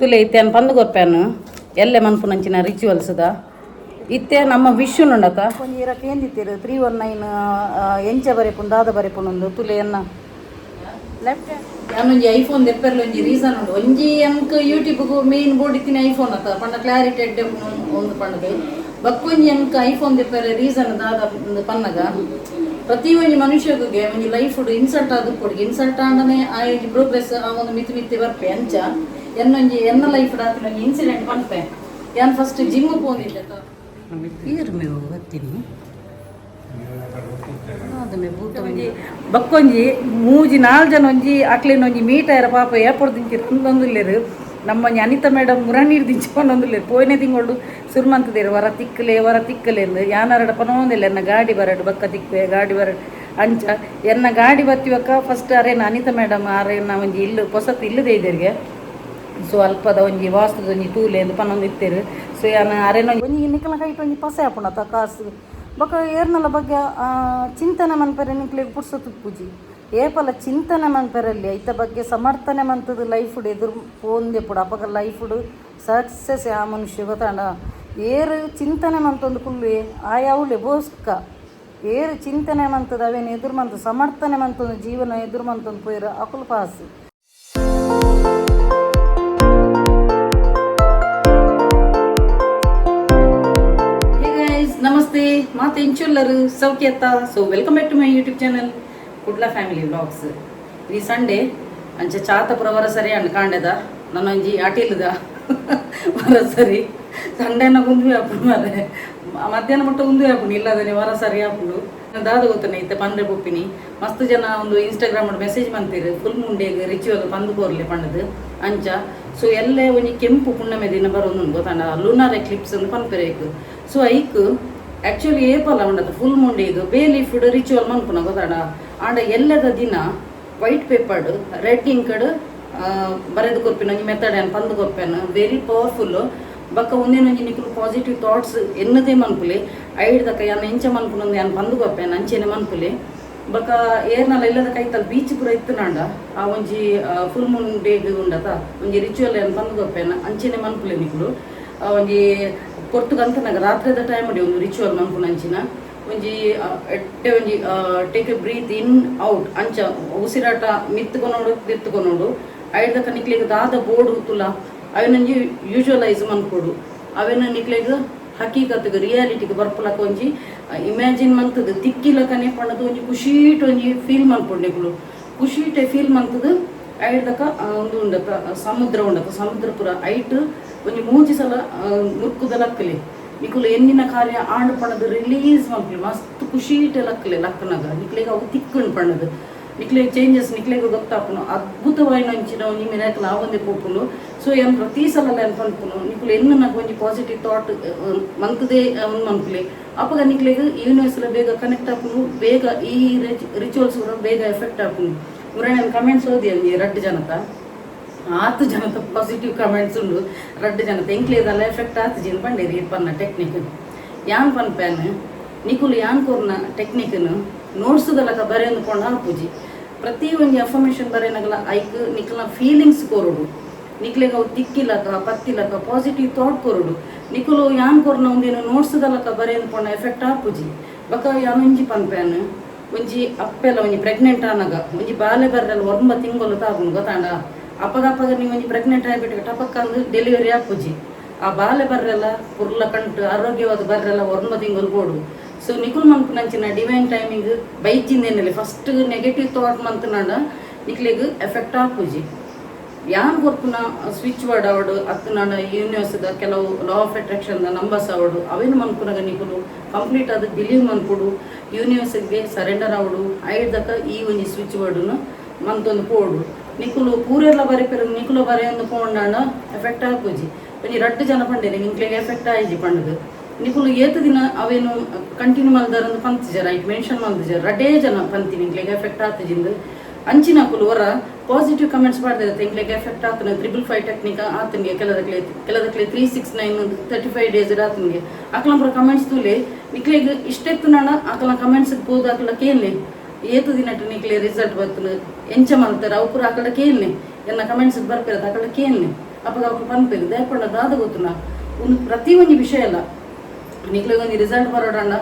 ತುಲೆ ಇತ್ತೆ ಪಂದು ಕೊರ್ಪೇನು ಎಲ್ಲೆ ಮನ್ಪುನಂಚಿನ ರಿಚುವಲ್ಸ್ದ ಇತ್ತೆ ನಮ್ಮ ವಿಶ್ವನುಂಡತ ಒಂಜಿ ಇರ ಕೇಂದಿತ್ತೀರು 319 ಎಂಚ ಬರೆಪುಂಡು ದಾದ ಬರೆಪುಂಡು ತುಲೆ ಎನ್ನ ಲೆಫ್ಟ್ ಯಾನೊಂಜಿ ಐಫೋನ್ ದೆಪ್ಪೆರ್ಲ ಒಂಜಿ ರೀಸನ್ ಉಂಡು. ಒಂಜಿ ಎಂಕ್ ಯೂಟ್ಯೂಬ್ಗೂ ಮೇನ್ ಬೋರ್ಡ್ ಇತ್ತಿನ ಐಫೋನ್ ಅತ್ತ ಪಂಡ ಕ್ಲಾರಿಟಿ ಎಡ್ಡೆ ಒಂದು ಪಂಡದು. ಬಕ್ಕೊಂಜಿ ಎಂಕ್ ಐಫೋನ್ ದೆಪ್ಪೆರೆ ರೀಸನ್ ದಾದ ಉಂದು ಪನ್ನಗ, ಪ್ರತಿ ಒಂಜಿ ಮನುಷ್ಯಗೆ ಒಂಜಿ ಲೈಫ್ ಇನ್ಸಲ್ಟ್ ಆದ್ ಕೊಡುಗೆ. ಇನ್ಸಲ್ಟ್ ಆಂಡನೆ ಆ ಒಂಜಿ ಪ್ರೋಗ್ರೆಸ್ ಆ ಒಂದು ಮಿತಿ ಮಿತಿ ಬರ್ಪೆ. ಅಂಚ ಎನ್ನೊಂಜಿ ಎನ್ನ ಲೈಫ್ ಆತಿನ ಒಂಜಿ ಇನ್ಸಿಡೆಂಟ್ ಪನ್ಪೆ. ಯಾನ್ ಫಸ್ಟ್ ಜಿಮ್ ಪೋಂದಿದ್ದೆ. ಈರ್ ಮೇವು ಬತ್ತೀನಿ. ಒಂಜಿ ಬಕ್ಕೊಂಜಿ ಮೂಜಿ ನಾಲ್ ಜನ ಒಂಜಿ ಅಕ್ಲೆನ ಒಂಜಿ ಮೀಟ್ ಆಯರ ಪಾಪ ಏಪೊಡ್ ದಿಂಚಿ ರಂದೊಂದುಲ್ಲೆರ್. ನಮ್ಮೊಂಜಿ ಅನಿತಾ ಮೇಡಮ್ ಮುರನೀರು ದಿಂಚಿಕೊಂಡೊಂದುಲ್ಲೆರ್. ಪೋಯಿನ ತಿಂಗಳು ಸುರುಮಂತದೇರು ವರ ತಿಕ್ಕಲೆ ವರ ತಿಕ್ಕಲೆ ಎಂದು. ಯಾನರಡ ಪನೋಂದಿಲ್ಲ, ಎನ್ನ ಗಾಡಿ ಬರಡು ಬಕ್ಕ ತಿಕ್ಕುವೆ ಗಾಡಿ ಬರಡು ಅಂಚ. ಎನ್ನ ಗಾಡಿ ಬತ್ತಿವಕ್ಕ ಫಸ್ಟ್ ಅರೇನ ಅನಿತಾ ಮೇಡಮ್ ಅರೇನ ಒಂಜಿ ಇಲ್ಲು ಪೊಸತ್ ಇಲ್ಲದೆ ಇದ್ದೇರಿಗೆ. ಸೊ ಅಲ್ಪದ ಒಂಜಿ ವಾಸ್ತುದ ಒಂಜಿ ತೂಲೆ ಎಂದು ಪನೊಂದು ಇತ್ತೇರು. ಸೊ ಯಾನ ಅರೇನ ಒಂಜಿ ನಿಕಲ ಕೈಟ್ ಒಂಜಿ ಪಸೆ ಆಪುಂಡತ ಕಾಸು. ಬೊಕ ಏರ್ನಲ ಬಗ್ಗೆ ಚಿಂತನೆ ಮನ್ಪೆರೆ ನಿಕ್ಲೆಗ್ ಪುರ್ಸೊತ್ತು ಪೂಜಿ. ಏಪಲ ಚಿಂತನೆ ಮನ್ಪೆರಲ್ಲಿ ಐತ ಬಗ್ಗೆ ಸಮರ್ಥನೆ ಮಂತದ ಲೈಫ್ ಎದುರು ಪೋಂದೆಪುಡು. ಅಪಗ ಲೈಫ್ ಸಕ್ಸಸ್ ಆ ಮನುಷ್ಯ ಗೊತ್ತಾಂಡ. ಏರು ಚಿಂತನೆ ಮಂತೊಂದು ಕುಲ್ಲುವೆ ಆಯಾವುಲೆ ಬೋಸ್ಕ. ಏರು ಚಿಂತನೆ ಮಂತದ ಅವೇನು ಎದುರು ಮಂತು ಸಮರ್ಥನೆ ಮಂತೊಂದು ಜೀವನ ಎದುರು ಮಂತೊಂದು ಪೋಯಿರ ಅಕುಲು ಪಾಸ್. ಹೇ ಗೈಸ್, ನಮಸ್ತೆ. ಮಾತೆ ಇಂಚುಲ್ಲರು ಸೌಖ್ಯತ್ತ? So welcome back to my YouTube channel Kudla family vlogs. ಈ ಸಂಡೇ ಅಂಚ ಚಾತಪುರ ವರ ಸರಿ ಅಂಡ್ ಕಾಂಡೆದ ನನ್ನೊಂಜಿ ಅಟಿಲ್ದ ವರ ಸರಿ. ಸಂಡೇನ ಉಂದುವೆ ಆಪುಂಡು ಮಾರೆ, ಮಧ್ಯಾಹ್ನ ಮುಟ್ಟ ಉಂದುವೆ ಆಪುಂಡು. ಇಲ್ಲದನೆ ವರ ಸರಿ ಆಪುಂಡು. ದಾದ ಗೊತ್ತನೆ ಇತ್ತೆ ಪಂಡ್ರೆ ಪೊಪ್ಪಿನಿ. ಮಸ್ತ್ ಜನ ಒಂದು ಇನ್ಸ್ಟಾಗ್ರಾಮ್ ಮೆಸೇಜ್ ಮಂತೀರು, ಫುಲ್ ಮೂನ್ ಡೇಗ್ ರಿಚುವಲ್ ಪಂದು ಕೋರ್ಲೆ ಪಂಡದು ಅಂಚ. ಸೊ ಎಲ್ಲೆ ಒಂಜಿ ಕೆಂಪು ಪುಣ್ಣಮೆ ದಿನ ಬರೋದು ಗೊತ್ತಾಂಡ, ಲೂನಾರ್ ಎಕ್ಲಿಪ್ಸ್ ಅಂದ್ ಪನ್ಪೆರ್ ಐಕ್. ಸೊ ಐಕ್ ಆಕ್ಚುಲಿ ಏಪಲ ಉಂಡತ full moon ಡೇಗ್ bay leaf ritual ಮನ್ಪುನ ಗೊತ್ತಾಂಡ. ಆಂಡ ಎಲ್ಲದ ದಿನ ವೈಟ್ ಪೇಪರ್ಡ್ ರೆಡ್ ಇಂಕಡ್ ಬರೆದು ಕೊರ್ಪಿನ ಒಂಜಿ ಮೆಥಡ್ ಏನ್ ಪಂದು ಕೊರ್ಪೇನು, ವೆರಿ ಪವರ್ಫುಲ್. ಬೊಕ್ಕ ಒಂದೇನೊಂಜಿ ನಿಕುಲು ಪಾಸಿಟಿವ್ ಥಾಟ್ಸ್ ಎನ್ನದೇ ಮನ್ಪುಲೆ. ಐಡ್ದಕ್ಕ ಯಾನ್ ಎಂಚ ಮನ್ಪುನಂದು ಯಾನ್ ಪಂದು ಕೊರ್ಪೇನು, ಅಂಚೆನೆ ಮನ್ಪುಲೆ. ಬೊಕ್ಕ ಏರ್ನಲ ಇಲ್ಲದ ಕೈತಲ್ ಬೀಚ್ ಪೂರ ಇತ್ತುನಾಂಡ ಆ ಒಂಜಿ ಫುಲ್ ಮೂನ್ ಡೇಗ್ ಉಂಡತ ಒಂಜಿ ರಿಚುವಲ್ ಏನ್ ಪಂದು ಕೊರ್ಪೇನು, ಅಂಚೆನೆ ಮನ್ಪುಲೆ ನಿಕುಲು. ಆ ಒಂಜಿ ಪೊರ್ತುಗಂತನಾಗ ರಾತ್ರಿದ ಟೈಮ್ ಒಂದು ರಿಚುವಲ್ ಮನ್ಪುನಂಚಿನ ಒಂಜಿ ಎಡ್ಡೆ ಒಂಜಿ take a breath in out ಅಂಚ ಉಸಿರಾಟ ಮಿತ್ತುಕೊನೋಡು ತಿರ್ತುಕೊನೋಡು. ಐಡ್ದಕ್ಕ ನಿಕ್ಲೆಗ್ ದಾದ ಬೋರ್ಡ್ ತುಲ ಅವೆನೊಂಜಿ ಯೂಶುವಲೈಸ್ ಮನ್ಪೊಡು. ಅವೆನ ನಿಕ್ಲೆಗ್ ಹಕೀಕತ್ಗ್ ರಿಯಾಲಿಟಿಗೆ ಬರ್ಪುಲಕ ಒಂಜಿ ಇಮ್ಯಾಜಿನ್ ಮಂತದು ತಿಕ್ಕಿಲಕನೆ ಪಂಡದು ಒಂಜಿ ಖುಷೀಟ್ ಒಂಜಿ ಫೀಲ್ ಮನ್ಪೊಡು ನಿಕುಲು. ಖುಷೀಟೆ ಫೀಲ್ ಮಂತದು ಐಡ್ದಕ್ಕ ಒಂದು ಉಂಡತ ಸಮುದ್ರ ಉಂಡತ, ಸಮುದ್ರ ಪೂರ ಐಟ್ ಒಂಜಿ ಮೂಜಿ ಸಲ ಮುರ್ಕುದ ಲಕ್ಕಲಿ. ನಿಕುಲು ಎನ್ನಿನ ಕಾರ್ಯ ಆಂಡ್ ಪಣದು ರಿಲೀಸ್ ಮನ್ಪುಲೆ. ಮಸ್ತ್ ಖುಷೀಟೆ ಲಕ್ಕಲೆ. ಲಕ್ಕನಾಗ ನಿಕ್ಲೆಗ್ ಅವು ತಿಕ್ಕುಂಡು ಪಣದು ನಿಕ್ಲೆಗ್ ಚೇಂಜಸ್ ನಿಕ್ಲೆಗ್ ಗೊತ್ತಾಪುನು. ಅದ್ಭುತವಾಯಿನ ಒಂಚಿನ ಒಂಜಿ ಮಿರಾಕಲ್ ಆವೊಂದೆ ಪೋಪುಂಡು. ಸೊ ಏನ್ ಪ್ರತಿ ಸಲ ಏನ್ ಪನ್ಪುನು, ನಿಕುಲು ಎನ್ನುನಗ ಒಂಜಿ ಪಾಸಿಟಿವ್ ಥಾಟ್ ಮಂತದೇ ಒಂದು ಮನ್ಪುಲೆ. ಅಪಗ ನಿಕ್ಲೆಗ್ ಯೂನಿವರ್ಸ್ ಬೇಗ ಕನೆಕ್ಟ್ ಆಪುಂಡು, ಬೇಗ ಈ ರಿಚುವಲ್ಸ್ ಕೂಡ ಬೇಗ ಎಫೆಕ್ಟ್ ಆಪುಂಡು. ಮುರಣೆ ಕಮೆಂಟ್ಸ್ ಓದಿ ಒಂಜಿ ರಡ್ಡ್ ಜನತ ಆತು ಜನತ ಪಾಸಿಟಿವ್ ಕಮೆಂಟ್ಸ್ ಉಂಡು. ರಡ್ಡ್ ಜನತ ಎಂಕ್ಲೇದಲ್ಲ ಎಫೆಕ್ಟ್ ಆತುಜಿ ಪಂಡೇರಿ ಪನ್ನ ಟೆಕ್ನಿಕ್. ಯಾನ್ ಪನ್ಪೇನ್, ನಿಕುಲು ಯಾನ್ ಕೊರ್ನ ಟೆಕ್ನಿಕ್ನು ನೋಟ್ಸ್ದಲಕ ಬರೆಯೊಂದು ಪೋಂಡ ಆಪುಜಿ. ಪ್ರತಿ ಒಂಜಿ ಅಫರ್ಮೇಷನ್ ಬರೆಯನಗಲ ಐಕ್ ನಿಕ್ಲ್ನ ಫೀಲಿಂಗ್ಸ್ ಕೊರೊಡು. ನಿಕ್ಲೆಗ್ ಅವು ತಿಕ್ಕಿಲಕ ಪತ್ತಿಲಕ ಪಾಸಿಟಿವ್ ಥಾಟ್ ಕೊರೊಡು. ನಿಕುಲು ಯಾನ್ ಕೊರ್ನ ಒಂದೇನು ನೋಟ್ಸ್ದಲಕ ಬರೆಯೊಂದು ಪೋಂಡ ಎಫೆಕ್ಟ್ ಆಪುಜಿ. ಬೊಕ ಯಾನ್ ಒಂಜಿ ಪನ್ಪೇನ್, ಒಂಜಿ ಅಪ್ಪೆಲ ಒಂಜಿ ಪ್ರೆಗ್ನೆಂಟ್ ಆನಗ ಒಂಜಿ ಬಾಲೆ ಬರ್ರಲ್ಲ 9 ತಿಂಗಳು ತಾಗುಂಡು ಗೊತ್ತಾಂಡ. ಅಪಗ ಅಪಗ ನೀವು ಒಂಜಿ ಪ್ರೆಗ್ನೆಂಟ್ ಆಗಿಬಿಟ್ಟು ಟಪಕ್ ಅಂದ್ ಡೆಲಿವರಿ ಆಪುಜಿ. ಆ ಬಾಲೆ ಬರ್ರೆಲ್ಲ ಪುರ್ಲ ಕಂಟು ಆರೋಗ್ಯವಾದ ಬರ್ರೆಲ್ಲ 9 ತಿಂಗಳು ಬೋಡು. ಸೊ ನಿಕುಲ್ ಮನ್ಪುನಂಚಿನ ಡಿವೈನ್ ಟೈಮಿಂಗ್ ಬೈಜಿಂದೇನಲ್ಲಿ ಫಸ್ಟ್ ನೆಗೆಟಿವ್ ಥಾಟ್ ಮಂತನಾಂಡ ನಿಕ್ಲೆಗ್ ಎಫೆಕ್ಟ್ ಆಪುಜಿ. ಯಾನ್ ಕೊರ್ಪುನ ಸ್ವಿಚ್ ವರ್ಡ್ ಅವಡು ಅತ್ತನಾಂಡ ಯೂನಿವರ್ಸ್ದ ಕೆಲವು ಲಾ ಆಫ್ ಅಟ್ರಾಕ್ಷನ್ ನಂಬರ್ಸ್ ಅವಡು, ಅವೇನು ಮನ್ಪುನಗ ನಿಕುಲು ಕಂಪ್ಲೀಟ್ ಅದು ಬಿಲೀವ್ ಮನ್ಪುಡು, ಯೂನಿವರ್ಸ್ಗೆ ಸರೆಂಡರ್ ಅವಡು. ಐಡ್ದಕ್ಕ ಈ ಒಂಜಿ ಸ್ವಿಚ್ ವರ್ಡ್ನು ಮಂತೊಂದು ಪೋಡು. ನಿಕುಲು ಪೂರೆಲ್ಲ ಬರೆಪೆರ್ ನಿಕುಲು ಬರೆಯೊಂದು ಪೋಂಡಾಂಡ ಎಫೆಕ್ಟ್ ಆಪುಜಿ. ಒಂಜಿ ರಡ್ಡ್ ಜನ ಪಂಡೇನೆ ನಿಕ್ಲೆಗ್ ಎಫೆಕ್ಟ್ ಆಯಿಜಿ ಪಂಡದು. ನಿಕುಲು ಏತ್ ದಿನ ಅವೇನು ಕಂಟಿನ್ಯೂ ಮಲ್ದಾರಂದು ಪಂತಿಜಾರ, ಐಟ್ ಮೆನ್ಷನ್ ಮಲ್ದಿಜಾರ. ರಡ್ಡೇ ಜನ ಪಂತಿ ನಿಕ್ಲೆಗ್ ಎಫೆಕ್ಟ್ ಆತಜಿಂದು. ಅಂಚಿನಕುಲು ವರ ಪಾಸಿಟಿವ್ ಕಮೆಂಟ್ಸ್ ಪಾಡ್ದಿರತ್ತೆ, ಎಂಕ್ಲೆಗ್ ಎಫೆಕ್ಟ್ ಆತನ 555 ಟೆಕ್ನಿಕ್ ಆತನಿಗೆ. ಕೆಲದಕ್ಲೆ ಕೆಲದಕ್ಲೆ 369 35 ಡೇಸ್ ಆತನಿಗೆ. ಅಕ್ಲಂಪುರ ಕಮೆಂಟ್ಸ್ ತೂಲೆ. ನಿಕ್ಲೆಗ್ ಇಷ್ಟೆತ್ತು ನಾಡ ಅಕಲ ಕಮೆಂಟ್ಸ್ ಪೋದು ಅಕಲ ಕೇನ್ಲೆ, ಏತು ದಿನಟ್ ನಿಕ್ಲೆ ರಿಸಲ್ಟ್ ಬರ್ತನ, ಎಂಚ ಮಲ್ತಾರ ಅವು ಪೂರ ಅಕಲ ಕೇನ್ಲೆ. ಎನ್ನ ಕಮೆಂಟ್ಸ್ ಬರ್ಪಿರತ್ತೆ, ಅಕಲ ಕೇನ್ಲೆ. ಅಪಗ ಅವು ಪನ್ಪೆರ್ ದಾಯೆ ದಾದ ಗೊತ್ತುನ ಉಂದು ಪ್ರತಿ ಒಂಜಿ ವಿಷಯ ಅಲ್ಲ. ನಿಕ್ಲೆಗ್ ಒಂಜಿ ರಿಸಲ್ಟ್ ಬರೋಡಂಡ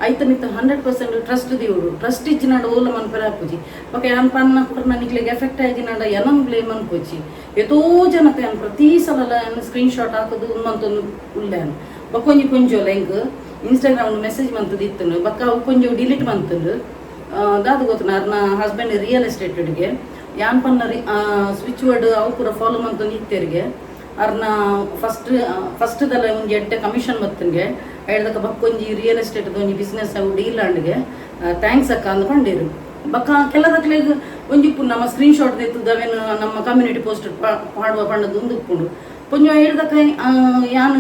ಐತ ಮಿತ್ತ್ 100% ಟ್ರಸ್ಟ್ ದೀವೊಡು. ಟ್ರಸ್ಟ್ ಇಜ್ಜಿನಾಂಡ ಓಲ ಮನ್ಪೆರೆ ಆಪುಜಿ. ಬೊಕ ಯಾನ್ ಪನ್ನ ಪುರ್ನ ನಿಕ್ಲೆಗ್ ಎಫೆಕ್ಟ್ ಆಯಿಜಿನಾಂಡ ಎನನ್ ಬ್ಲೇಮ್ ಮನ್ಪೊಚ್ಚಿ. ಏತೋ ಜನತ ಯಾನ್ ಪ್ರತಿ ಸಲಲ ಯಾನ್ ಸ್ಕ್ರೀನ್ ಶಾಟ್ ಹಾಕುದು ಉಂದು ಮಂತೊಂದು ಉಲ್ಲೆ ಯಾನ್. ಬೊಕ ಒಂಜಿ ಪೊಂಜೋಲ ಎಂಕ್ ಇನ್ಸ್ಟಾಗ್ರಾಮ್ ಮೆಸೇಜ್ ಮಂತುದು ಇತ್ತುಂಡು. ಬೊಕ ಅವು ಪೊಂಜೋವು ಡಿಲೀಟ್ ಮಂತುಂಡು. ದಾದ ಗೊತ್ತುಂಡು, ಅರ್ನ husband real estate ಗೆ. ಯಾನ್ ಪನ್ನ ಸ್ವಿಚ್ ವರ್ಡ್ ಅವು ಪೂರ ಫಾಲೋ ಮಂತೊಂದು ಇತ್ತೆರ್ಗೆ. ಅರ್ನ ಫಸ್ಟ್ ಫಸ್ಟ್ ದಲ ಒಂಜಿ ಎಡ್ಡೆ ಕಮಿಷನ್ ಬತ್ತುಂಗೆ. ಐಡ್ದಕ ಬೊಕ್ಕೊಂಜಿ ರಿಯಲ್ ಎಸ್ಟೇಟ್ ಒಂಜಿ ಬಿಸ್ನೆಸ್ ಅವು ಡೀಲ್ ಆಂಡ್ಗೆ. Thanks ಅಕ್ಕ ಅಂದ್ ಪಂಡೇರು. ಬೊಕ್ಕ ಕೆಲದಕ್ಲೆಗ್ ಒಂಜಿ ಉಪ್ಪುಂಡು, ನಮ್ಮ ಸ್ಕ್ರೀನ್ ಶಾಟ್ ದೆತ್ತುದು ಅವೆನ್ ನಮ್ಮ ಕಮ್ಯುನಿಟಿ ಪೋಸ್ಟ್ ಪಾಡುವ ಪಂಡದು ಉಂದು ಉಪ್ಪುಂಡು. ಪೊಂಜೊ ಐಡ್ದಕ ಯಾನ್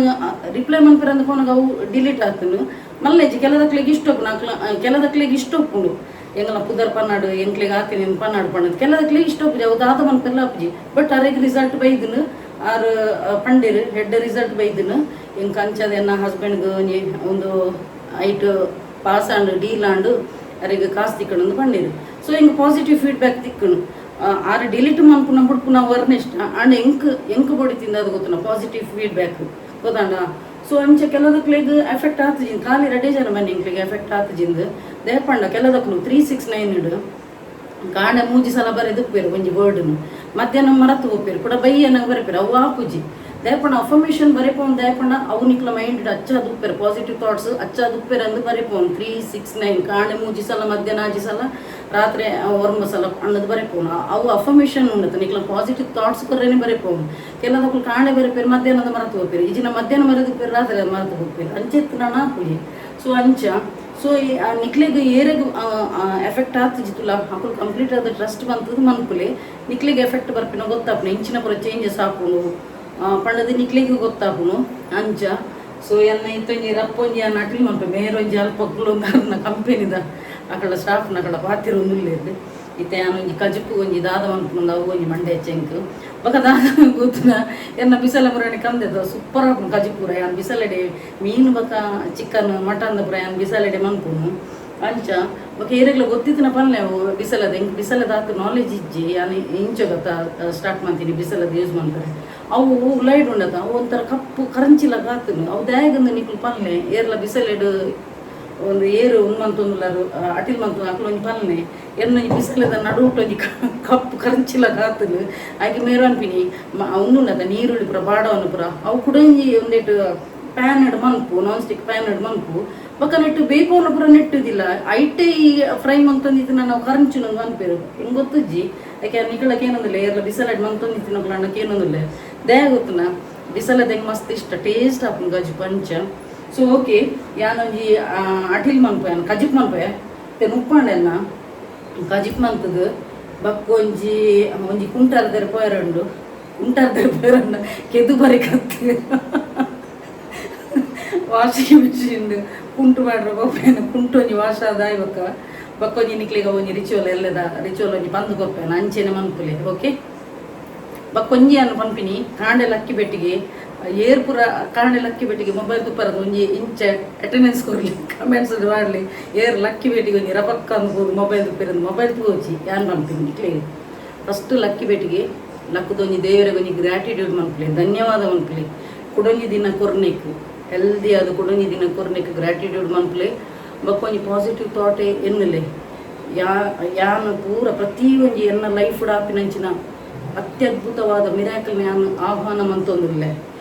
ರಿಪ್ಲೈ ಮನ್ಪೆರೆ ಅಂದ್ ಪೋನಗ ಅವು ಡಿಲೀಟ್ ಆತುಂಡು. ಮಲ್ಲೆಜ್ಜಿ ಕೆಲದಕ್ಲೆಗ್ ಇಷ್ಟ ಉಪ್ಪುಂಡು, ಅಕ್ಲ ಕೆಲದಕ್ಲೆಗ್ ಇಷ್ಟ ಉಪ್ಪುಂಡು ಎಂಗಲ ಪುದರ್ ಪನ್ನಾಡು, ಎಂಕ್ಲೆಗ್ ಆತಿನ ಪನ್ನಾಡು ಪಂಡದು. ಕೆಲದಕ್ಲೆಗ್ ಇಷ್ಟ ಉಪ್ಪುಜಿ, ಅವು ದಾದ ಮನ್ಪೆರ್ಲ ಆಪುಜಿ. ಬಟ್ ಅರೆಗ್ ರಿಸಲ್ಟ್ ಬೈದುನು, ಆರ್ ಪಂಡೆರ್ ಹೆಡ್ ರಿಸಲ್ಟ್ ಬೈದುನು ಎಂಕ್ ಅಂಚದ ಎನ್ನ ಹಸ್ಬೆಂಡ್ಗ್ ಒಂಜಿ ಒಂದು ಐಟ್ pass and deal and ಅರೆಗ್ ಕಾಸ್ ತಿಕ್ಕಣಂದು ಪಂಡೇರು. ಸೊ ಎಂಕ್ ಪಾಸಿಟಿವ್ ಫೀಡ್ಬ್ಯಾಕ್ ತಿಕ್ಕಣು. ಆರ್ ಡಿಲೀಟ್ ಮನ್ಪುನ ಬುಡ್ಪುನ ವರ್ನೆಸ್ಟ್ ಅಂಡ್ ಎಂಕ್ ಎಂಕ್ ಬೊಡಿ ತಿಂದ ಅದು ಗೊತ್ತುನ ಪಾಸಿಟಿವ್ ಫೀಡ್ಬ್ಯಾಕ್ ಗೊತ್ತಾಂಡ. ಸೊ ಅಂಚ ಕೆಲದಕ್ಲೆಗ್ ಎಫೆಕ್ಟ್ ಆತುಜಿಂದ್. ಖಾಲಿ ರಡ್ಡೆ ಜನ ಬನ್ನಿ ಎಂಕ್ಲೆಗ್ ಎಫೆಕ್ಟ್ ಆತುಜಿಂದ್. ದೇಪಂಡ ಕೆಲದಕ್ಲು 369 ಕಾಂಡೆ ಮೂಜಿ ಸಲ ಬರೆದುಪ್ಪೇರು ಒಂಜಿ ವರ್ಡ್ನು, ಮಧ್ಯಾಹ್ನ ಮರತು ಹೋಗ್ಪೇರು, ಕೂಡ ಬಯ್ಯನಾಗ ಬರೆಪೇರು, ಅವು ಆಪುಜಿ. ದೇಪಂಡ ಅಫರ್ಮೇಷನ್ ಬರೆಪೋನ್. ದೇಪಂಡ ಅವು ನಿಕ್ಲ ಮೈಂಡ್ ಅಚ್ಚಾದ್ ಉಪ್ಪೇರು, ಪಾಸಿಟಿವ್ ಥಾಟ್ಸ್ ಅಚ್ಚಾದ್ ಉಪ್ಪೇರು ಅಂದ್ ಬರೆಪೋನ್. 3 6 9 ಕಾಂಡೆ ಮೂಜಿ ಸಲ, ಮಧ್ಯಾಹ್ನ ಆಜಿ ಸಲ, ರಾತ್ರಿ ಒರ್ಂಬ ಸಲ ಅಣ್ಣದು ಬರೆಪೋನು. ಅವು ಅಫರ್ಮೇಷನ್ ಉಂಡತ ನಿಕ್ಲ ಪಾಸಿಟಿವ್ ಥಾಟ್ಸ್ ಕೊರ್ರೇನೆ ಬರೆಪೋನು. ಕೆಲದಕ್ಲು ಕಾಂಡೆ ಬರೆಪೇರು, ಮಧ್ಯಾಹ್ನದ ಮರತು ಹೋಗ್ಪೇರು, ಈಜಿನ ಮಧ್ಯಾಹ್ನ ಮರೆದುಪ್ಪೇರು, ರಾತ್ರಿ ಮರತು ಹೋಗ್ಪೇರು, ಅಂಚೆತ್ತು ನಾನು ಆಪುಜಿ. ಸೊ ಅಂಚ ಸೊ ನಿಕ್ಲೆಗ್ ಏರೆಗ್ ಎಫೆಕ್ಟ್ ಆತುಜಿತುಲ ಅಕುಲು ಕಂಪ್ಲೀಟ್ ಆದ ಟ್ರಸ್ಟ್ ಬಂತದ್ದು ಮನ್ಪುಲೆ. ನಿಕ್ಲೆಗ್ ಎಫೆಕ್ಟ್ ಬರ್ಪಿನ ಗೊತ್ತಾಪುನ, ಇಂಚಿನ ಪೂರ ಚೇಂಜಸ್ ಆಪುಂಡು ಪಂಡದು ನಿಕ್ಲೆಗ್ ಗೊತ್ತಾಪುನು ಅಂಚ. ಸೊ ಎನ್ನ ಇತ್ತೊಂಜಿ ರಪ್ಪೊಂಜಿ ಅಟ್ಲಿ ಮನ್ಪೆ ಮೇರೊಂಜಿ ಅಲ್ಪ ಅಕ್ಲು ಕಂಪೆನಿದ ಅಕಳ ಸ್ಟಾಫ್ ನಕಳ ಪಾತಿರ ಉಲ್ಲೇರು. ಇತ್ತೆ ಯಾನೊಂಜಿ ಕಜಿಪು ಒಂಜಿ ದಾದ ಮನ್ಪುಂಡು, ಅವು ಒಂಜಿ ಮಂಡೆ ಚೆಂಕ್. ಬೊಕ ದಾದ ಗೊತ್ತುನ, ಎನ್ನ ಬಿಸಲ ಮುರಣಿ ಕಂದೆದ ಸೂಪರ್ ಆಪುಂಡು ಕಜಿಪೂರ. ಯಾನ್ ಬಿಸಲೆಡೆ ಮೀನು ಬೊಕ ಚಿಕನ್ ಮಟನ್ ಪೂರ ಯಾನ್ ಬಿಸಲೆಡೆ ಮನ್ಪುನು ಅಂಚ. ಬೊಕ ಏರೆಗ್ಲ ಗೊತ್ತಿತ್ತಿನ ಪನ್ಲೆ ಅವು ಬಿಸಲದ. ಎಂಕ್ ಬಿಸಲದ ಆತ್ ನಾಲೆಜ್ ಇಜ್ಜಿ. ಯಾನ್ ಇಂಚ ಗೊತ್ತ ಸ್ಟಾರ್ಟ್ ಮಾಡ್ತೀನಿ ಬಿಸಲದ ಯೂಸ್ ಮಾಡ್ತಾರೆ. ಅವು ಲೈಟ್ ಉಂಡತ ಅವು ಒಂಥರ ಕಪ್ಪು ಕರಂಚಿಲಕ ಆತುಂಡು. ಅವು ದಾಯಗಂದು ನಿಕ್ಲು ಪನ್ಲೆ. ಏರ್ಲ ಬಿಸಲೆಡ್ ಒಂದು ಏರು ಉಂದು ಮಂತೊಂದುಲ್ಲರು ಅಟಿಲ್ ಮಂತು ಅಕ್ಲು ಒಂಜಿ ಪನ್ಲೆ, ಎನ್ನ ಒಂಜಿ ಬಿಸಲೆದ ನಡುಟು ಒಂಜಿ ಕಪ್ಪು ಕರಂಚಿಲಕ ಆತುಂಡು. ಆಕೆ ಮೇರು ಅನ್ಪಿನಿ ಉಂದುಂಡತ ನೀರುಳ್ಳಿ ಪೂರ ಬಾಡವನು ಪೂರ ಅವು ಕುಡ ಒಂಜಿ ಒಂದೇಟು ಪ್ಯಾನ್ ಇಡ್ ಮನ್ಪು, non stick PAN ಇಡ್ ಮನ್ಪು. ಬೊಕ ನೆಟ್ಟು ಬೇಪೋನ ಪೂರ ನೆಟ್ಟುದಿಲ್ಲ. ಐಟೆ ಈ ಫ್ರೈ ಮಂತೊಂದಿತ್ತಿನ ನಾವು ಕರಂಚುನ ಮನ್ಪೇರು ಹೆಂಗ್ ಗೊತ್ತುಜ್ಜಿ. ಯಾಕೆ ನಿಕಳಕ್ಕೆ ಏನೊಂದಿಲ್ಲ, ಏರ್ಲ ಬಿಸಲಡ್ ಮಂತೊಂದಿತ್ತಿನ ಅಣ್ಣಕ್ಕೆ ಏನೊಂದಿಲ್ಲ. ದಯ ಗೊತ್ತುನ ಬಿಸಲದ ಹೆಂಗ್ ಮಸ್ತ್ ಇಷ್ಟ ಟೇಸ್ಟ್ ಆಪುಂಡು ಗಜ್ಜು ಅಂಚ. ಸೊ ಓಕೆ, ಯಾನೊಂಜಿ ಅಟಿಲ್ ಮನ್ಪೆ, ಯಾನ್ ಕಜಿಪ್ ಮನ್ಪೆ ಮತ್ತೆ ಉಪ್ಪಾಂಡೆನ್ನ ಕಜಿಪ್ ಮಂತದು. ಬೊಕ್ಕ ಒಂಜಿ ಒಂಜಿ ಕುಂಟಾರ್ದೆರ್ ಪೋಯರುಂಡು, ಕುಂಟಾರ್ದೆರ್ ಪೋಯರಂಡ ಕೆದು ಬರಿ ಕತ್ತು ವಾಷಿಂಗ್ ಮಿಷಿನ್ ಕುಂಟು ಮಾಡ್ರ ಕೊಪ್ಪೇನ. ಕುಂಟು ಒಂಜಿ ವಾಶ್ ಆದ ಬೊಕ್ಕ ಬೊಕ್ಕ ಒಂಜಿ ನಿಕ್ಲೆಗ್ ಒಂಜಿ ರಿಚುವಲ್ ಎಲ್ಲದ ರಿಚುವಲ್ ಒಂಜಿ ಪಂದು ಕೊಪ್ಪೇನ. ಅಂಚೆನೆ ಮನ್ಪುಲೆ. ಓಕೆ, ಬೊಕ್ಕ ಒಂಜಿ ಅನ್ನು ಪನ್ಪಿನಿ, ಕಾಂಡೆ ಲಕ್ಕಿ ಬೆಟ್ಟಿಗೆ ಏರ್ ಪೂರ ಕಾಂಡೆ ಲಕ್ಕಿ ಬೆಟ್ಟಿಗೆ ಮೊಬೈಲ್ ತುಪ್ಪರದ ಒಂಜಿ ಇಂಚ ಅಟೆಂಡೆನ್ಸ್ ಕೊರ್ಲಿ, ಕಮೆಂಟ್ಸ್ ಮಾಡಲಿ. ಏರ್ ಲಕ್ಕಿ ಬೇಟಿಗೆ ಒಂಜಿ ರಪಕ್ಕ ಅನ್ಬೋದು ಮೊಬೈಲ್ ತುಪ್ಪಿರಂದು ಮೊಬೈಲ್ ತೂವೊಚ್ಚಿ. ಯಾನ್ ಪನ್ಪಿನಿ ನಿಕ್ಲೆಗ್, ಫಸ್ಟ್ ಲಕ್ಕಿ ಬೇಟಿಗೆ ಲಕ್ಕದೊಂಜಿ ದೇವರಿಗೆ ಒಂಜಿ ಗ್ರ್ಯಾಟಿಟ್ಯೂಡ್ ಮನ್ಪುಲೆ, ಧನ್ಯವಾದ ಮನ್ಪುಲೆ. ಕುಡೊಂಜಿ ದಿನ ಕೊರ್ನೆಕ್, ಹೆಲ್ದಿ ಅದು ಕುಡೊಂಜಿ ದಿನ ಕೊರ್ನೆಕ್ ಗ್ರ್ಯಾಟಿಟ್ಯೂಡ್ ಮನ್ಪುಲೆ. ಬೊಕ್ಕ ಒಂಜಿ ಪಾಸಿಟಿವ್ ಥಾಟ್ ಎನ್ನುಲೆ. ಯಾ ಯಾನ್ ಪೂರ ಪ್ರತಿ ಒಂಜಿ ಎನ್ನ ಲೈಫ್ ಆಪಿನಂಚಿನ ಅತ್ಯದ್ಭುತವಾದ ಮಿರಾಕಲ್ ಯಾನ್ ಆಹ್ವಾನ ಮಂತೊಂದುಲ್ಲೆ.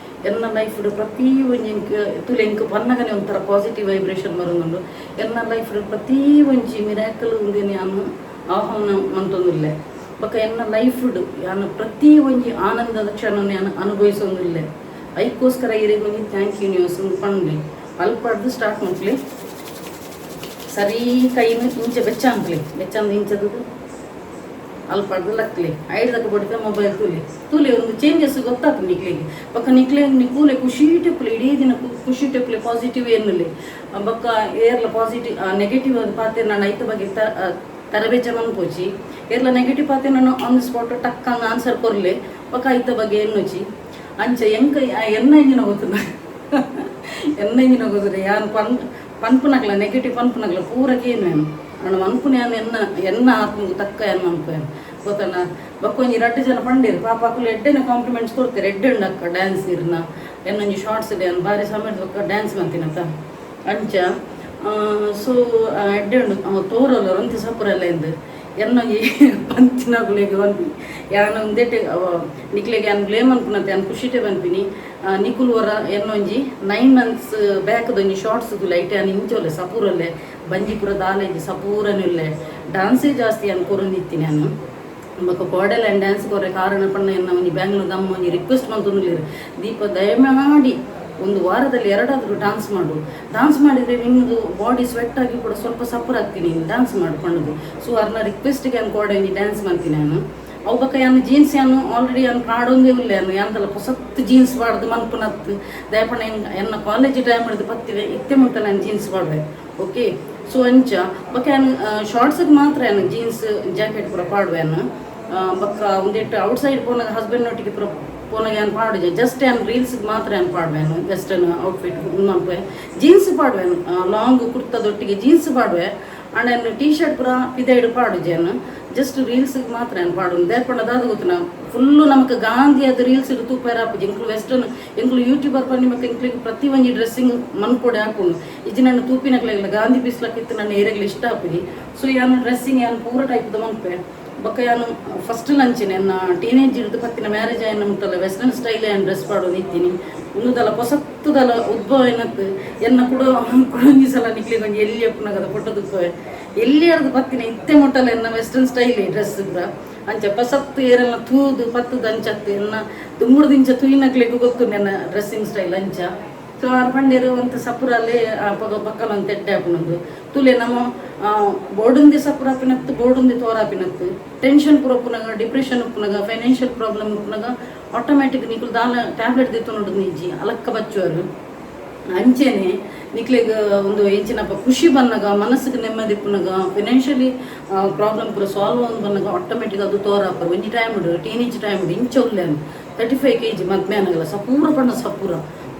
ಎನ್ನ ಲೈಫ್ ಪ್ರತಿ ಒಂಜಿ ಎಂಕ್ ತುಲೆ ಎಂಕ್ ಪನ್ನಗನೆ ಒಂಥರ ಪಾಸಿಟಿವ್ ವೈಬ್ರೇಷನ್ ಬರೋದುಂಡು. ಎನ್ನ ಲೈಫ್ ಪ್ರತಿ ಒಂಜಿ ಮಿರಾಕಲ್ ಉಂದೆನ್ ಯಾನ್ ಆಹ್ವಾನ ಮಂತೊಂದುಲ್ಲೆ. ಬೊಕ ಎನ್ನ ಲೈಫ್ ಯಾನ್ ಪ್ರತಿ ಒಂಜಿ ಆನಂದದ ಕ್ಷಣನ ಯಾನ್ ಅನುಭವಿಸೊಂದುಲ್ಲೆ. ಐಕ್ಕೋಸ್ಕರ ಇರೆಗ್ ಒಂಜಿ thank universe ಒಂದು ಪನ್ಲೆ. ಅಲ್ಪಡ್ದು ಸ್ಟಾರ್ಟ್ ಮನ್ಪುಲೆ. ಸರಿ ಕೈನು ಇಂಚ ಬೆಚ್ಚ ಅನ್ಪ್ಲೆ, ಬೆಚ್ಚಂದು ಇಂಚದು ಅಲ್ಪಡ್ದು ಲಕ್ಲೆ ಐಡ್ದಕ್ಕ ಬಡಿತ ಮೊಬೈಲ್ ತೂಲೆ ತೂಲೆ. ಒಂದು ಚೇಂಜಸ್ ಗೊತ್ತಾಗ್ತದೆ ನಿಕ್ಲೆಗೆ. ಬೊಕ್ಕ ನಿಕ್ಲೆ ಕೂಲೆ ಖುಷಿ ಟೆಪ್ಪುಲೆ, ಇಡೀ ದಿನ ಖುಷಿ ಟೆಪ್ಪುಲೆ, ಪಾಸಿಟಿವ್ ಎನ್ನುಲೆ. ಬೊಕ್ಕ ಏರ್ಲ ಪಾಸಿಟಿವ್ ನೆಗೆಟಿವ್ ಅದು ಪಾತೆ ನಾನು ಐತ ಬಗ್ಗೆ ತರಬೇಚ ಮನ್ಪೋಚಿ. ಏರ್ಲ ನೆಗೆಟಿವ್ ಪಾತೆ ನಾನು on the spot ಟಕ್ ಹಂಗ ಆನ್ಸರ್ ಕೊರ್ಲೆ. ಬೊಕ್ಕ ಐತ ಬಗ್ಗೆ ಎನ್ನುಚಿ. ಅಂಚ ಎಂಕ ಎನ್ನ ಇಂಜಿನ ಗೊತ್ತುನ, ಎನ್ನ ಇಂಜಿನ ಗೊತ್ತುನ. ಯಾನ್ ಪನ್ಪುನಕ್ಲ ನೆಗೆಟಿವ್ ಪನ್ಪುನಕ್ಲ ಪೂರಕ್ಕೆ ಏನು ಏನು ನಾನು ಮನ್ಪುನ. ಯಾನ್ ಎನ್ನ ಎನ್ನ ಆತ್ಮಗ್ ತಕ್ಕ ಯಾನ್ ಮನ್ಪು. ಗೊತ್ತನ. ಬೊಕ್ಕ ಒಂಜಿ ರಡ್ಡ್ ಜನ ಪಂಡೇರು, ಪಾಪ ಅಕುಲು ಎಡ್ಡೆನ ಕಾಂಪ್ಲಿಮೆಂಟ್ಸ್ ಕೊಡ್ತಾರೆ. ಎಡ್ಡೆ ಉಂಡು ಅಕ್ಕ ಡ್ಯಾನ್ಸ್ ಇರ್ನ, ಎನ್ನೊಂಜಿ ಶಾರ್ಟ್ಸ್ ಡ್ಯಾನ್ ಬಾರಿ ಸಮಯದ ಬೊಕ್ಕ ಡ್ಯಾನ್ಸ್ ಮಂತಿನತ ಅಂಚ. ಸೊ ಎಡ್ಡೆ ಉಂಡು ತೋರಲ್ಲ ಒಂತೆ ಸಪುರಲ್ಲ ಎಂದು ಎನ್ನೊಂಜಿ ಪಂತಿನಕುಲೆಗ್ ಪನ್ಪಿ ಯಾನ್ ಉಂದೆಟ್ ನಿಕ್ಲೆಗ್ ಯಾನ್ ಬ್ಲೇಮ್ ಅನ್ಪುನತೆ, ಯಾನ್ ಖುಷಿಟೆ ಪನ್ಪಿನಿ. ನಿಕುಲು ಒರ ಎನ್ನೊಂಜಿ 9 ಮಂತ್ಸ್ ಬ್ಯಾಕ್ದೊಂಜಿ ಶಾರ್ಟ್ಸ್ ತೂಲೆ. ಐಟ್ ಯಾನ್ ಇಂಚೊಲ್ಲೆ, ಸಪೂರಲ್ಲೆ, ಬಂಜಿ ಪೂರ ದಾಲೇಜಿ, ಸಪೂರನೆ ಉಲ್ಲೆ. ಡಾನ್ಸೇ ಜಾಸ್ತಿ ಯಾನ್ ಕೊರೊಂದಿತ್ತೀನಿ ಯಾನ್. ಬೊಕ್ಕ ಕೋಡೆಲ ಡ್ಯಾನ್ಸ್ ಕೊರೆ ಕಾರಣ ಪಂಡ, ಎನ್ನ ಒಂಜಿ ಬ್ಯಾಂಗ್ಳೂರ್ ದಮ್ಮ ಒಂಜಿ ರಿಕ್ವೆಸ್ಟ್ ಮಂತೊಂದುಲ್ಲೆರ್, "ದೀಪ, ದಯಮಾಡಿ ಒಂದು ವಾರದಲ್ಲಿ ಎರಡಾದರೂ ಡಾನ್ಸ್ ಮಾಡು. ಡಾನ್ಸ್ ಮಾಡಿದರೆ ನಿಮ್ಮದು ಬಾಡಿ ಸ್ವೆಟ್ ಆಗಿ ಕೂಡ ಸ್ವಲ್ಪ ಸಪುರ ಆಗ್ತೀನಿ, ನೀನು ಡಾನ್ಸ್ ಮಾಡು" ಪಂಡುದು. ಸೊ ಅರ್ನ ರಿಕ್ವೆಸ್ಟ್ಗೆ ಯಾನ್ ಕೋಡೆ ಒಂಜಿ ಡ್ಯಾನ್ಸ್ ಮಾಡ್ತೀನಿ ನಾನು. ಅವು ಬೊಕ್ಕ ಯಾನ್ ಜೀನ್ಸ್ ಯಾನು ಆಲ್ರೆಡಿ ಯಾನ್ ಪಾಡೊಂದೇ ಉಲ್ಲೆ. ಯಾನು ಯಾಂದಲ ಪೊಸತ್ತು ಜೀನ್ಸ್ ಪಾಡ್ದು ಮನ್ಪುನತ್ತು. ದಯಪಂಡ ಎನ್ನ ಕಾಲೇಜ್ ಟೈಮ್ ಹಿಡಿದು ಪತ್ತಿವೆ ಇತ್ತೆ ಮುಟ್ಟ ನಾನು ಜೀನ್ಸ್ ಪಾಡುವೆ. ಓಕೆ, ಸೊ ಅಂಚ. ಬೊಕ್ಕ ಯಾನ್ ಶಾರ್ಟ್ಸ್ಗೆ ಮಾತ್ರ ಯಾನ್ ಜೀನ್ಸ್ ಜಾಕೆಟ್ ಪೂರ ಪಾಡುವೆ ಯಾನ್. ಬೊಕ್ಕ ಒಂದೆಟ್ಟು ಔಟ್ ಸೈಡ್ ಪೋನಾಗ, ಹಸ್ಬೆಂಡ್ ನೊಟ್ಟಿಗೆ ಪೂರ ಪೋನಾಗ ಯಾನ್ ಪಾಡುಜೆ. ಜಸ್ಟ್ ಯಾನ್ ರೀಲ್ಸ್ಗೆ ಮಾತ್ರ ಯಾನ್ ಪಾಡುವೆ. ವೆಸ್ಟರ್ನ್ ಔಟ್ಫಿಟ್ ಮನ್ಪುವೆ, ಜೀನ್ಸ್ ಪಾಡುವೆ, ಲಾಂಗ್ ಕುರ್ತದೊಟ್ಟಿಗೆ ಜೀನ್ಸ್ ಪಾಡುವೆ. ಅಂಡ್ ಯಾನ್ ಟೀ ಶರ್ಟ್ ಪೂರ ಪಿದೈಡ್ ಪಾಡುಜೆ ಯಾನ್. ಜಸ್ಟ್ ರೀಲ್ಸ್ಗೆ ಮಾತ್ರ ಯಾನ್ ಪಾಡುನು. ದಾಯೆ ದಾದ ಗೊತ್ತುನ, ಫುಲ್ಲು ನಮಕ್ ಗಾಂಧಿ ಅದು ರೀಲ್ಸ್ ತೂಪೆರ ಆಪುಜಿ. ಎಂಕ್ಲು ವೆಸ್ಟರ್ನ್, ಎಂಕ್ಲು ಯೂಟ್ಯೂಬರ್ ಪನ್ನಿ ಮಕ್ಕ ಎಂಕ್ಲಿಗೆ ಪ್ರತಿ ಒಂಜಿ ಡ್ರೆಸ್ಸಿಂಗ್ ಮನ್ಪೊಡೆ ಹಾಕೊಂಡು ಇಜ್ಜಿ. ನನ್ನ ತೂಪಿನಕ್ಲೆಗ್ಲ ಗಾಂಧಿ ಪೀಸ್ಲಕ್ಕಿತ್ತು ನನ್ನ ಏರೆಗ್ಲ ಇಷ್ಟ ಆಪುಜಿ. ಸೊ ಯಾನ್ ಡ್ರೆಸ್ಸಿಂಗ್ ಯಾನ್ ಪೂರ ಟೈಪ್ದ ಮನ್ಪೆ. ಬೊಕ್ಕ ಯಾನು ಫಸ್ಟ್ ಲಂಚಿನ ಎನ್ನ ಟೀನೇಜ್ ಹಿಡಿದು ಪತ್ತಿನ ಮ್ಯಾರೇಜ್ ಆಯ್ನ ಮುಟ್ಟಲ್ಲ ವೆಸ್ಟರ್ನ್ ಸ್ಟೈಲ್ ಯಾನ್ ಡ್ರೆಸ್ ಪಾಡೋದು ಇತ್ತೀನಿ. ಉಂದುದಲ್ಲ ಪೊಸತ್ತುದಲ್ಲ ಉದ್ಭವ ಏನತ್ತು ಎನ್ನ ಕೂಡ ಕುಡೊಂಜಿ ಸಲ ನಿಕ್ಲಿಗೆ ಒಂಜಿ ಎಲ್ಲಿ ಅಪ್ಪುನಗದ ಫೋಟೋ ತುಪ್ಪವೆ. ಎಲ್ಲಿ ಅರ್ದು ಪತ್ತಿನ ಇತ್ತೆ ಮುಟ್ಟಲ್ಲ ಎನ್ನ ವೆಸ್ಟರ್ನ್ ಸ್ಟೈಲ್ ಡ್ರೆಸ್ ಪೂರ. ಅಂಚ ಪಸತ್ತು ಏರೆಲ್ಲ ತೂದು ಪತ್ತುದು ಅಂಚತ್ತು ಎನ್ನ ದುಮ್ಮುಡ್ದಿಂಚ ತೂಯಿನಕ್ಲೆಗ್ ಗೊತ್ತು ನನ್ನ ಡ್ರೆಸ್ಸಿಂಗ್ ಸ್ಟೈಲ್ ಅಂಚ. ಸೊ ಆರ್ ಪಂಡೇರು ಒಂತ ಸಪುರಲ್ಲಿ ಪಗ ಪಕ್ಕಲ ಒಂತ ಎಡ್ಡೆ ಆಪುನಂದು ತುಲೆ. ನಮ್ಮ ಬೋರ್ಡುಂದಿ ಸಪುರ ಆಪಿನತ್ತು, ಬೋರ್ಡುಂದಿ ತೋರಾಪಿನತ್ತು. ಟೆನ್ಷನ್ ಪೂರ ಉಪ್ಪುನಾಗ, ಡಿಪ್ರೆಷನ್ ಉಪ್ಪುನಾಗ, ಫೈನಾನ್ಷಿಯಲ್ ಪ್ರಾಬ್ಲಮ್ ಉಪ್ಪುನಾಗ ಆಟೋಮ್ಯಾಟಿಕ್ ನಿಕುಲು ದಾಲ ಟ್ಯಾಬ್ಲೆಟ್ ದೆತ್ತೊಂಡು ನಿಜ್ಜಿ ಅಲಕ್ಕ ಬಚ್ಚುವರು. ಅಂಚೆನೆ ನಿಕ್ಲೆಗ್ ಒಂದು ಎಂಚಿನಪ್ಪ ಖುಷಿ ಬಂದಾಗ, ಮನಸ್ಸಿಗೆ ನೆಮ್ಮದಿ ಇಪ್ಪುನಾಗ, ಫಿನಾನ್ಷಿಯಲಿ ಪ್ರಾಬ್ಲಮ್ ಪೂರ ಸಾಲ್ವ್ ಆವೊಂದು ಬಂದಾಗ ಆಟೋಮೆಟಿಕ್ ಅದು ತೋರಾಪರ್. ಒಂಜಿ ಟೈಮ್ ಟೀನೇಜ್ ಟೈಮ್ ಇಂಚ ಉಲ್ಲೇನು, 35 ಕೆಜಿ ಮದ್ಮೆ ಆನಗಲ. ಸಪೂರ ಪಂಡ ಸಪೂರ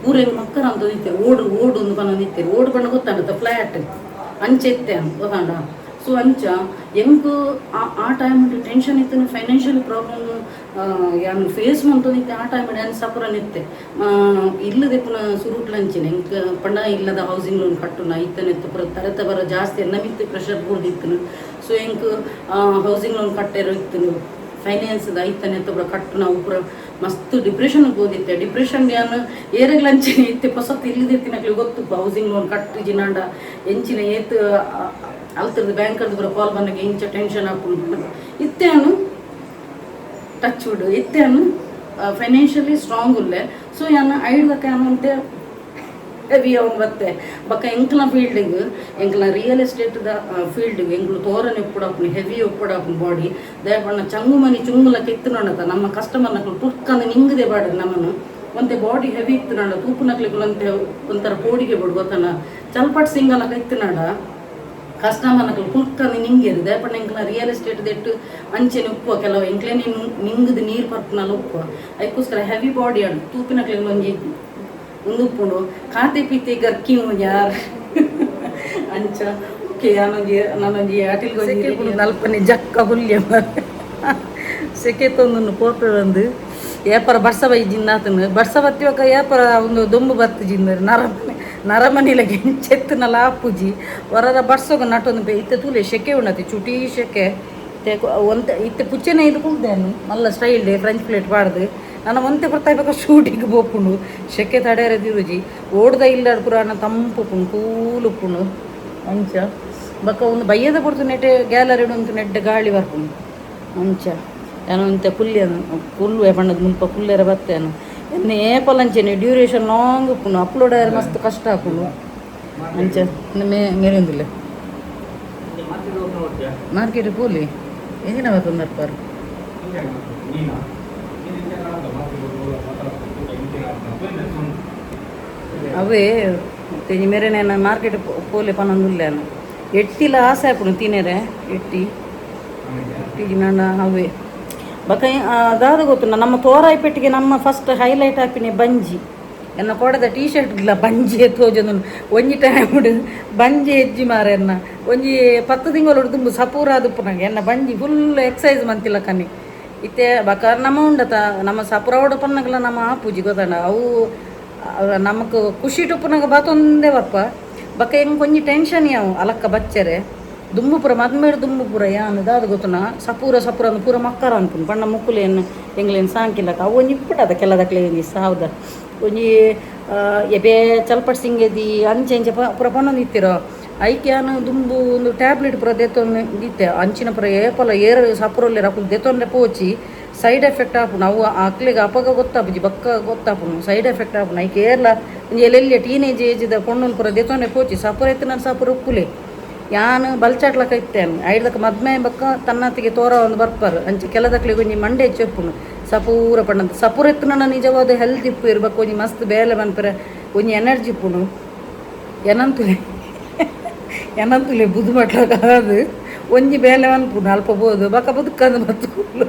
ಪೂರ ಎಂಕ್ ಮಕ್ಕರ ಅಂತ ನಿತ್ತೆರ್. ಓಡು ಓಡು ಒಂದು ಪನ ನಿತ್ತೆರ್. ಓಡು ಪಂಡ ಗೊತ್ತಾಂಡತ, ಫ್ಲಾಟ್ ಅಂಚೆ ಇತ್ತೆ ಗೊತ್ತಾಂಡ. ಸೊ ಅಂಚ ಎಂಕ್ ಆ ಆ ಟೈಮ್ ಟೆನ್ಷನ್ ಇತ್ತು, ಫೈನಾನ್ಷಿಯಲ್ ಪ್ರಾಬ್ಲಮ್ ಯಾನ್ ಫೇಸ್ ಮಂತೊಂದಿತ್ತೆ. ಆ ಟೈಮ್ ಯಾನ್ ಸಪುರ ನಿತ್ತೆ ಇಲ್ಲದೆಪ್ಪುನ ಸುರುಟ್ಲಂಚಿನ ಎಂಕ್ ಪಂಡ ಇಲ್ಲದ ಹೌಸಿಂಗ್ ಲೋನ್ ಕಟ್ಟುನ ಇತ್ತನೆತ್ತು ಪೂರ ತರತ ಬರ ಜಾಸ್ತಿ ಎನ್ನ ಮಿತ್ತು ಪ್ರೆಷರ್ ಬೂರ್ದಿತ್ತು. ಸೊ ಎಂಕ್ ಹೌಸಿಂಗ್ ಲೋನ್ ಕಟ್ಟೆರು ಇತ್ತು, ಫೈನಾನ್ಸ್ ಐತನೆ ಪೂರ ಕಟ್ಟುನ ಪೂರ ಮಸ್ತ್ ಡಿಪ್ರೆಷನ್ ಹೋದಿತ್ತೆ. ಡಿಪ್ರೆಷನ್ ಯಾನ್ ಏರೆಗ್ಲಂಚಿನ ಇತ್ತೆ ಪೊಸತ್ತು ಇಲ್ಲದಿತ್ತಿನಕ್ಲೆ ಗೊತ್ತು, ಹೌಸಿಂಗ್ ಲೋನ್ ಕಟ್ಟು ಜಿನಾಂಡ ಎಂಚಿನ ಏತ್ ಅಲ್ತದ ಬ್ಯಾಂಕರ್ದು ಪೂರ ಕಾಲ್ ಬಂದಾಗ ಇಂಚ ಟೆನ್ಷನ್ ಆಪುಂಡು. ಇತ್ತೆ ಯಾನು ಟಚ್ ವುಡ್, ಇತ್ತೆ ಯಾನು ಫೈನಾನ್ಷಿಯಲಿ ಸ್ಟ್ರಾಂಗ್ ಉಲ್ಲೆ. ಸೊ ಯಾನ್ ಐಡ್ದಕ್ಕ ಯಾನ್ ಒಂತೆ ಹೆವಿ ಅವನು ಬತ್ತೆ. ಬೊಕ್ಕ ಎಂಕ್ಲ ಫೀಲ್ಡಿಗ್, ಎಂಕ್ಲ ರಿಯಲ್ ಎಸ್ಟೇಟ್ದ ಫೀಲ್ಡ್ಗ್ ಎಂಕ್ಲು ತೋರನೆ ಉಪ್ಪುಡಾಪುನಿ, ಹೆವಿ ಉಪ್ಪುಡಾಪುನಿ ಬಾಡಿ. ದಯಪಣ್ಣ ಚಂಗು ಮನಿ ಚುಂಗುಲ ಕೆತ್ತು ನೋಡತ ನಮ್ಮ ಕಸ್ಟಮರ್ನಕ್ಲು ಟುಕ್ಕಂದು ನಿಂಗದೆ ಬಾಡ್ರಿ ನಮ್ಮನ್ನು. ಒಂತೆ ಬಾಡಿ ಹೆವಿ ಇತ್ತು ನಾಡ ತೂಪುನಕ್ಲಿಗೆ ಒಂತೆ ಒಂಥರ ಪೋಡಿಗೆ ಬಿಡು ಗೊತ್ತನ. ಚಲ್ಪಟ್ ಸಿಂಗಲ ಇತ್ತು ನಾಡ ಕಸ್ಟಮರ್ನಕ್ಲು ಕುಲ್ಕಂದು ನಿಂಗೇರು. ದಯಪಣ್ಣ ಎಂಕ್ಲ ರಿಯಲ್ ಎಸ್ಟೇಟ್ ದೆಟ್ಟು ಅಂಚೆನೆ ಉಪ್ಪು ಕೆಲವು ಎಂಕ್ಲೆ ನಿಂಗದ ನೀರು ಪರ್ಪುನಲ್ಲ ಉಪ್ಪು. ಅದಕ್ಕೋಸ್ಕರ ಹೆವಿ ಬಾಡಿ ಅಡು ತೂಪಿನಕ್ಲಿಗೆ ಒಂಜಿ ಒಂದು ಉಪ್ಪುಂಡು. ಖಾತೆ ಪೀತೆ ಗರ್ಕಿ ಯಾರ್ ಅಂಚ. ಓಕೆ, ನಾನೊಂಜಿ ನಾನೊಂಜಿ ಅಟಿಲ್ಗೊಂಜಿ ನಲ್ಪನೆ ಜಕ್ಕ ಹುಲ್ಯ ಸೆಕೆ ತೊಂದು ಪೋಪೆ ಬಂದು ಏಪರ ಬರ್ಸ ಬೈ ಜಿಂದಾತನು. ಬರ್ಸ ಬತ್ತಿವಕ ಏಪರ ಒಂದು ದೊಂಬು ಬತ್ತು ಜಿಂದರ್ ನರಮನೆ ನರಮನಿಲಗೆ ಚೆತ್ತುನಲ ಆಪುಜಿ. ಹೊರರ ಬರ್ಸೋಗ ನಟೊಂದು ಇತ್ತೆ ತೂಲೆ ಶೆಕೆ ಉಂಡತಿ ಚುಟಿ ಶೆಕೆ ಒಂತೆ ಇತ್ತೆ ಪುಚ್ಚೆನೆ ಇದು ಕುಲ್ದೇನು ಮಲ್ಲ ಸ್ಟೈಲ್ ಫ್ರೆಂಚ್ ಪ್ಲೇಟ್ ಪಾಡ್ದು. ನನ್ನ ಒಂತೆ ಬರ್ತಾ ಶೂಟಿಂಗ್ ಪೋಪುಂಡು. ಶೆಕೆ ತಡೆಯರ ತಿರುಜಿ ಓಡ್ದ ಇಲ್ಲ ಪುರಾಣ ತಂಪು ಉಪ್ಪುಂಡು, ಕೂಲ್ ಉಪ್ಪುಂಡು ಅಂಚ. ಬೊಕ್ಕ ಒಂದು ಬಯ್ಯದ ಪೊರ್ತು ನೆಟೆ ಗ್ಯಾಲರಿ ಉಂಟು, ನೆಡ್ಡೆ ಗಾಳಿ ಬರ್ಪುಂಡು ಅಂಚ. ಯಾನು ಒಂತೆ ಕುಲ್ಯನು ಕುಲ್ಲುವೆ ಪಂಡದ ಮುಲ್ಪ ಕುಲ್ಲೆರ ಬತ್ತೇನು. ಎನ್ನೆ ಏಪಲಂಚೆನೆ ಡ್ಯೂರೇಷನ್ ಲಾಂಗ್ ಉಪ್ಪುಂಡು, ಅಪ್ಲೋಡ್ ಆಯರೆ ಮಸ್ತ್ ಕಷ್ಟ ಆಪುಂಡು ಅಂಚ. ಮೇ ಮೇರೊಂದಿಲ್ಲ ಮಾರ್ಕೆಟ್ ಪೋಲಿ ಎಂಜಿನ ಬತ್ತೊಂದರ್ಪಾರು. ಅವೇ ತೆಂಜಿ ಮೇರೆನೆ ಮಾರ್ಕೆಟ್ ಪೋಲೆ ಪನೊಂದುಲ್ಲೇನು. ಎಟ್ಟಿಲ ಆಸೆ ಆಪುಂಡು ತಿನೆರೆ. ಎಟ್ಟಿ ಎಟ್ಟಿ ನಾನ ಅವೇ ಬೊಕ ದಾದ ಗೊತ್ತುಂಡ, ನಮ್ಮ ತೋರಾಯಿ ಪೆಟ್ಟಿಗೆ ನಮ್ಮ ಫಸ್ಟ್ ಹೈಲೈಟ್ ಆಪಿನಿ ಬಂಜಿ. ಎನ್ನ ಕೊಡದ ಟೀ ಶರ್ಟ್ಲ ಬಂಜಿ ತೋಜೊಂದು ಒಂಜಿ ಟೈಮ್ ಬಂಜಿ ಹೆಜ್ಜಿ ಮಾರ ಎನ್ನ ಒಂಜಿ 10 ತಿಂಗಳು ದುಂಬು ಸಪೂರ ಆದುಪ್ಪುನಗ ಎನ್ನ ಬಂಜಿ ಫುಲ್ ಎಕ್ಸಸೈಸ್ ಮಂತಿಲ್ಲ ಕನ್ನಿ ಇತ್ತೆ ಬಕ ನಮ್ಮ ಉಂಡತ ನಮ್ಮ ಸಪುರ ಓಡ ಪನ್ನಗಲ ನಮ್ಮ ಆಪುಜಿ ಗೊತ್ತಂಡ ಅವು ನಮಕ್ ಖುಷಿ ಟುಪ್ಪುನಗ ಬಾತೊಂದೇ ಬರ್ಪ ಬಕ ಎಂಕ್ ಒಂಜಿ ಟೆನ್ಷನ್ ಯಾವು ಅಲಕ್ಕ ಬಚ್ಚರೆ ದುಂಬು ಪೂರ ಮದ್ಮೇಡು ದುಂಬು ಪೂರ ಯಾನ್ ದಾದ ಗೊತ್ತುನ ಸಪೂರ ಸಪೂರ ಅಂದ್ ಪೂರ ಮಕ್ಕರ ಅನ್ಪುನು ಪಂಡ ಮುಕ್ಕುಲೇನು ಎಂಗ್ಲೇನು ಸಾಂಕಿಲ್ಲಕ ಅವು ಒಂಜಿ ಇಪ್ಪುಡದ ಕೆಲದಕ್ಲೆ ಒಂಜಿ ಸಾವ್ದ ಒಂಜಿ ಎಬೆ ಚಲ್ಪಟ್ ಸಿಂಗೆದಿ ಅಂಚೆ ಇಂಚೆ ಪೂರ ಪನ್ನೊಂದು ಇತ್ತಿರೋ ಐಕ್ ಯಾನ್ ದುಂಬು ಒಂದು ಟ್ಯಾಬ್ಲೆಟ್ ಪೂರ ದೆತ್ತೊಂದು ಇತ್ತೆ ಅಂಚಿನ ಪೂರ ಏಪಲ ಏರ್ ಸಪುರೊಲ್ಲೆರ್ ಅಕುಲು ದೆತ್ತೊಂಡೆ ಪೋಚಿ ಸೈಡ್ ಎಫೆಕ್ಟ್ ಆಪುಂಡು ಅವು ಅಕ್ಲೆಗ್ ಅಪಗ ಗೊತ್ತಾಪುಜಿ ಬೊಕ್ಕ ಗೊತ್ತಾಪುಂಡು ಸೈಡ್ ಎಫೆಕ್ಟ್ ಆಪುಂಡು ಐಕ್ ಏರ್ಲ ಒಂಜಿ ಎಲ್ಲೆಲ್ಲಿ ಟೀನೇಜ್ ಏಜ್ದ ಪೊಣ್ಣುಲು ಪೂರ ದೆತ್ತೊಂಡೆ ಪೋಚಿ ಸಪುರ ಇತ್ತಿನ ಸಪುರ ಉಪ್ಪುಲೆ ಯಾನ್ ಬಲ್ಚಾಟ್ಲಕ ಇತ್ತೇನು ಐಡ್ದಕ್ಕ ಮದ್ಮೆ ಬೊಕ್ಕ ತನ್ನತ್ತಿಗೆ ತೋರ ಒಂದು ಬರ್ಪರ್ ಅಂಚೆ ಕೆಲದಕ್ಲೆಗ್ ಒಂಜಿ ಮಂಡೆ ಹೆಚ್ಚು ಸಪೂರ ಪಂಡಂತ ಸಪೂರ ಇತ್ತಿನ ನಿಜವಾದ ಹೆಲ್ತ್ ಇಪ್ಪು ಇರ್ಬೇಕು ಒಂಜಿ ಮಸ್ತ್ ಬೇಲೆ ಮನ್ಪೆರೆ ಒಂಜಿ ಎನರ್ಜಿ ಇಪ್ಪುಂಡು ಎನಂತುಲೆ ಎನಂತುಲೆ ಬುದ್ದು ಮಟ್ಲಕ ಅದು ಒಂಜಿ ಬೇಲೆ ಮನ್ಪುಂಡು ಅಲ್ಪ ಬೋದು ಬೊಕ್ಕ ಬದುಕಂದು ಬತ್ತುಕುಲು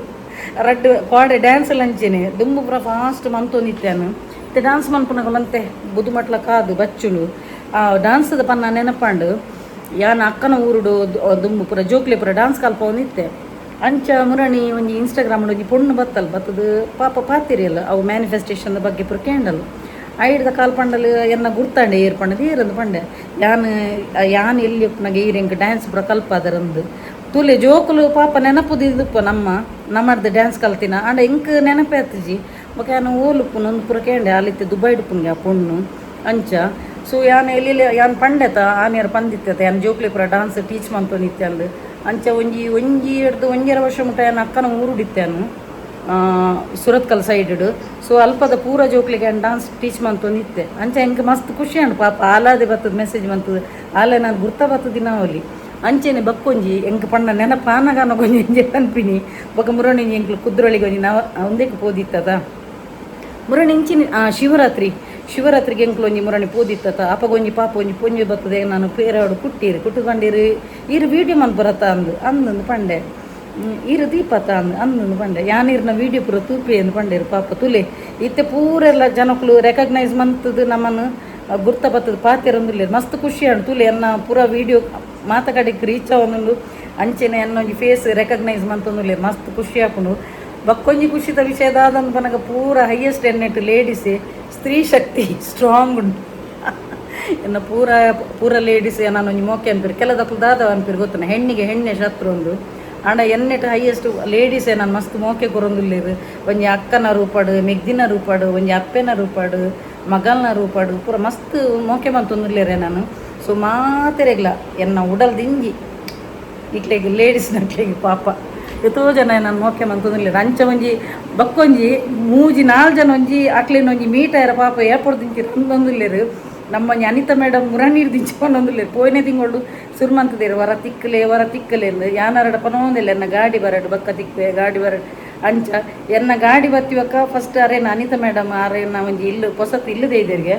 ರಡ್ಡ್ ಕೋಡೆ ಡ್ಯಾನ್ಸ್ ಎಲ್ಲ ಅಂಚೆನೆ ದುಂಬು ಪೂರ ಫಾಸ್ಟ್ ಮಂತೊಂದಿತ್ತೇನು ಇತ್ತೆ ಡ್ಯಾನ್ಸ್ ಮನ್ಪುನಗ ಮಂತೆ ಬುದ್ದು ಮಟ್ಲ ಕಾದು ಬಚ್ಚುಂಡು ಆ ಡ್ಯಾನ್ಸ್ದ ಪನ್ನ ನೆನಪಾಂಡು ಯಾನ್ ಅಕ್ಕನ ಊರುಡು ದುಂಬು ಪೂರ ಜೋಕ್ಲೆ ಪೂರ ಡ್ಯಾನ್ಸ್ ಕಲ್ಪವೊಂದಿತ್ತೆ ಅಂಚ ಮುರಣಿ ಒಂಜಿ ಇನ್ಸ್ಟಾಗ್ರಾಮ್ ಒಂಜಿ ಪೊಣ್ಣು ಬತ್ತಲ್ ಬತ್ತದು ಪಾಪ ಪಾತಿರಿಯಲ್ಲ ಅವು ಮ್ಯಾನಿಫೆಸ್ಟೇಷನ್ ಬಗ್ಗೆ ಪೂರ ಕೇಂಡಲ್ ಐಡ್ದ ಕಾಲ್ ಪಂಡಲ್ ಎನ್ನ ಗುರ್ತಾಂಡೆ ಏರ್ ಪಂಡದು ಏರಂದು ಪಂಡೆ ಯಾನ್ ಯಾನ್ ಎಲ್ಲಿ ಉಪ್ಪುನಗ ಈರ್ ಎಂಕ್ ಡ್ಯಾನ್ಸ್ ಪೂರ ಕಲ್ಪಾದರಂದು ತೂಲೆ ಜೋಕುಲು ಪಾಪ ನೆನಪುದಿದುಪ್ಪ ನಮ್ಮ ನಮ್ಮರ್ದು ಡ್ಯಾನ್ಸ್ ಕಲ್ತಿನ ಆಂಡ ಎಂಕ್ ನೆನಪೇ ಆತುಜಿ ಬೊಕ ಯಾನ್ ಓಲುಪ್ಪುನು ಒಂದು ಪೂರ ಕೇಂಡೆ ಅಲ್ಲಿತ್ತೆ ದುಬೈಡ್ ಉಪ್ಪುನ್ಗೆ ಆ ಪೊಣ್ಣು ಅಂಚ ಸೊ ಯಾನ್ ಎಲ್ಲಿ ಯಾನ್ ಪಂಡೆತ ಆನಿಯರ್ ಪಂದಿತ್ತೆ ಯಾನ್ ಜೋಕ್ಲೆ ಪೂರ ಡಾನ್ಸ್ ಟೀಚ್ ಮಂತೊಂದಿತ್ತೆ ಅಂದ್ ಅಂಚ ಒಂಜಿ ಒಂಜಿ ಹಿಡ್ದು ಒಂಜರ ವರ್ಷ ಮುಟ್ಟ ಯಾನ್ ಅಕ್ಕನ ಊರುಡಿತ್ತೇನು ಸುರತ್ಕಲ್ ಸೈಡ್ ಸೊ ಅಲ್ಪದ ಪೂರ ಜೋಕ್ಲಿಗೆ ಡಾನ್ಸ್ ಟೀಚ್ ಮಂತೊಂದಿತ್ತೆ ಅಂಚ ಎಂಕ್ ಮಸ್ತ್ ಖುಷಿ ಉಂಡು ಪಾಪ ಆಲಾದೆ ಬತ್ತದ ಮೆಸೇಜ್ ಮಂತದ ಆಲೆ ನಾನು ಗುರ್ತ ಬತ್ತದ ದಿನಾವಲಿ ಅಂಚೆನೆ ಬಕ್ಕೊಂಜಿ ಎಂಕ್ ಪಂಡ ನೆನಪಾನಗಾನ ಕೊಂಜಿ ಎಂಜೆ ಪನ್ಪಿನಿ ಬೊಕ ಮುರಣಿ ಎಂಕ್ಲು ಕುದ್ರೋಳಿಗೆ ಒಂಜಿ ನವ ಒಂದೇಕ್ ಪೋದಿತ್ತದ ಮುರಣಿ ಇಂಚಿನ ಶಿವರಾತ್ರಿ ಶಿವರಾತ್ರಿಗೆ ಎಂಕ್ಲು ಒಂಜಿ ಮುರಣಿ ಪೋದಿತ್ತತ ಅಪಗೊಂಜಿ ಪಾಪ ಒಂಜಿ ಪೊಂಜಿ ಬರ್ತದೆ ನಾನು ಪೇರಾಡು ಕುಟ್ಟೀರು ಕುಟ್ಟುಕೊಂಡಿರು ಈರು ವೀಡಿಯೋ ಮನ್ಪುರತ ಅಂದು ಅಂದಂದು ಪಂಡೆ ಈರು ದೀಪತ ಅಂದು ಅಂದಂದು ಪಂಡೆ ಯಾನೀರ್ನ ವೀಡಿಯೋ ಪೂರ ತೂಪೆ ಅಂದು ಪಂಡೇರು ಪಾಪ ತುಲೆ ಇತ್ತೆ ಪೂರೆಲ್ಲ ಜನಕ್ಕಲು ರೆಕಗ್ನೈಸ್ ಮಂತದ್ದು ನಮ್ಮನ್ನು ಗುರ್ತ ಬತ್ತದ ಪಾತೆರೊಂದುಲ್ಲೆರ್ ಮಸ್ತ್ ಖುಷಿ ಆಂಡ್ ತುಲೆ ಎನ್ನ ಪೂರ ವೀಡಿಯೋ ಮಾತ ಕಡೆಕ್ ರೀಚ್ ಆವೊಂದುಂಡು ಅಂಚೆನೆ ಎನ್ನ ಒಂಜಿ ಫೇಸ್ ರೆಕಗ್ನೈಸ್ ಮಂತೊಂದುಲ್ಲೆರ್ ಮಸ್ತ್ ಖುಷಿ ಆಪುಂಡು ಬಕ್ಕೊಂಜಿ ಖುಷಿದ ವಿಷಯ ದಾದಂದು ಪನಗ ಪೂರ highest ಎನ್ನೆಟ್ ladies Stree Shakti strong ಉಂಟು ಎನ್ನ ಪೂರ ಪೂರ ಲೇಡೀಸ್ ನಾನು ಒಂಜಿ ಮೋಕೆ ಅನ್ಪಿರು ಕೆಲದಕ್ಲು ದಾದ ಅನ್ಪಿರು ಗೊತ್ತುನ ಹೆಣ್ಣಿಗೆ ಹೆಣ್ಣೆ ಶತ್ರು ಒಂದು ಆಂಡ ಎನ್ನೆಟ್ ಹೈಯೆಸ್ಟ್ ಲೇಡೀಸ್ ನಾನು ಮಸ್ತ್ ಮೋಕೆ ಕೊರೊಂದುಲ್ಲೆರ್ ಒಂಜಿ ಅಕ್ಕನ ರೂಪಡು ಮೆಗ್ದಿನ ರೂಪಡು ಒಂಜಿ ಅಪ್ಪೆನ ರೂಪಡು ಮಗಲ್ನ ರೂಪಡು ಪೂರ ಮಸ್ತ್ ಮೋಕೆ ಮಂತೊಂದುಲ್ಲೆರೆ ನಾನು ಸೊ ಮಾತೆರೆಗ್ಲ ಎನ್ನ ಉಡಲ್ ದಿಂಜಿ ನಿಕ್ಲೆಗ್ ಲೇಡೀಸ್ ನಕ್ಲೆಗ್ ಪಾಪ ಏತೋ ಜನ ನಾನು ಮೋಕೆ ಮಂತೊಂದುಲ್ಲೆರ್ ಅಂಚ ಒಂಜಿ ಬಕ್ಕೊಂಜಿ ಮೂಜಿ ನಾಲ್ ಜನ ಒಂಜಿ ಅಕ್ಲೆನ ಒಂಜಿ ಮೀಟ್ ಆಯರ ಪಾಪ ಏಪೊಡು ದಿಂಚಿ ರಂದೊಂದುಲ್ಲೆರ್ ನಮ್ಮ ಒಂಜಿ ಅನಿತಾ ಮೇಡಮ್ ಮುರಾನೀರ್ ದಿಂಚಿ ಪನೊಂದುಲ್ಲೆರ್ ಪೋಯಿನೆ ತಿಂಗೊಳು ಸುರು ಮಂತುದೆರ್ ವರ ತಿಕ್ಕಲೆ ವರ ತಿಕ್ಕಲೆ ಅಂದ್ ಯಾನಾರಡ ಪನೊಂದಿಲ್ಲ ಎನ್ನ ಗಾಡಿ ಬರಡ್ ಬಕ್ಕ ತಿಕ್ಕುವೆ ಗಾಡಿ ಬರಡ್ ಅಂಚ ಎನ್ನ ಗಾಡಿ ಬತ್ತಿವಕ್ಕ ಫಸ್ಟ್ ಅರೇನ ಅನಿತಾ ಮೇಡಮ್ ಅರೇನ ಒಂಜಿ ಇಲ್ಲು ಪೊಸತ್ ಇಲ್ಲದೆ ಇದ್ದರಿಗೆ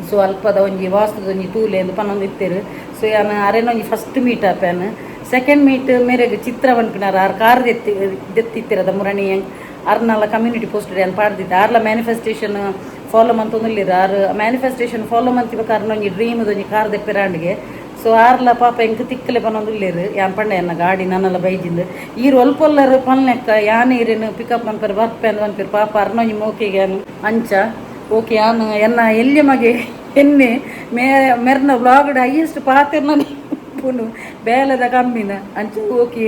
ಸೊ ಅಲ್ಪದ ಒಂಜಿ ವಾಸ್ತುದ ಒಂಜಿ ತೂಲೆ ಅಂದ್ ಪನೊಂದು ಇತ್ತೆರ್ ಸೊ ಯಾನ್ ಅರೇನ ಒಂಜಿ ಫಸ್ಟ್ ಮೀಟ್ ಆಪೇನ್ ಸೆಕೆಂಡ್ ಮೀಟ್ ಮೇರೆಗ್ ಚಿತ್ರ ಪನ್ಪಿನಾರ್ ಆರ್ ಕಾರ್ ದೆತ್ತಿ ದೆತ್ತಿತ್ತಿರದ ಮುರಣಿ ಅರ್ನಲ ಕಮ್ಯುನಿಟಿ ಪೋಸ್ಟ್ ಯಾನ್ ಪಾಡ್ದಿತ್ತೆ ಆರ್ಲ ಮ್ಯಾನಿಫೆಸ್ಟೇಷನ್ ಫಾಲೋ ಮಂತೊಂದುಲ್ಲೆರ್ ಆರ್ ಮ್ಯಾನಿಫೆಸ್ಟೇಷನ್ ಫಾಲೋ ಮಂತಿಬೊಕ ಅರ್ನ ಒಂಜಿ ಡ್ರೀಮ್ ಒಂಜಿ ಕಾರ್ ದೆಪ್ಪೆರಾಂಡ್ಗೆ ಸೊ ಆರ್ಲ ಪಾಪ ಎಂಕ್ ತಿಕ್ಕಲೆ ಪನೊಂದುಲ್ಲೆರ್ ಯಾನ್ ಪಂಡೆ ಎನ್ನ ಗಾಡಿ ನನಲ ಬೈಜಿಂದ್ ಈರ್ ಒಲ್ಪೊಲ್ಲರ್ ಪನ್ಲೆಕ್ಕ ಯಾನ್ ಈರೆನ್ ಪಿಕಪ್ ಮನ್ಪೆರ್ ಬರ್ಪೆ ಅಂದ್ ಪನ್ಪೆರ್ ಪಾಪ ಅರ್ನ ಒಂಜಿ ಮೋಕೆಗೆ ಯಾನ್ ಅಂಚ ಓಕೆ ಯಾನ್ ಎನ್ನ ಎಲ್ಯ ಮಗೆ ಎನ್ನೆ ಮೇ ಮೆರ್ನ ವ್ಲಾಗ್ಡ್ ಹೈಯೆಸ್ಟ್ ಪಾತೆರ್ನ ಪುನು ಬೇಲೆದ ಕಮ್ಮಿನ ಅಂಚ ಓಕೆ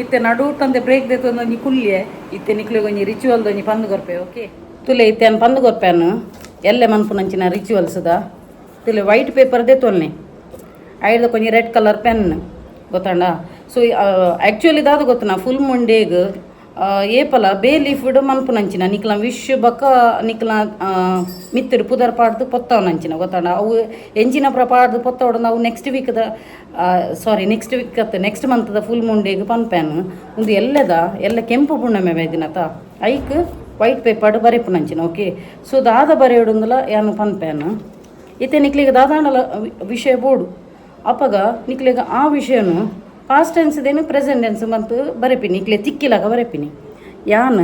ಇತ್ತೆ ನಡುಟಂದೆ ಬ್ರೇಕ್ ದೆತ್ತೊಂದು ಒಂಜಿ ಕುಲ್ಯೆ ಇತ್ತೆ ನಿಕ್ಲೆಗ್ ಒಂಜಿ ರಿಚುವಲ್ದ ಒಂಜಿ ಪಂದ್ ಕೊರ್ಪೆ ಓಕೆ ತುಲೆ ಇತ್ತೆ ಯಾನ್ ಪಂದ್ ಕೊರ್ಪೆನು ಎಲ್ಲೆ ಮನ್ಪುನಂಚಿನ ರಿಚುವಲ್ಸ್ದ ತುಲೆ ವೈಟ್ ಪೇಪರ್ ದೆತ್ತೊನ್ನೆ ಐಡ್ದ ಒಂಜಿ red colour pen ಗೊತ್ತಾಂಡ so actually ದಾದ ಗೊತ್ತುನಾ ಫುಲ್ ಮೂನ್ ಡೇಗ್ ಏಪಲ ಬೇ ಲೀಫ್ಡ್ ಮನ್ಪುನಂಚಿನ ನಿಕ್ಲ ವಿಶ್ ಬೊಕ್ಕ ನಿಕ್ಲ ಮಿತ್ತುಡು ಪುದರ್ ಪಾಡ್ದು ಪೊತ್ತವನಂಚಿನ ಗೊತ್ತಾಂಡ ಅವು ಎಂಚಿನ ಪೂರ ಪಾಡ್ದು ಪೊತ್ತವಡು ಅವು ನೆಕ್ಸ್ಟ್ ವೀಕ್ದ ಸಾರಿ ನೆಕ್ಸ್ಟ್ ವೀಕ್ ಅತ್ತ ನೆಕ್ಸ್ಟ್ ಮಂತ್ದ ಫುಲ್ ಮೂನ್ ಡೇಗ್ ಪನ್ಪೇನು ಉಂದು ಎಲ್ಲೆದ ಎಲ್ಲ ಕೆಂಪು ಪುಣ್ಣಮೆ ಬೈದಿನತ ಐಕ್ ವೈಟ್ ಪೇಪರ್ಡ್ ಬರೆಪುನಂಚಿನ ಓಕೆ ಸೊ ದಾದ ಬರೆಯೊಡುಂದುಲ ಯಾನ್ ಪನ್ಪೇನು ಇತ್ತೆ ನಿಕ್ಲೆಗ್ ದಾದಾಂಡಲ ವಿಷಯ ಬೋಡು ಅಪಗ ನಿಕ್ಲೆಗ್ ಆ ವಿಷಯನು ಪಾಸ್ಟ್ ಟೆನ್ಸ್ ದೇನು ಪ್ರೆಸೆಂಟ್ ಟೆನ್ಸ್ ಮಂತ್ ಬರೆಪಿನಿ ನಿಕ್ಲೆ ತಿಕ್ಕಿಲಾಗ ಬರೆಪಿನಿ ಯಾನ್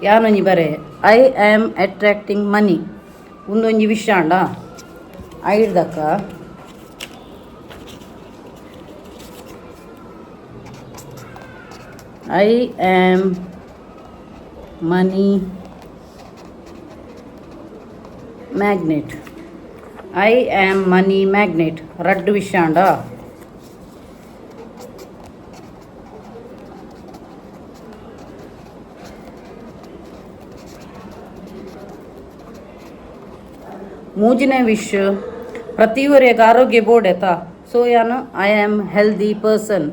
ಯಾನೊಂಜಿ ಬರೆ I am attracting ಮನಿ ಉಂದೊಂಜಿ ವಿಷಯ ಅಂಡ ಐಡ್ದಕ್ಕ I am money magnet I am money magnet ರಡ್ಡು ವಿಷಯ ಅಂಡ ಮೂಜಿನೇ ವಿಶ್ ಪ್ರತಿಯೊರಿಯಾಗ ಆರೋಗ್ಯ ಬೋರ್ಡ್ ಆಯ್ತಾ ಸೊ ಯಾನು I am healthy person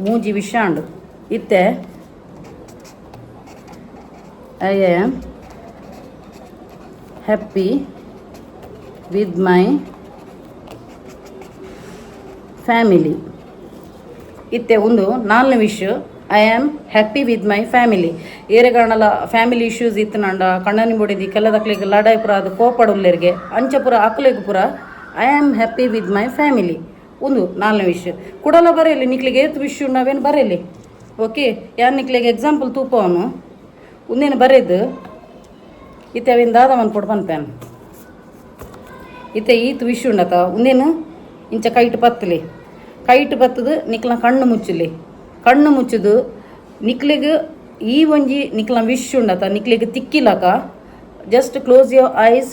ಮೂಜಿ ವಿಷಾಂಡ್ ಇತ್ತೆ I am happy with my family ಇತ್ತೆ ಒಂದು ನಾಲ್ನೇ wish I am happy with my family ಏರೆಗಾಣಲ family issues ಇತ್ತನಂಡ ಕಣ್ಣನಿ ಬೊಡಿದಿ ಕೆಲದಕ್ಲಿಗೆ ಲಡಾಯಿ ಪುರ ಅದು ಕೋಪಡುಲ್ಲೆರ್ಗೆ ಅಂಚಪುರ ಅಕ್ಲೆಗ್ ಪುರ I am happy with my family ಒಂದು ನಾಲ್ನೇ ವಿಶ್ ಕುಡಲ ಬರೆಯಲಿ ನಿಕ್ಲಿಗೆ ಏತ್ ವಿಶ್ ನಾವೇನು ಬರೆಯಲಿ ಓಕೆ ಯಾರು ನಿಕ್ಲಿಗೆ ಎಕ್ಸಾಂಪಲ್ ತೂಪವನು ಒಂದೇನು ಬರೆದು ಇತ್ತೆ ಅವಿನ ದಾದ ಮನ್ಪೊಡು ಪನ್ಪೇನು ಇತ್ತೆ ಈತ್ ವಿಶ್ ಉಂಡತ ಒಂದೇನು ಇಂಚ ಕೈಟ್ ಪತ್ತಲಿ ಕೈಟ್ ಪತ್ತದು ನಿಕ್ಲ ಕಣ್ಣು ಮುಚ್ಚಲಿ ಕಣ್ಣು ಮುಚ್ಚುದು ನಿಕ್ಲಿಗೆ ಈ ಒಂಜಿ ನಿಕ್ಲ ವಿಶ್ ಉಂಡತ ನಿಕ್ಲಿಗೆ ತಿಕ್ಕಿಲಕ just close your eyes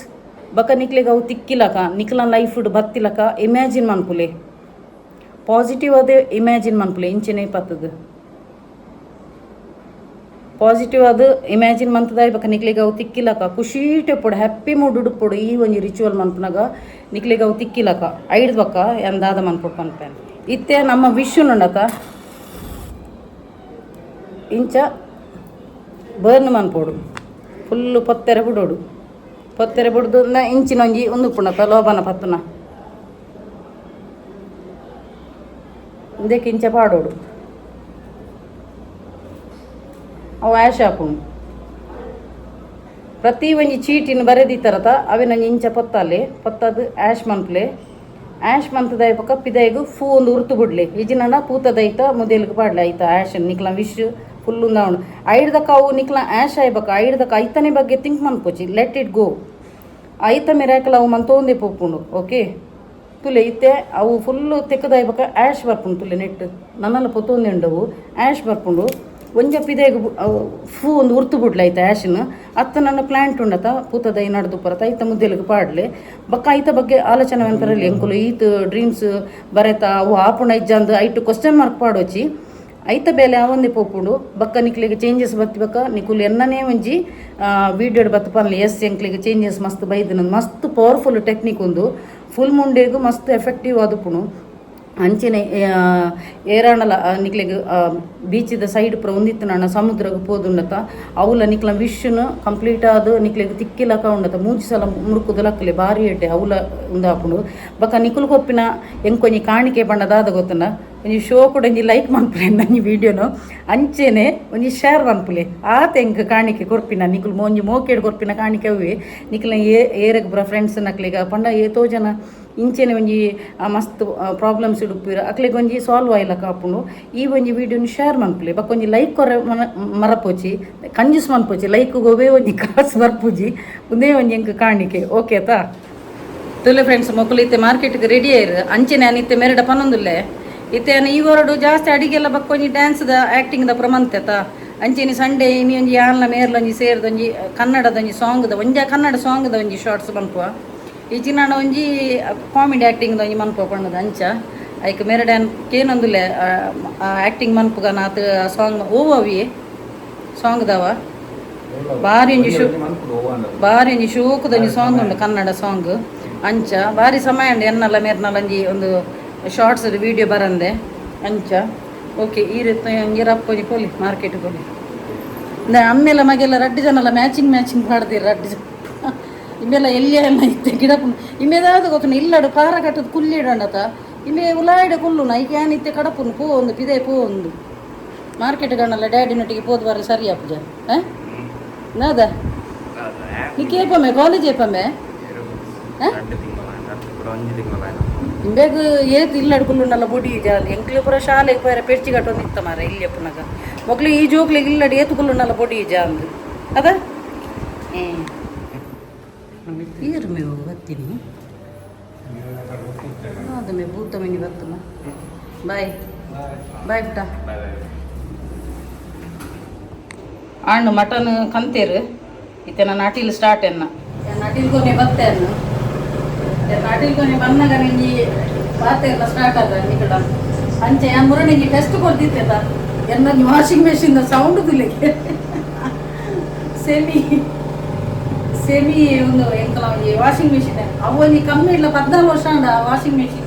ಬಕ ನಿಕ್ಲಿಗೆ ಅವು ತಿಕ್ಕಿಲಕ ನಿಕ್ಲ ಲೈಫ್ ಬತ್ತಿಲಕ ಇಮ್ಯಾಜಿನ್ ಮನ್ಪುಲೆ ಪಾಸಿಟಿವ್ ಅದೇ ಇಮ್ಯಾಜಿನ್ ಮನ್ಪುಲೆ ಇಂಚೆನೆ ಪತ್ತದು ಪಾಸಿಟಿವ್ ಅದು ಇಮ್ಯಾಜಿನ್ ಮಂತದಾಯ್ ಬಕ ನಿಕ್ಲಿಗೆ ಅವು ತಿಕ್ಕಿಲಕ ಖುಷೀಟೆ ಪೊಡು ಹ್ಯಾಪಿ ಮೂಡ್ ಉಡುಪೊಡು ಈ ಒಂಜಿ ರಿಚುವಲ್ ಮನ್ಪುನಗ ನಿಕ್ಲಿಗೆ ಅವು ತಿಕ್ಕಿಲಕ ಐಡ್ದು ಬಕ್ಕ ಎಂದಾದ ಮನ್ಪೊಡು ಪನ್ಪೇನು ಇತ್ತೆ ನಮ್ಮ ವಿಶ್ ಉಂಡತ ಇಂಚ ಬರ್ನ್ ಮನ್ಪೊಡು ಫುಲ್ಲು ಪತ್ತೆರೆ ಬಿಡೋಡು ಪತ್ತೆರೆ ಬಿಡ್ದು ಇಂಚಿನ ಒಂಜಿ ಒಂದು ಉಪ್ಪುಂಡತ ಲೋಬನ ಪತ್ತುನ ಇಂದಕ್ಕೆ ಇಂಚ ಪಾಡೋಡು ಅವು ಆ್ಯಶ್ ಆಪುಂಡು ಪ್ರತಿ ಒಂಜಿ ಚೀಟಿನ ಬರೆದಿತ್ತರತ ಅವಿನ ಇಂಚ ಪೊತ್ತಲ್ಲಿ ಪೊತ್ತದು ಆ್ಯಶ್ ಮನ್ಪ್ಲೆ ಆ್ಯಶ್ ಮಂತದಾಯ ಪಕ್ಕ ಪಿದಾಯಿಗು ಫೂ ಒಂದು ಉರ್ತು ಬಿಡ್ಲಿ ಇಜಿನಂಡ ಪೂತದೈತ ಮುದೇಲ್ಗೆ ಪಾಡ್ಲೆ ಐತ ಆ್ಯಶ್ ನಿಕ್ಲ ವಿಶ್ ಫುಲ್ ಉಂದಾವಣು ಐಡ್ದಕ್ಕ ಅವು ನಿಕ್ಲ ಆ್ಯಶ್ ಆಯ್ಬಕ ಐಡ್ದಕ್ಕ ಐತನೆ ಬಗ್ಗೆ ಥಿಂಕ್ ಮನ್ಪೋಚಿ let it go ಐತ ಮಿರಾಕಲ್ ಅವು ಮಂತೋಂದೆ ಪೋಪುಂಡು ಓಕೆ ತುಲೆ ಇತ್ತೆ ಅವು ಫುಲ್ಲು ತೆಕ್ಕದಾಯ್ಬಕ ಆ್ಯಶ್ ಬರ್ಪುಂಡು ತುಲೆ ನೆಟ್ ನನ್ನೆಲ್ಲ ಪೊತ್ತೊಂದೆ ಉಂಡವು ಆ್ಯಶ್ ಬರ್ಪುಂಡು ಒಂಜ ಪಿದೆಗ್ ಫೂ ಒಂದು ಉರ್ತು ಬಿಡ್ಲ ಐತ ಆ್ಯಶನ್ ಅತ್ತ ನನ್ನ ಪ್ಲಾಂಟ್ ಉಂಡತ ಪೂತದ ನಡ್ದು ಪರತ ಐತ ಮುದ್ದೆಲಿಗೆ ಪಾಡ್ಲೆ ಬಕ್ಕ ಐತ ಬಗ್ಗೆ ಆಲೋಚನೆ ಅಂತಾರಲ್ಲಿ ಎಂಕುಲು ಈತ್ ಡ್ರೀಮ್ಸ್ ಬರೆತ ಅವು ಆಪುಂಡ ಇಜ್ಜಂದು ಐಟು ಕ್ವಶನ್ ಮಾರ್ಕ್ ಪಾಡೋಚಿ ಐತ ಬೇಲೆ ಆವಂದೆ ಪೋಪುಂಡು ಬಕ್ಕ ನಿಕ್ಲಿಗೆ ಚೇಂಜಸ್ ಬತ್ತಿ ಬಕ್ಕ ನಿಕುಲು ಎನ್ನನೇ ಒಂಜಿ ವೀಡಿಯೋಡ್ ಬತ್ತ ಪನ್ಲೆ ಎಸ್ ಎಂಕ್ಲಿಗೆ ಚೇಂಜಸ್ ಮಸ್ತ್ ಬೈದಿನ ಮಸ್ತ್ ಪವರ್ಫುಲ್ ಟೆಕ್ನಿಕ್ ಒಂದು ಫುಲ್ ಮುಂಡೇಗು ಮಸ್ತ್ ಎಫೆಕ್ಟಿವ್ ಆದುಪುಣು ಅಂಚೆನೆ ಏರಾಣಲ ನಿಕ್ಲೆಗ್ ಬೀಚಿದ ಸೈಡ್ ಪೂರ ಒಂದಿತ್ತು ನಾಣ ಸಮುದ್ರಗ್ ಪೋದುಂಡತ ಅವುಲ ನಿಕ್ಲ ವಿಶ್ನು ಕಂಪ್ಲೀಟ್ ಆದ್ ನಿಕ್ಲೆಗ್ ತಿಕ್ಕಿಲಕ ಉಂಡತ ಮೂಜಿ ಸಲ ಮುರುಕುದು ಲಕ್ಕಲೆ ಬಾರಿ ಎಡ್ಡೆ ಅವುಲ ಉಂದಾಪುಂಡು ಬೊಕ ನಿಕುಲು ಕೊರ್ಪಿನ ಎಂಕೊಂಜಿ ಕಾಣಿಕೆ ಪಂಡ ದಾದ ಗೊತ್ತುಂಡ ಒಂಜಿ ಶೋ ಕೂಡ ಒಂಜಿ ಲೈಕ್ ಮನ್ಪುಲೆ ನಂಜಿ ವೀಡಿಯೋನು ಅಂಚೆನೆ ಒಂಜಿ ಶೇರ್ ಮನ್ಪುಲೆ ಆತ ಎಂಕ್ ಕಾಣಿಕೆ ಕೊರ್ಪಿನ ನಿಕುಲು ಒಂಜಿ ಮೋಕೆಡ್ ಕೊರ್ಪಿನ ಕಾಣಿಕೆ ಅವೇ ನಿಕ್ಲ ಏರೆಗ್ ಪೂರ ಫ್ರೆಂಡ್ಸ್ ನಕ್ಲೆಗ್ ಪಂಡ ಏತೋ ಜನ ಇಂಚೆನೆ ಒಂಜಿ ಮಸ್ತ್ ಪ್ರಾಬ್ಲಮ್ಸ್ ಇಡುಪ್ಪುವೆರ್ ಅಕ್ಲೆಗ್ ಒಂಜಿ ಸಾಲ್ವ್ ಆಯ್ಲಕ ಆಪುಂಡು ಈ ಒಂಜಿ ವೀಡಿಯೋನು ಶೇರ್ ಮನ್ಪುಲೆ ಬೊಕ ಒಂಜಿ ಲೈಕ್ ಕೊರ ಮರಪೋಚಿ ಕಂಜೂಸ್ ಮನ್ಪೋಚಿ ಲೈಕ್ ಒವ್ವೇ ಒಂಜಿ ಕಾಸು ಬರ್ಪುಜಿ ಉಂದೇ ಒಂಜಿ ಎಂಕ್ ಕಾಣಿಕೆ ಓಕೆ ಅತಾ ತುಲೆ ಫ್ರೆಂಡ್ಸ್ ಮೊಕುಲು ಇತ್ತೆ ಮಾರ್ಕೆಟ್ಗೆ ರೆಡಿ ಆಯ್ರು ಅಂಚೆನೆ ಇತ್ತೆ ಮೆರಡ ಪನೊಂದುಲ್ಲೆ ಇತ್ತೆ ಈ ಹೊರಡು ಜಾಸ್ತಿ ಅಡಿಗೆಲ್ಲ ಬೊಕ್ಕ ಒಂಜಿ ಡ್ಯಾನ್ಸ್ದ ಆ್ಯಕ್ಟಿಂಗ್ದ ಪ್ರಮಂತೆತ ಅಂಚೆನೆ ಸಂಡೇ ಇನಿ ಒಂಜಿ ಯಾನ್ಲ ಮೇರ್ಲ ಒಂಜಿ ಸೇರ್ದ ಒಂಜಿ ಕನ್ನಡದ ಒಂಜಿ ಸಾಂಗ್ದ ಒಂಜ ಕನ್ನಡ ಸಾಂಗ್ದ ಒಂಜಿ ಶಾರ್ಟ್ಸ್ ಮನ್ಪುವ ಈ ಚಿನ್ನಡ ಒಂಜಿ ಕಾಮಿಡಿ ಆ್ಯಕ್ಟಿಂಗ್ದ ಒಂಜಿ ಮನ್ಪುವ ಪಣ್ಣದ ಅಂಚ ಐಕ್ ಮೆರಡ್ಯಾನ್ ಕೇನೊಂದುಲ್ಲೆ ಆ್ಯಕ್ಟಿಂಗ್ ಮನ್ಪುಗ ನಾತ್ ಸಾಂಗ್ ಓವು ಅವಿ ಸಾಂಗ್ದವ ಬಾರಿ ಒಂಜಿ ಶೋ ಬಾರಿ ಒಂಜಿ ಶೋಕುದ ಒಂಜಿ ಸಾಂಗ್ ಉಂಡು ಕನ್ನಡ ಸಾಂಗ್ ಅಂಚ ಬಾರಿ ಸಮಯ ಉಂಡು ಎನ್ನಲ ಮೇರ್ನಲ ಒಂಜಿ ಒಂದು ಶಾರ್ಟ್ಸ್ ವೀಡಿಯೋ ಬರಂದೆ ಅಂಚ ಓಕೆ ಈ ರೀತಿ ಒಂಜಿ ರಪ್ಪ ಒಂಜಿ ಪೋಲಿ ಮಾರ್ಕೆಟ್ ಪೋಲಿ ಅಮ್ಮೆಲ್ಲ ಮಗೆಲ್ಲ ರಡ್ಡು ಜನಲ್ಲ ಮ್ಯಾಚಿಂಗ್ ಮ್ಯಾಚಿಂಗ್ ಪಾಡ್ದಿರು ರಡ್ಡು ಜನ ಇಮ್ಮೆಲ್ಲ ಎಲ್ಲಿ ಎಲ್ಲ ಇತ್ತೆ ಗಿಡಪುಂಡು ಇಮ್ಮೆದಾದ ಗೊತ್ತುಂಡು ಇಲ್ಲಡು ಪಾರ ಕಟ್ಟದು ಕುಲ್ಲಿಡಂಡತ ಇಮ್ಮೆ ಉಲಾಯಿಡ ಕುಲ್ಲುನ ಐಕ್ ಯಾನ್ ಇತ್ತೆ ಕಡಪುನು ಪೋ ಒಂದು ಪಿದೆ ಪೋ ಒಂದು ಮಾರ್ಕೆಟ್ ಗಣ್ಣಲ್ಲ ಡ್ಯಾಡಿನೊಟ್ಟಿಗೆ ಪೋದು ಬರ ಸರಿ ಅಪ್ಪುಜ ನಾದ ನಿಕ್ಕೆ ಏಪಮ್ಮೆ ಕಾಲೇಜ್ ಏಪಮ್ಮೆ ಇಂಬೆಗ್ ಏತ್ ಇಲ್ಲಡ್ ಕುಲ್ಲುಂಡಲ್ಲ ಬೊಡಿ ಜಾಲಿ ಎಂಕ್ಲು ಪೂರ ಶಾಲೆಗ್ ಪೋಯೆರೆ ಪೆರ್ಚಿ ಕಟ್ಟೊಂದು ಇತ್ತ ಮಾರ್ರೆ ಇಲ್ಲಿ ಅಪ್ಪುನಗ ಮೊಕ್ಲು ಈ ಜೋಕ್ಲಿಗೆ ಇಲ್ಲಡಿ ಏತುಕುಲ್ಲು ಪೊಡಿ ಜಾಂದು ಅದ ಈರು ಮೇವು ಬತ್ತೀನಿ ಅದು ಮೇ ಭೂತ ಮಿನಿ ಬತ್ತನ. ಬಾಯ್ ಬಾಯ್ ಪುಟ್ಟ. ಆಣ್ಣು ಮಟನ್ ಕಂತೇರು ಇತ್ತೆ ನಾನು ಅಟಿಲ್ ಸ್ಟಾರ್ಟ್ ಎನ್ನ ಅಟಿಲ್ ಕೊನೆ ಬತ್ತೆ ಅನ್ನು ಅಟಿಲ್ ಕೊನೆ ಬನ್ನಗ ನಿಂಜಿ ಪಾತೆಲ್ಲ ಸ್ಟಾರ್ಟ್ ಆದ ನಿಕಡ ಅಂಚೆ ಯಾನ್ ಮುರಣಿಂಜಿ ಟೆಸ್ಟ್ ಕೊಡ್ತಿತ್ತೆದ ಎನ್ನ washing machine sound ತುಲಿಗೆ semi semi ಒಂದು ಎಂತಲ ಒಂಜಿ ವಾಷಿಂಗ್ ಮೆಷಿನ್ ಅವು ಒಂಜಿ ಕಮ್ಮಿ ಇಲ್ಲ 14 ವರ್ಷ ಅಂಡ washing machine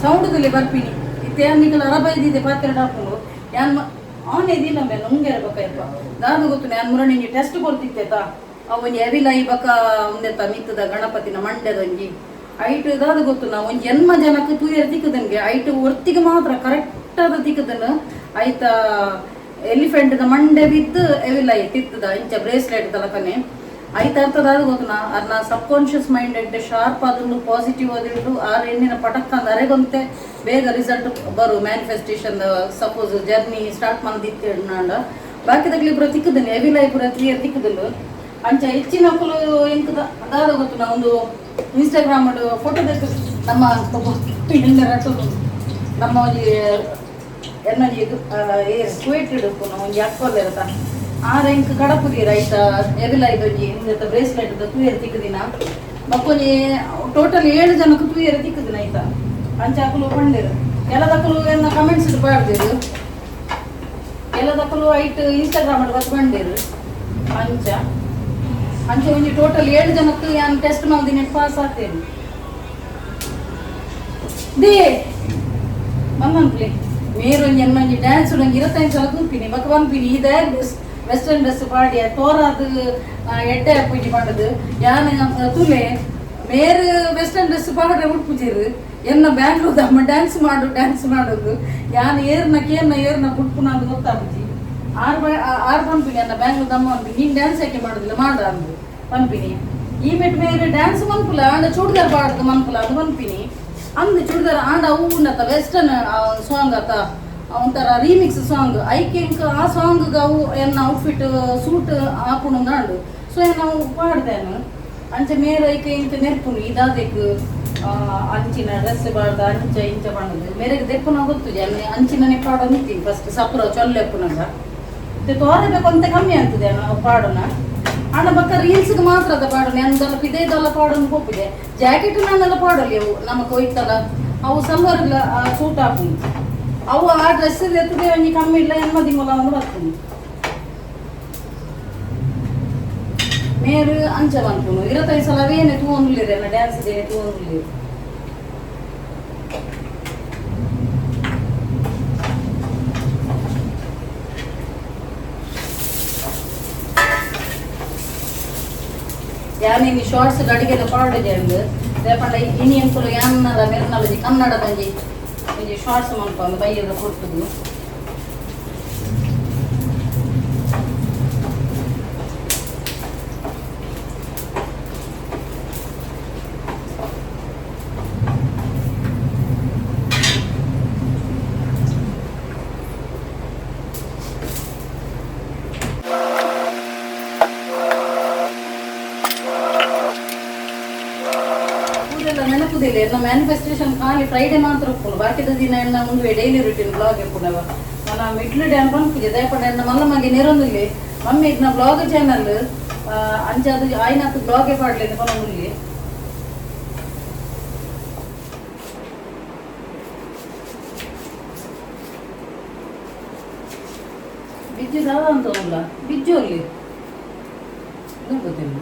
sound ತುಲಿ ಬರ್ಪಿನಿ. ಇತ್ತೆ ಯಾನ್ ನಿಕಲ ಅರಬೈದಿದೆ ಪಾತ್ರೆ ಡಾಪುಂಡು ಯಾನ್ ಆನ್ ಇದಿಲ್ಲ ಮೇಲೆ ನುಂಗೆರ ಬೊಕ ದಾದ ಗೊತ್ತು ಯಾನ್ ಮುರಣಿಂಜಿ ಟೆಸ್ಟ್ ಕೊಡ್ತಿತ್ತೆತ ಅವು ಒಂಜಿ ಎವಿಲ ಈ ಬೊಕ ಉಂದೆತ್ತ ಮಿತ್ತದ ಗಣಪತಿನ ಮಂಡ್ಯದ ಒಂಜಿ ಐಟ್ ದಾದ ಗೊತ್ತು ನಾ ಒಂಜಿ ಎನ್ಮ ಜನಕ್ಕೆ ತೂಯರ್ ತಿಕ್ಕದನ್ಗೆ ಐಟ್ ಒರ್ತಿಗೆ ಮಾತ್ರ ಕರೆಕ್ಟ್ ಆದ ತಿಕ್ಕದನ್ನು ಐತ ಎಲಿಫೆಂಟ್ the ಮಂಡೆ ಬಿತ್ತು ಎವಿಲ ತಿತ್ತದ ಇಂಚ ಬ್ರೇಸ್ಲೆಟ್ ತಲಕನೆ ಐತ ಅರ್ಥದ ಅದು ಗೊತ್ತು ನಾ ಅರ್ನ ಸಬ್ conscious mind ಎಡ್ಡೆ ಶಾರ್ಪ್ ಆದುಂಡು ಪಾಸಿಟಿವ್ ಆದಿಂಡು ಆರ್ ಎಣ್ಣಿನ ಪಟಕ್ಕ ಅರೆಗೊಂತೆ ಬೇಗ ರಿಸಲ್ಟ್ ಬರು manifestation suppose journey start ಮಂದಿತ್ತೇಂಡ ಬಾಕಿದಗ್ಲಿ ಪೂರ ತಿಕ್ಕದನ್ನು ಎವಿಲ ಪೂರ ಕ್ಲಿಯರ್ ತಿಕ್ಕದನ್ನು ಅಂಚ ಹೆಚ್ಚಿನಕ್ಕಲು ಎಂತ ದಾದ ಗೊತ್ತು ನಾ ಒಂದು ಇನ್ಸ್ಟಾಗ್ರಾಮ್ ಫೋಟೋ ಬೇಕು ನಮ್ಮ ಎಲ್ಲರ ನಮ್ಮ ಒಂಜಿ ಎನ್ನೊಂಜಿ ಕುವೇಟ್ ಇಡುಪ್ಪುನ ಒಂಜಿ ಅಕ್ಕೊಲ್ಲ ಇರತ್ತ ಆ ರೆಂಕ್ ಕಡಪುದಿ ರೈತ ಎವಿಲ ಇದೊಂಜಿ ಇಂದೆತ್ತ ಬ್ರೇಸ್ಲೆಟ್ ತೂಯರ್ ತಿಕ್ಕದಿನ ಬಕ್ಕೊಂಜಿ ಟೋಟಲ್ 7 ಜನಕ್ಕೆ ತೂಯರ್ ತಿಕ್ಕದಿನ ಆಯ್ತಾ ಅಂಚ ಅಕುಲು ಪಂಡಿರು ಕೆಲದಕ್ಕಲು ಎನ್ನ ಕಮೆಂಟ್ಸ್ ಪಾಡ್ದಿರು ಕೆಲದಕ್ಕಲು ಐಟ್ ಇನ್ಸ್ಟಾಗ್ರಾಮ್ ಬತ್ ಬಂದಿರು ಅಂಚ ಅಂಚ ಒಂಜಿ ಟೋಟಲ್ 7 ಜನಕ್ಕೆ ಯಾನ್ ಟೆಸ್ಟ್ ಮಲ್ದಿನ ಪಾಸ್ ಆಗ್ತೇನೆ they ಬಂದನ್ಪ್ಲಿ ಮೇರು ಒಂಜಿ ಎನ್ನೊಂಜಿ ಡ್ಯಾನ್ಸ್ ಒಂಜಿ 25 ಸಲ ತೂಪಿನಿ ಬೊಕ ಪನ್ಪಿನಿ ಇದೇ ವೆಸ್ಟರ್ನ್ ಡ್ರೆಸ್ ಪಾಡಿಯ ತೋರಾದ್ ಎಡ್ಡೆ ಪೂಜೆ ಪಂಡದು ಯಾನ್ ತುಲೆ ಮೇರು ವೆಸ್ಟರ್ನ್ ಡ್ರೆಸ್ ಪಾಡ್ರೆ ಉಟ್ಪುಜೆರ್ ಎನ್ನ ಬ್ಯಾಂಗ್ಳೂರ್ ಅಮ್ಮ ಡ್ಯಾನ್ಸ್ ಮಾಡು ಡ್ಯಾನ್ಸ್ ಮಾಡೋದು ಯಾನ್ ಏರ್ನ ಕೇರ್ನ ಏರ್ನ ಬುಟ್ಪುನ ಅಂದ್ ಗೊತ್ತಾಪುಜಿ ಆರ್ ಆರ್ ಪನ್ಪಿನಿ ಅನ್ನ ಬ್ಯಾಂಗ್ಳೂರ್ ಅಮ್ಮ ಪನ್ಪಿನಿ ನೀನ್ ಡ್ಯಾನ್ಸ್ ಯಾಕೆ ಮಾಡುದಿಲ್ಲ ಮಾಡ ಅಂದು ಪನ್ಪಿನಿ ಈ ಮೆಟ್ ಮೇರೆ ಡ್ಯಾನ್ಸ್ ಮನ್ಪುಲ ಆಂಡ ಚೂಡಿದಾರ್ ಪಾಡ್ದು ಮನ್ಪುಲ ಅದು ಪನ್ಪಿನಿ ಅಂದ್ ಚೂಡಿದಾರ್ ಆಂಡ ಅವು ಉಂಡತ್ತ ವೆಸ್ಟರ್ನ್ ಸಾಂಗ್ ಅತ್ತ ಒಂಥರ ರೀಮಿಕ್ಸ್ ಸಾಂಗ್ ಐಕೆಂಕ್ ಆ ಸಾಂಗ್ ಅವು ಎನ್ನ ಔಟ್ಫಿಟ್ ಸೂಟ್ ಆಪುಂಡು ಅಂಡು ಸೊ ನಾವು ಪಾಡ್ದೇನು ಅಂಚ ಮೇರೆ ಐಕೆ ಇಂಚ ನೆರ್ಪುನು ಇದಾದೆಕ್ ಅಂಚಿನ ಡ್ರೆಸ್ ಪಾಡ್ದ ಅಂಚ ಇಂಚ ಪಂಡದು ಮೇರೆಗೆ ದೆಪ್ಪುನ ಗೊತ್ತು ಅಂಚಿನನೆ ಪಾಡೋ ನಿಂತೀನಿ ಫಸ್ಟ್ ಸಪುರ ಚೊಲ್ಲೆಪ್ಪುನಗ ತೋರಬೇಕು ಅಂತ ಕಮ್ಮಿ ಆಗ್ತದೆ ನಾವು ಪಾಡೋಣ ಆಂಡ ಬೊಕ್ಕ ರೀಲ್ಸ್ಗೆ ಮಾತ್ರ ಅದ ಪಾಡೋಣ ಎಂದಲ್ಲ ಪಿದೈದಲ್ಲ ಪಾಡೋಣ ಪೋಪಿದೆ ಜಾಕೆಟ್ ನಾನೆಲ್ಲ ಪಾಡಲಿ ಅವು ನಮಕ್ ಒಯ್ತಲ್ಲ ಅವು ಸಲ್ವಾರ್ಲ ಸೂಟ್ ಆಪುಂಡು ಅವು ಆ ಡ್ರೆಸ್ ಎತ್ತದೆ ಒಂಜಿ ಕಮ್ಮಿ ಇಲ್ಲ ಎನ್ಮ ತಿಂಗಳ ಒಂದು ಬರ್ತದೆ ಮೇರು ಅಂಚ ಪನ್ಪುನು 25 ಸಲ ಅವೇನೆ ತೂವೊಂದುಲ್ಲೆರ್ ಎನ್ನ ಡ್ಯಾನ್ಸ್ ದೇನೆ ತೂವೊಂದುಲ್ಲೆರ್. ಯಾನ್ ಇನಿ ಶಾರ್ಟ್ಸ್ ಅಡಿಗೆದ ಪಾಡುಜೆ ಅಂದ್ ದಾಯೆ ಇನಿ ಎಂಕುಲು ಯಾನ್ನಲ ಮೆರ್ನಲ ಒಂಜಿ ಕನ್ನಡದ ಒಂಜಿ ಒಂಜಿ ಶಾರ್ಟ್ಸ್ ಮನ್ಪೊಂದು ಬಯ್ಯದ ಪೊರ್ತುಗು. ಪೂರೆಲ್ಲ ನೆನಪುದಿಲ್ಲ ಎನ್ನ ಮ್ಯಾನಿಫೆಸ್ಟೇಷನ್ ಖಾಲಿ ಫ್ರೈಡೆ ಮಾತ್ರ ಉಪ್ಪುಂಡು ಬಾಕಿದ ದಿನ ಎನ್ನ ಮುಂದುವೆ daily routine blog ಇಪ್ಪುನವ ನನ್ನ ಮಿಡ್ಲ್ ಡ್ಯಾನ್ ಪನ್ಪುಜೆ ದಯಪಂಡ ಎನ್ನ ಮಲ್ಲ ಮಗೆ ನೆರೊಂದುಲ್ಲೆ ಮಮ್ಮಿ ಇದ್ನ ಬ್ಲಾಗ್ ಚಾನಲ್ ಅಂಚ ಅದು ಆಯ್ನಾತ್ ಬ್ಲಾಗೇ ಪಾಡ್ಲೇನು ಪನೊಂದುಲ್ಲೆ. ಬಿಜ್ಜು ದಾದ ಅಂತ ಉಲ್ಲ ಬಿಜ್ಜು ಅಲ್ಲಿ ಗೊತ್ತಿಲ್ಲ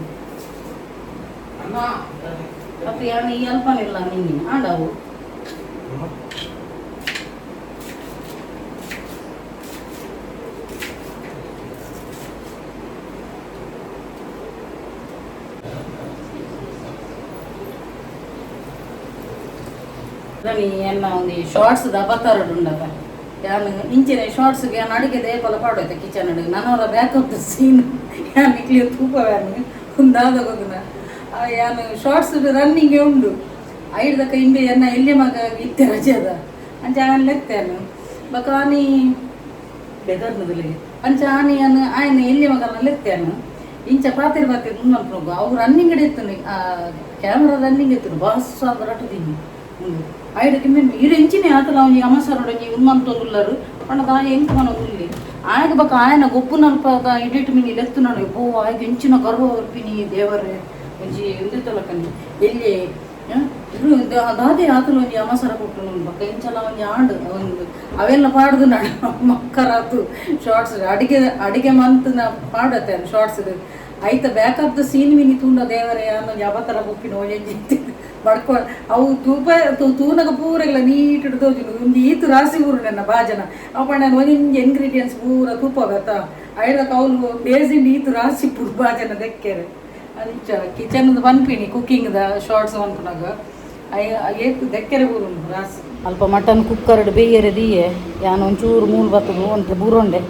ಅಪ್ಪ ಯಾನ್ ಈ ಅಲ್ಪನಿಲ್ಲ ನಿನ್ನೆ ಆಂಡವು ಎನ್ನ ಒಂದು ಶಾರ್ಟ್ಸ್ ಅವತಾರಡು ಉಂಡಪ್ಪ ಯಾನ್ ಇಂಚಿನ ಶಾರ್ಟ್ಸ್ಗೆ ಯಾನ್ ಅಡುಗೆ ದೇಪಲ ಪಾಡೋಯ್ತೆ ಕಿಚನ್ ಅಡುಗೆ ನನವರ ಬ್ಯಾಕಪ್ ಸೀನ್ ಯಾನ್ ಇಕ್ಲಿ ತೂಪ ಯಾನ್ ಉಂದಾದ ಗೊತ್ತುನ ಯಾನ್ ಶಾರ್ಟ್ಸ್ ರನ್ನಿಂಗ್ ಉಂಡು ಐಡ್ದಕ್ಕ ಇಂಬೆ ಎನ್ನ ಎಲ್ಲಿ ಮಗ ಇತ್ತೆ ರಜೆದ ಅಂಚ ಆನ್ ಲೆತ್ತೇನು ಬೊಕ ಆನಿ ಬೆದರ್ನದಲ್ಲಿ ಅಂಚ ಆನೆ ಅನ್ನು ಆಯನ ಎಲ್ಲಿ ಮಗನ ಲೆತ್ತೇನು ಇಂಚ ಪಾತೆರ್ ಪಾತೆರ್ ಮುಂದೆ ಮನ್ಪುನಗು ಅವು ರನ್ನಿಂಗ್ ಇತ್ತು, ಆ ಕ್ಯಾಮ್ರಾ ರನ್ನಿಂಗ್ ಇತ್ತು. ಬಾಸ್ ರಟದಿನಿ ಉಂದು ಆಯ್ಡಕ್ಕೆ ಮೇನ್ ಇರು ಎಂಚಿನೆ ಆತಲ ಅವನಿಗೆ ಅಮಸರೊಡಂಜಿ ಉನ್ಮಂತೊಂದುಲ್ಲರು ಪಂಡ ದಾಯ ಎಂಕ್ ಮನ ಉಲ್ಲಿ ಆಯಗ ಬಕ ಆಯನ ಗೊಬ್ಬುನಲ್ಪ ಎಡಿಟ್ ಮಿನಿ ಲೆತ್ತು ನಾನು ಬೋ ಆಯಗ ಎಂಚಿನ ಗರ್ವ ಬರ್ಪಿನಿ ದೇವರೇ ಒಂಜಿ ಉಂದಿತ್ತಲಕನಿ ಎಲ್ಲಿ ಇರು ದಾದೆ ಆತಲ ಒಂಜಿ ಅಮಸರ ಕೊಟ್ಟು ಬಕ್ಕ ಇಂಚಲ ಒಂಜಿ ಆಂಡ್ ಒಂದು ಅವೆಲ್ಲ ಪಾಡ್ದು ನಾಡು ಮಕ್ಕರಾತು ಶಾರ್ಟ್ಸ್ ಅಡಿಗೆ ಅಡಿಗೆ ಮಂತ್ ಪಾಡತ್ತೆ ಶಾರ್ಟ್ಸ್ ಐತ back of the scene mini ತೂಂಡ ದೇವರೇ ಅನ್ನೊಂಜಿ ಅವತರ ಬುಕ್ಕಿನ ಒಂಜಿ ಬಡ್ಕೊ ಅವು ತೂಪ ತೂನಗ ಪೂರೆಲ್ಲ ನೀಟ್ ಹಿಡ್ದೋಜುನು. ಒಂಜಿ ಈತು ರಾಸಿ ಊರು ನನ್ನ ಬಾಜನ ಅವು ನಾನು ಒಂಜೊಂಜಿ ಇಂಗ್ರೀಡಿಯೆಂಟ್ಸ್ ಪೂರ ತೂಪ ಗತ್ತ ಐದ ಕೌಲು ಬೇಸಿಂಡ್ ಈತು ರಾಸಿ ಪುಡ್ ಬಾಜನ ದೆಕ್ಕೆರೆ. ಅಂಚ ಕಿಚನ್ ಪನ್ಪಿನಿ ಕುಕ್ಕಿಂಗ್ the shorts ಮನ್ಪುನಾಗ ಏತ್ ದೆಕ್ಕೆರೆ ಬೂರುಂಡು ರಾಸಿ. ಅಲ್ಪ ಮಟನ್ ಕುಕ್ಕರ್ಡ್ ಬೇಯರೆ ದೀಯೆ ಯಾನ್ ಒಂಚೂರು ಮೂಲು ಬತ್ತದು ಒಂತೆ ಬೂರೊಂಡೆ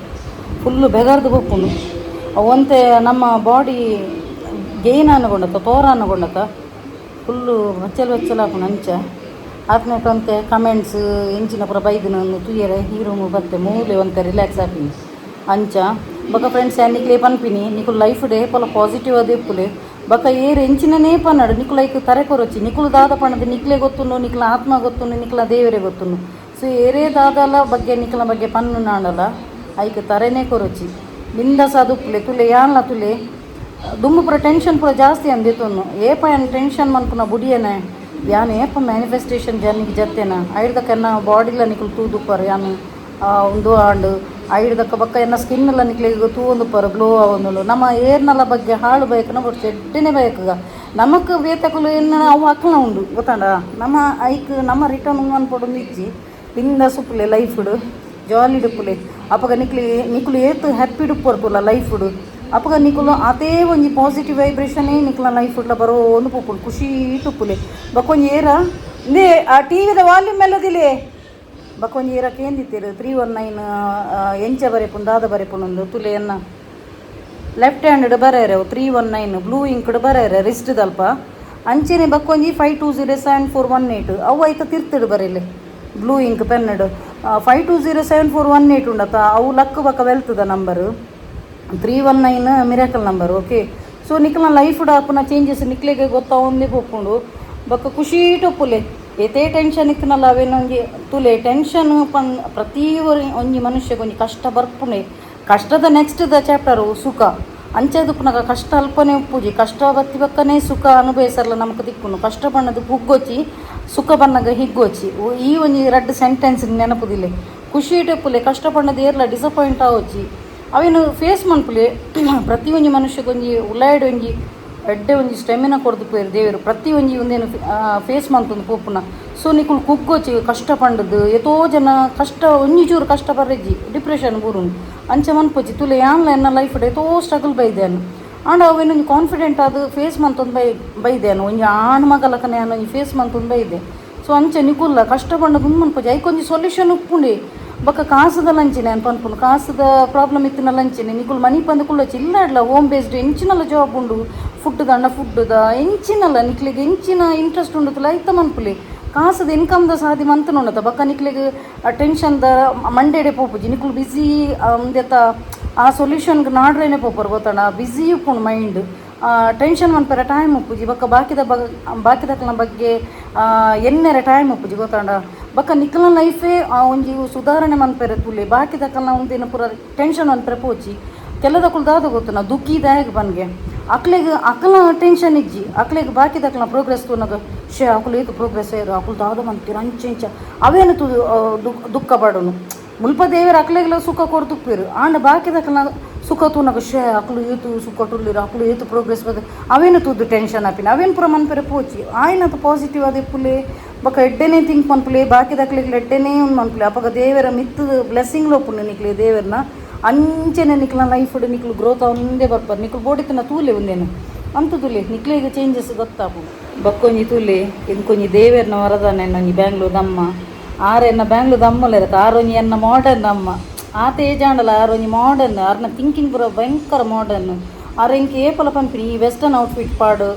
ಫುಲ್ಲು ಬೆಗರ್ದು ಬೊಪ್ಪುಂಡು. ಅವು ಒಂತೆ ನಮ್ಮ ಬಾಡಿ ಗೇನ್ ಅನ್ಕೊಂಡತ್ತ ತೋರ ಅನ್ಕೊಂಡತ್ತ ಫುಲ್ಲು ಬಚ್ಚಲ್ ಬಚ್ಚಲ್ ಆಪುಂಡು. ಅಂಚ ಆತ್ಮೇಟ ಒಂತೆ ಕಮೆಂಟ್ಸ್ ಎಂಚಿನ ಪೂರ ಬೈದಿನ ತೂಯರೆ ಈ ರೂಮ್ ಬತ್ತೆ ಮೂಲೆ ಒಂತೆ ರಿಲ್ಯಾಕ್ಸ್ ಆಪಿನಿ. ಅಂಚ ಬೊಕ ಫ್ರೆಂಡ್ಸ್ ನಿಕ್ಲೆ ಪನ್ಪಿನಿ, ನಿಕುಲು ಲೈಫ್ ಡೇ ಪೊಲ ಪಾಸಿಟಿವ್ ಅದೇ ಇಪ್ಪುಲೆ. ಬೊಕ ಏರ್ ಎಂಚಿನನೇ ಪನ್ನಡು ನಿಕುಲು ಐಕ್ ತರೆ ಕೊರೊಚ್ಚಿ. ನಿಕುಲು ದಾದ ಪಂಡದು ನಿಕ್ಲೆ ಗೊತ್ತುಂಡು, ನಿಕ್ಲ ಆತ್ಮ ಗೊತ್ತುಂಡು, ನಿಕ್ಲ ದೇವರೇ ಗೊತ್ತುಂಡು. ಸೊ ಏರೇ ದಾದಲ ಬಗ್ಗೆ ನಿಕ್ಲ ಬಗ್ಗೆ ಪನ್ನು ನಾಡಲ ಐಕ್ ತರೆನೇ ಕೊರೊಚ್ಚಿ. ಬಿಂದಾಸ್ ಉಪ್ಪುಲೆ ತುಲೆ ಯಾನ್ಲ ತುಲೆ. ದುಮ್ಮು ಪೂರ ಟೆನ್ಷನ್ ಪೂರ ಜಾಸ್ತಿ ಅಂದಿತ್ತೊಂದು. ಏಪ ಯಾನ್ ಟೆನ್ಷನ್ ಮನ್ಪುನ ಬುಡಿಯನೆ, ಯಾನ್ ಏಪ ಮ್ಯಾನಿಫೆಸ್ಟೇಷನ್ ಜರ್ನಿಗೆ ಜತ್ತೇನ ಐಡ್ದಕ್ಕ ಎನ್ನ ಬಾಡಿಲ ನಿಕುಲು ತೂದುಪ್ಪರು ಯಾನ್ ಉಂದು ಆಂಡ್. ಐಡ್ದಕ್ಕ ಬೊಕ್ಕ ಎನ್ನ ಸ್ಕಿನ್ ಎಲ್ಲ ನಿಕ್ಲೆಗ್ ತೂವೊಂದುಪ್ಪರು ಗ್ಲೋ ಆವೊಂದುಂಡು. ನಮ್ಮ ಏರ್ನಲ ಬಗ್ಗೆ ಹಾಳು ಬಯಕನ ಬೊಡ್ಚಿ, ಎಡ್ಡೆನೆ ಬಯಕುಗ. ನಮಕ್ ಬೇತಕುಲು ಎನ್ನ ಅವು ಅಕ್ಲ ಉಂಡು ಗೊತ್ತಾಂಡ. ನಮ್ಮ ಐಕ್ ನಮ್ಮ ರಿಟರ್ನ್ ಮನ್ಪೊಡೊಂದು ಇಜ್ಜಿ. ಬಿಂದಾಸ್ ಉಪ್ಪುಲೆ, ಲೈಫ್ಡ್ ಜಾಲಿ ಉಪ್ಪುಲೆ. ಅಪಗ ನಿಕ್ಲಿ ನಿಕುಲು ಏತ್ ಹ್ಯಾಪಿ ಉಪ್ಪುವರ್ ಲೈಫ್ಡ್, ಅಪಗ ನಿಕುಲು ಅದೇ ಒಂಜಿ ಪಾಸಿಟಿವ್ ವೈಬ್ರೇಷನೇ ನಿಕ್ಲ ಲೈಫ್ ಉಡ್ಲ ಬರೋಂದು ಪೋಪುಂಡು. ಖುಷಿ ಉಪ್ಪುಲೆ. ಬೊಕೊಂಜಿ ಏರ ಇಂದೇ ಆ ಟಿವಿದ ವಾಲ್ಯೂಮ್ ಮೆಲ್ಲದಿಲೆ. ಬೊಕೊಂಜಿ ಏರ ಕೇಂದಿತ್ತೆರ್ 319 ಎಂಚ ಬರೆಪುಂಡು ದಾದ ಬರೆಪುಂಡು ತುಲೆ. ಎನ್ನ ಲೆಫ್ಟ್ ಹ್ಯಾಂಡ್ ಬರೆಯರೆ 319 ಬ್ಲೂ ಇಂಕ್ಡ್ ಬರೆಯರೆ ರಿಸ್ಟ್ ದಲ್ಪ. ಅಂಚೆನೆ ಬಕ್ಕೊಂಜಿ 5207418 ಅವು ಐತ ತಿರ್ತಿಡು ಬರೆಲೆ ಬ್ಲೂ ಇಂಕ್ ಪೆನ್ಡ್. 5207418 ಉಂಡತ, ಅವು ಲಕ್ ಬಕ್ಕ ವೆಲ್ತದ number. 319 miracle number, okay. So ನಿಕ್ಲ ಲೈಫ್ ಆಪುನ ಚೇಂಜಸ್ ನಿಕ್ಲೆಗೆ ಗೊತ್ತಾವೊಂದೇ ಪೋಪುಂಡು. ಬೊಕ್ಕ ಖುಷಿ ಉಪ್ಪುಲೆ. ಏತೇ ಟೆನ್ಷನ್ ಇತ್ತಿನಲ್ಲ ಅವೇನೊಂಜಿ ತುಲೆ. ಟೆನ್ಷನ್ ಪನ್ ಪ್ರತಿ ಒಂಜಿ ಮನುಷ್ಯಗ್ ಒಂಜಿ ಕಷ್ಟ ಬರ್ಪುಂಡೆ. ಕಷ್ಟದ next the chapter ಸುಖ. ಅಂಚದುಪ್ಪುನಗ ಕಷ್ಟ ಅಲ್ಪನೆ ಉಪ್ಪುಜಿ. ಕಷ್ಟ ಬತ್ತಿ ಬಕ್ಕನೇ ಸುಖ ಅನುಭವಿಸಲ್ಲ ನಮಕ್ ತಿಕ್ಕುನು. ಕಷ್ಟ ಬಣ್ಣದ ಕುಗ್ಗೊಚ್ಚಿ, ಸುಖ ಬನ್ನಗ ಹಿಗ್ಗೊಚ್ಚಿ. ಈ ಒಂಜಿ ರಡ್ಡ್ ಸೆಂಟೆನ್ಸ್ ನೆನಪುದಿಲ್ಲೆ. ಖುಷಿ ಇಟ್ಟುಪ್ಪುಲೆ. ಕಷ್ಟ ಪಣ್ಣದ ಏರ್ಲ ಡಿಸಪಾಯಿಂಟ್ ಆವೊಚ್ಚಿ, ಅವೇನು ಫೇಸ್ ಮನ್ಪುಲೆ. ಪ್ರತಿ ಒಂಜಿ ಮನುಷ್ಯಗೊಂಜಿ ಉಲಾಯ್ಡ್ ಒಂಜಿ ಎಡ್ಡೆ ಒಂಜಿ ಸ್ಟೆಮಿನ ಕೊರ್ದು ಪೋಯೆರ್ ದೇವೆರ್ ಪ್ರತಿ ಒಂಜಿ ಒಂದೇನು ಫೇಸ್ ಮಂತೊಂದು ಪೋಪುನ. ಸೊ ನಿಕುಲು ಕುಗ್ಗೊಚ್ಚಿ ಕಷ್ಟ ಪಂಡದು. ಏತೋ ಜನ ಕಷ್ಟ ಒಂಜಿ ಚೂರು ಕಷ್ಟ ಬರ್ರೆಜ್ಜಿ ಡಿಪ್ರೆಷನ್ ಬೂರುಂಡು. ಅಂಚ ಮನ್ಪೊಚ್ಚಿ ತುಲೆ. ಯಾನ್ಲ ಎನ್ನ ಲೈಫ್ ಏತೋ ಸ್ಟ್ರಗಲ್ ಬೈದೇನು, ಆಂಡ ಅವೇನೊಂಜಿ ಕಾನ್ಫಿಡೆಂಟ್ ಆದ್ ಫೇಸ್ ಮಂತೊಂದು ಬೈದೇನು. ಒಂಜಿ ಆಣ್ ಮಗಲಕನೆ ಯಾನ್ ಒಂಜಿ ಫೇಸ್ ಮಂತೊಂದು ಬೈದೆ. ಸೊ ಅಂಚ ನಿಕುಲ್ಲ ಕಷ್ಟ ಪಂಡದು ಉಂದು ಮನ್ಪೊಚ್ಚಿ, ಐಕೊಂಜಿ ಸೊಲ್ಯೂಷನ್ ಉಪ್ಪುಂಡೆ. ಬೊಕ್ಕ ಕಾಸುದ ಲಂಚಿನೆ ಯಾನ್ ಪನ್ಪುನು, ಕಾಸುದ ಪ್ರಾಬ್ಲಮ್ ಇತ್ತಿನ ಲಂಚಿನೆ ನಿಕುಲು ಮನಿ ಪಂದ್ ಕುಲ್ಲೊಚ್ಚಿ. ಇಲ್ಲ ಇಡ್ಲ ಹೋಮ್ ಬೇಸ್ಡ್ ಎಂಚಿನಲ ಜಾಬ್ ಉಂಡು. ಫುಡ್ದ ಅಂಡ ಫುಡ್ದ ಎಂಚಿನಲ ನಿಕ್ಲೆಗ್ ಎಂಚಿನ ಇಂಟ್ರೆಸ್ಟ್ ಉಂಡು ಐತ ಮನ್ಪುಲೆ. ಕಾಸುದ ಇನ್ಕಮ್ದ ಸಾದಿ ಮಂತುನುಂಡತ. ಬೊಕ್ಕ ನಿಕ್ಲೆಗ್ ಟೆನ್ಷನ್ದ ಮಂಡೆಡೆ ಪೋಪುಜಿ. ನಿಕುಲು ಬಿಸಿ ಉಂದೆತ ಆ ಸೊಲ್ಯೂಷನ್ಗೆ ನಾಡ್ರೇನೆ ಪೋಪರು ಗೊತ್ತಣ. ಬಿಸಿ ಉಪ್ಪುಂಡು ಮೈಂಡ್, ಟೆನ್ಷನ್ ಮನ್ಪೆರೆ ಟೈಮ್ ಉಪ್ಪುಜಿ. ಬೊಕ್ಕ ಬಾಕಿದ ಬಾಕಿದಕ್ಲೆನ ಬಗ್ಗೆ ಎನ್ನೆರೆ ಟೈಮ್ ಉಪ್ಪುಜಿ ಗೊತ್ತಾಂಡ. ಬೊಕ್ಕ ನಿಕ್ಲೆನ ಲೈಫೇ ಆ ಒಂಜಿ ಸುಧಾರಣೆ ಮನ್ಪೆರೆ ತೂಲೆ, ಬಾಕಿದಕಲ್ನ ಒಂದಿನ ಪೂರ ಟೆನ್ಷನ್ ಮನ್ಪೆರೆ ಪೋಚಿ. ಕೆಲದಕುಲು ದಾದ ಗೊತ್ತುನ ದುಃಖಿ ದಾಯಗ್ ಪನ್ಗೆ ಅಕ್ಲೆಗ್ ಅಕಲ್ನ ಟೆನ್ಷನ್ ಇಜ್ಜಿ. ಅಕ್ಲೆಗ್ ಬಾಕಿದಕ್ಲೆನ ಪ್ರೋಗ್ರೆಸ್ ತೂನಗ ಶೇ ಅಕುಲು ಏತ್ ಪ್ರೋಗ್ರೆಸ್ ಆಯ್ರು, ಅಕುಲು ದಾದ ಮನ್ಪೆರ್ ಅಂಚ ಇಂಚ ಅವೇನು ತು ದುಃಖ ಪಡುನು. ಮುಲ್ಪ ದೇವೆರ್ ಅಕ್ಲೆಗ್ಲ ಸುಖ ಕೊರ್ದುಪ್ಪೆರ್. ಆಂಡ ಬಾಕಿದಕ್ಲೆನ ಸುಖ ತೂನಗ ಶೇ ಅಕುಲು ಏತು ಸುಖ ಟುಲ್ಲೆರ್, ಅಕುಲು ಏತು ಪ್ರೋಗ್ರೆಸ್ ಬದ ಅವೇನು ತೂದು ಟೆನ್ಷನ್ ಆಪಿನ. ಅವೇನು ಪೂರ ಮನ್ಪೆರೆ ಪೋಚಿ. ಆಯ್ನತ ಪಾಸಿಟಿವ್ ಆದ್ ಇಪ್ಪುಲೆ. ಬೊಕ್ಕ ಎಡ್ಡೆನೇ ಥಿಂಕ್ ಮನ್ಪುಲೆ, ಬಾಕಿದಕ್ಲೆಗ್ ಎಡ್ಡೆನೇ ಉಂದು ಮನ್ಪುಲೆ. ಅಪಗ ದೇವರ ಮಿತ್ತ್ ಬ್ಲೆಸ್ಸಿಂಗ್ ಉಪ್ಪುಂಡು ನಿಕ್ಲೆ ದೇವೆರ್ನ. ಅಂಚೆನೆ ನಿಕ್ಲ ಲೈಫ್ ನಿಕ್ಲು ಗ್ರೋತ್ ಆವೊಂದೇ ಬರ್ಪರ್. ನಿಕ್ಲು ಬೋಡಿತ್ತಿನ ತೂಲೆ ಉಂದೇನು ಅಂತು ತೂಲೆ, ನಿಕ್ಲೆಗ್ ಚೇಂಜಸ್ ಗೊತ್ತಾಪುಂಡು. ಬೊಕ್ಕೊಂಜಿ ತೂಲೆ, ಇಂಕೊಂಜಿ ದೇವೆರ್ನ ವರದಾನ. ಒಂಜಿ ಬ್ಯಾಂಗ್ಳೂರ್ ಅಮ್ಮ ಆರ್ ಎನ್ನ ಬ್ಯಾಂಗ್ಳೂರ್ ಅಮ್ಮಲೆರ್. ಆರ್ ಒಂಜಿ ಎನ್ನ ಮಾಡರ್ನ್ ಅಮ್ಮ. ಆತ ಏಜ್ ಆಂಡಲ ಆರ್ ಒಂಜಿ ಮಾಡರ್ನ್. ಆರ್ನ ಥಿಂಕಿಂಗ್ ಪೂರ ಭಯಂಕರ ಮಾಡರ್ನ್. ಆರ್ ಎಂಕ್ ಏಪಲ ಪನ್ಪಿನಿ ಈ ವೆಸ್ಟರ್ನ್ ಔಟ್ಫಿಟ್ ಪಾಡು,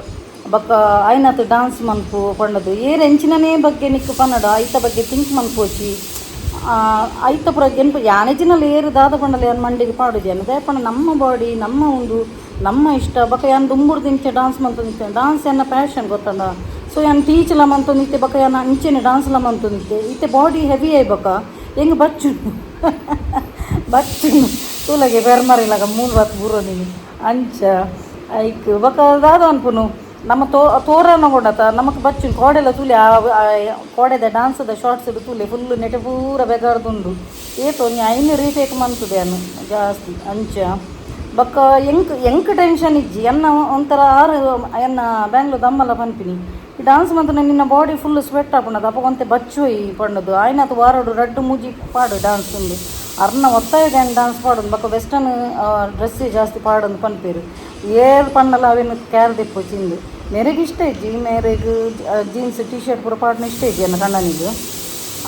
ಬೊಕ್ಕ ಆಯ್ನಾತ್ ಡಾನ್ಸ್ ಮನ್ಪು ಪಂಡದು. ಏರ್ ಎಂಚಿನನೇ ಬಗ್ಗೆ ನಿಕ್ಕ್ ಪನ್ನಡ ಐತ ಬಗ್ಗೆ ಥಿಂಕ್ ಮನ್ಪೋಚಿ. ಐತ ಪೂರ ಗೆನ್ಪು ಯಾನೆಜಿನಲ್ಲಿ ಏರು ದಾದ ಪಂಡಲ ಯಾನ್ ಮಂಡಿಗೆ ಪಾಡುಜಿ ಅನ್ನ ದಾಯೆ ನಮ್ಮ ಬಾಡಿ ನಮ್ಮ ಒಂದು ನಮ್ಮ ಇಷ್ಟ ಬೊಕ ಯಾನ್ ದುಂಬುರ್ದು ಇಂಚ ಡಾನ್ಸ್ ಮಂತೊಂದಿತ್ತೆ. ಡಾನ್ಸ್ ಎನ್ನ ಪ್ಯಾಷನ್ ಗೊತ್ತಂಡ. ಸೊ ಯಾನ್ ಟೀಚ್ಲ ಮಂತೊಂದಿತ್ತೆ, ಬೊಕ ಯಾನ್ ಅಂಚೆನೆ ಡಾನ್ಸ್ಲ ಮಂತೊಂದಿತ್ತೆ. ಇತ್ತೆ ಬಾಡಿ ಹೆವಿ ಆಯ್ ಬೊಕ ಎಂಕ್ ಬಚ್ಚುಂಡು ಬಚ್ಚುಂಡು. ತೂಲಗೆ ಬೆರ್ಮರಿಲಗ ಮೂಲು ಬತ್ ಬೂರೊಂದಿನಿ. ಅಂಚ ಐಕ್ ಬೊಕ ದಾದ ಅನ್ಪುನು, ನಮ್ಮ ತೋರನ ಕೊಡತ ನಮಕ್ ಬಚ್ಚುಂಡು. ಕೋಡೆಲ ತೂಲೆ, ಆ ಕೋಡೆದ ಡಾನ್ಸ್ದ ಶಾರ್ಟ್ಸ್ ತೂಲೆ, ಫುಲ್ ನೆಟೆ ಪೂರ ಬೆಗಾರ್ದುಂಡು. ಏತ್ ಒಂಜಿ ಐನ್ ರೀಟೇಕ್ ಮಂತುದೆ ಯಾನ್ ಜಾಸ್ತಿ. ಅಂಚ ಬೊಕ್ಕ ಎಂಕ್ ಎಂಕ್ ಟೆನ್ಷನ್ ಇಜ್ಜಿ. ಎನ್ನ ಒಂಥರ ಆರು ಎನ್ನ ಬ್ಯಾಂಗ್ಳೂರ್ ದಮ್ಮಲ ಪನ್ಪಿನಿ, ಈ ಡಾನ್ಸ್ ಮಂತುನ ನಿನ್ನ body full sweat ಆಪುಂಡದ, ಅಪಗ ಒಂತೆ ಬಚ್ಚೊಯ್ ಪಂಡದು. ಆಯ್ನಾತ್ ವಾರಡು ರಡ್ಡ್ ಮೂಜಿ ಪಾಡು ಡಾನ್ಸ್ ಉಂಡು. ಅರ್ನ ಒತ್ತಾಯ ಯಾನ್ ಡಾನ್ಸ್ ಪಾಡೊಂದು. ಬೊಕ್ಕ ವೆಸ್ಟರ್ನ್ ಡ್ರೆಸ್ ಜಾಸ್ತಿ ಪಾಡೊಂದು ಪನ್ಪೆರ್. ಏರ್ ಪಂಡಲ ಅವೆನ್ ಕೇರ್ ದೆಪ್ಪೊಚಿಂದು. ಮೇರೆಗ್ ಇಷ್ಟ ಇಜ್ಜಿ. ಮೇರೆಗ್ jeans T shirt ಪೂರ ಪಾಡುನ ಇಷ್ಟ ಇಜ್ಜಿ ಎನ್ನ ಕಂಡನಿಗ್.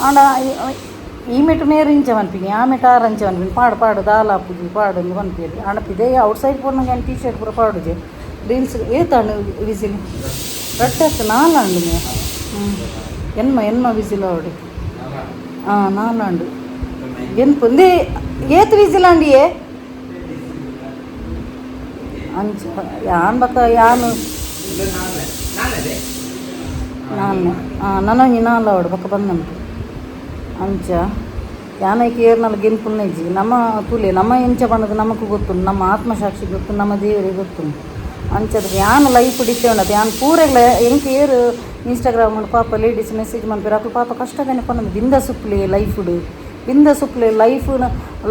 ಆಂಡ ಈ ಮೆಟ್ ಮೇರ್ ಇಂಚ ಪನ್ಪಿನಿ, ಆ ಮೆಟ್ ಆರ್ ಅಂಚ ಪನ್ಪಿನಿ. ಪಾಡು ಪಾಡು, ದಾಲ ಆಪುಜಿ, ಪಾಡು ಅಂದ್ ಪನ್ಪೆರ್. ಆಂಡ ಪಿದೈ ಔಟ್ ಸೈಡ್ ಪೋನಗ ಯಾನ್ ಟೀ ಶರ್ಟ್ ಪೂರ ಪಾಡುಜೆ. Reels ಏತಾಂಡ್ whistle? ರಡ್ಡ್ ನಾಲಾಂಡ್. ಎನ್ಮ ಎನ್ಮ ವಿಸಿಲ್ ಆವಡೆ. ಹಾಂ, ನಾಲಾಂಡ್. ಗೆನ್ಪು ಒಂದೇ ಏತ್ ವಿಸಿಲ್ ಆಂಡಿಯೇ. ಅಂಚ ಯಾನ್ ಬಕ್ಕ ಯಾನ್ ನಾಲ್ನೆ. ಹಾಂ, ನನೊಂಜಿ ನಾಲ್ ಆವಡ್ ಬೊಕ್ಕ ಬಂದಂಟು. ಅಂಚ ಯಾನೈಕ್ ಏರ್ನಲ ಗೆನ್ಪುನ ಇಜ್ಜಿ. ನಮ್ಮ ತೂಲೆ, ನಮ್ಮ ಎಂಚ ಪಂಡದು ನಮಕ್ ಗೊತ್ತುಂಡು, ನಮ್ಮ ಆತ್ಮಸಾಕ್ಷಿ ಗೊತ್ತು, ನಮ್ಮ ದೇವರಿಗೆ ಗೊತ್ತುಂಡು. ಅಂಚದ ಯಾನ್ ಲೈಫ್ ಡಿತ್ತೆ ಉಂಡತ ಯಾನ್ ಪೂರೆಗ್ಲ. ಎಂಕ್ ಏರ್ ಇನ್ಸ್ಟಾಗ್ರಾಮ್ ಪಾಪ ಲೇಡೀಸ್ ಮೆಸೇಜ್ ಮನ್ಪೆರ್, ಅಕುಲು ಪಾಪ ಕಷ್ಟದನೆ ಪನ್ನೊಂದು. ಬಿಂದಾಸ್ ಉಪ್ಪುಲೆ ಲೈಫುಡು, ಬಿಂದಾಸ್ ಉಪ್ಪುಲೆ. ಲೈಫ್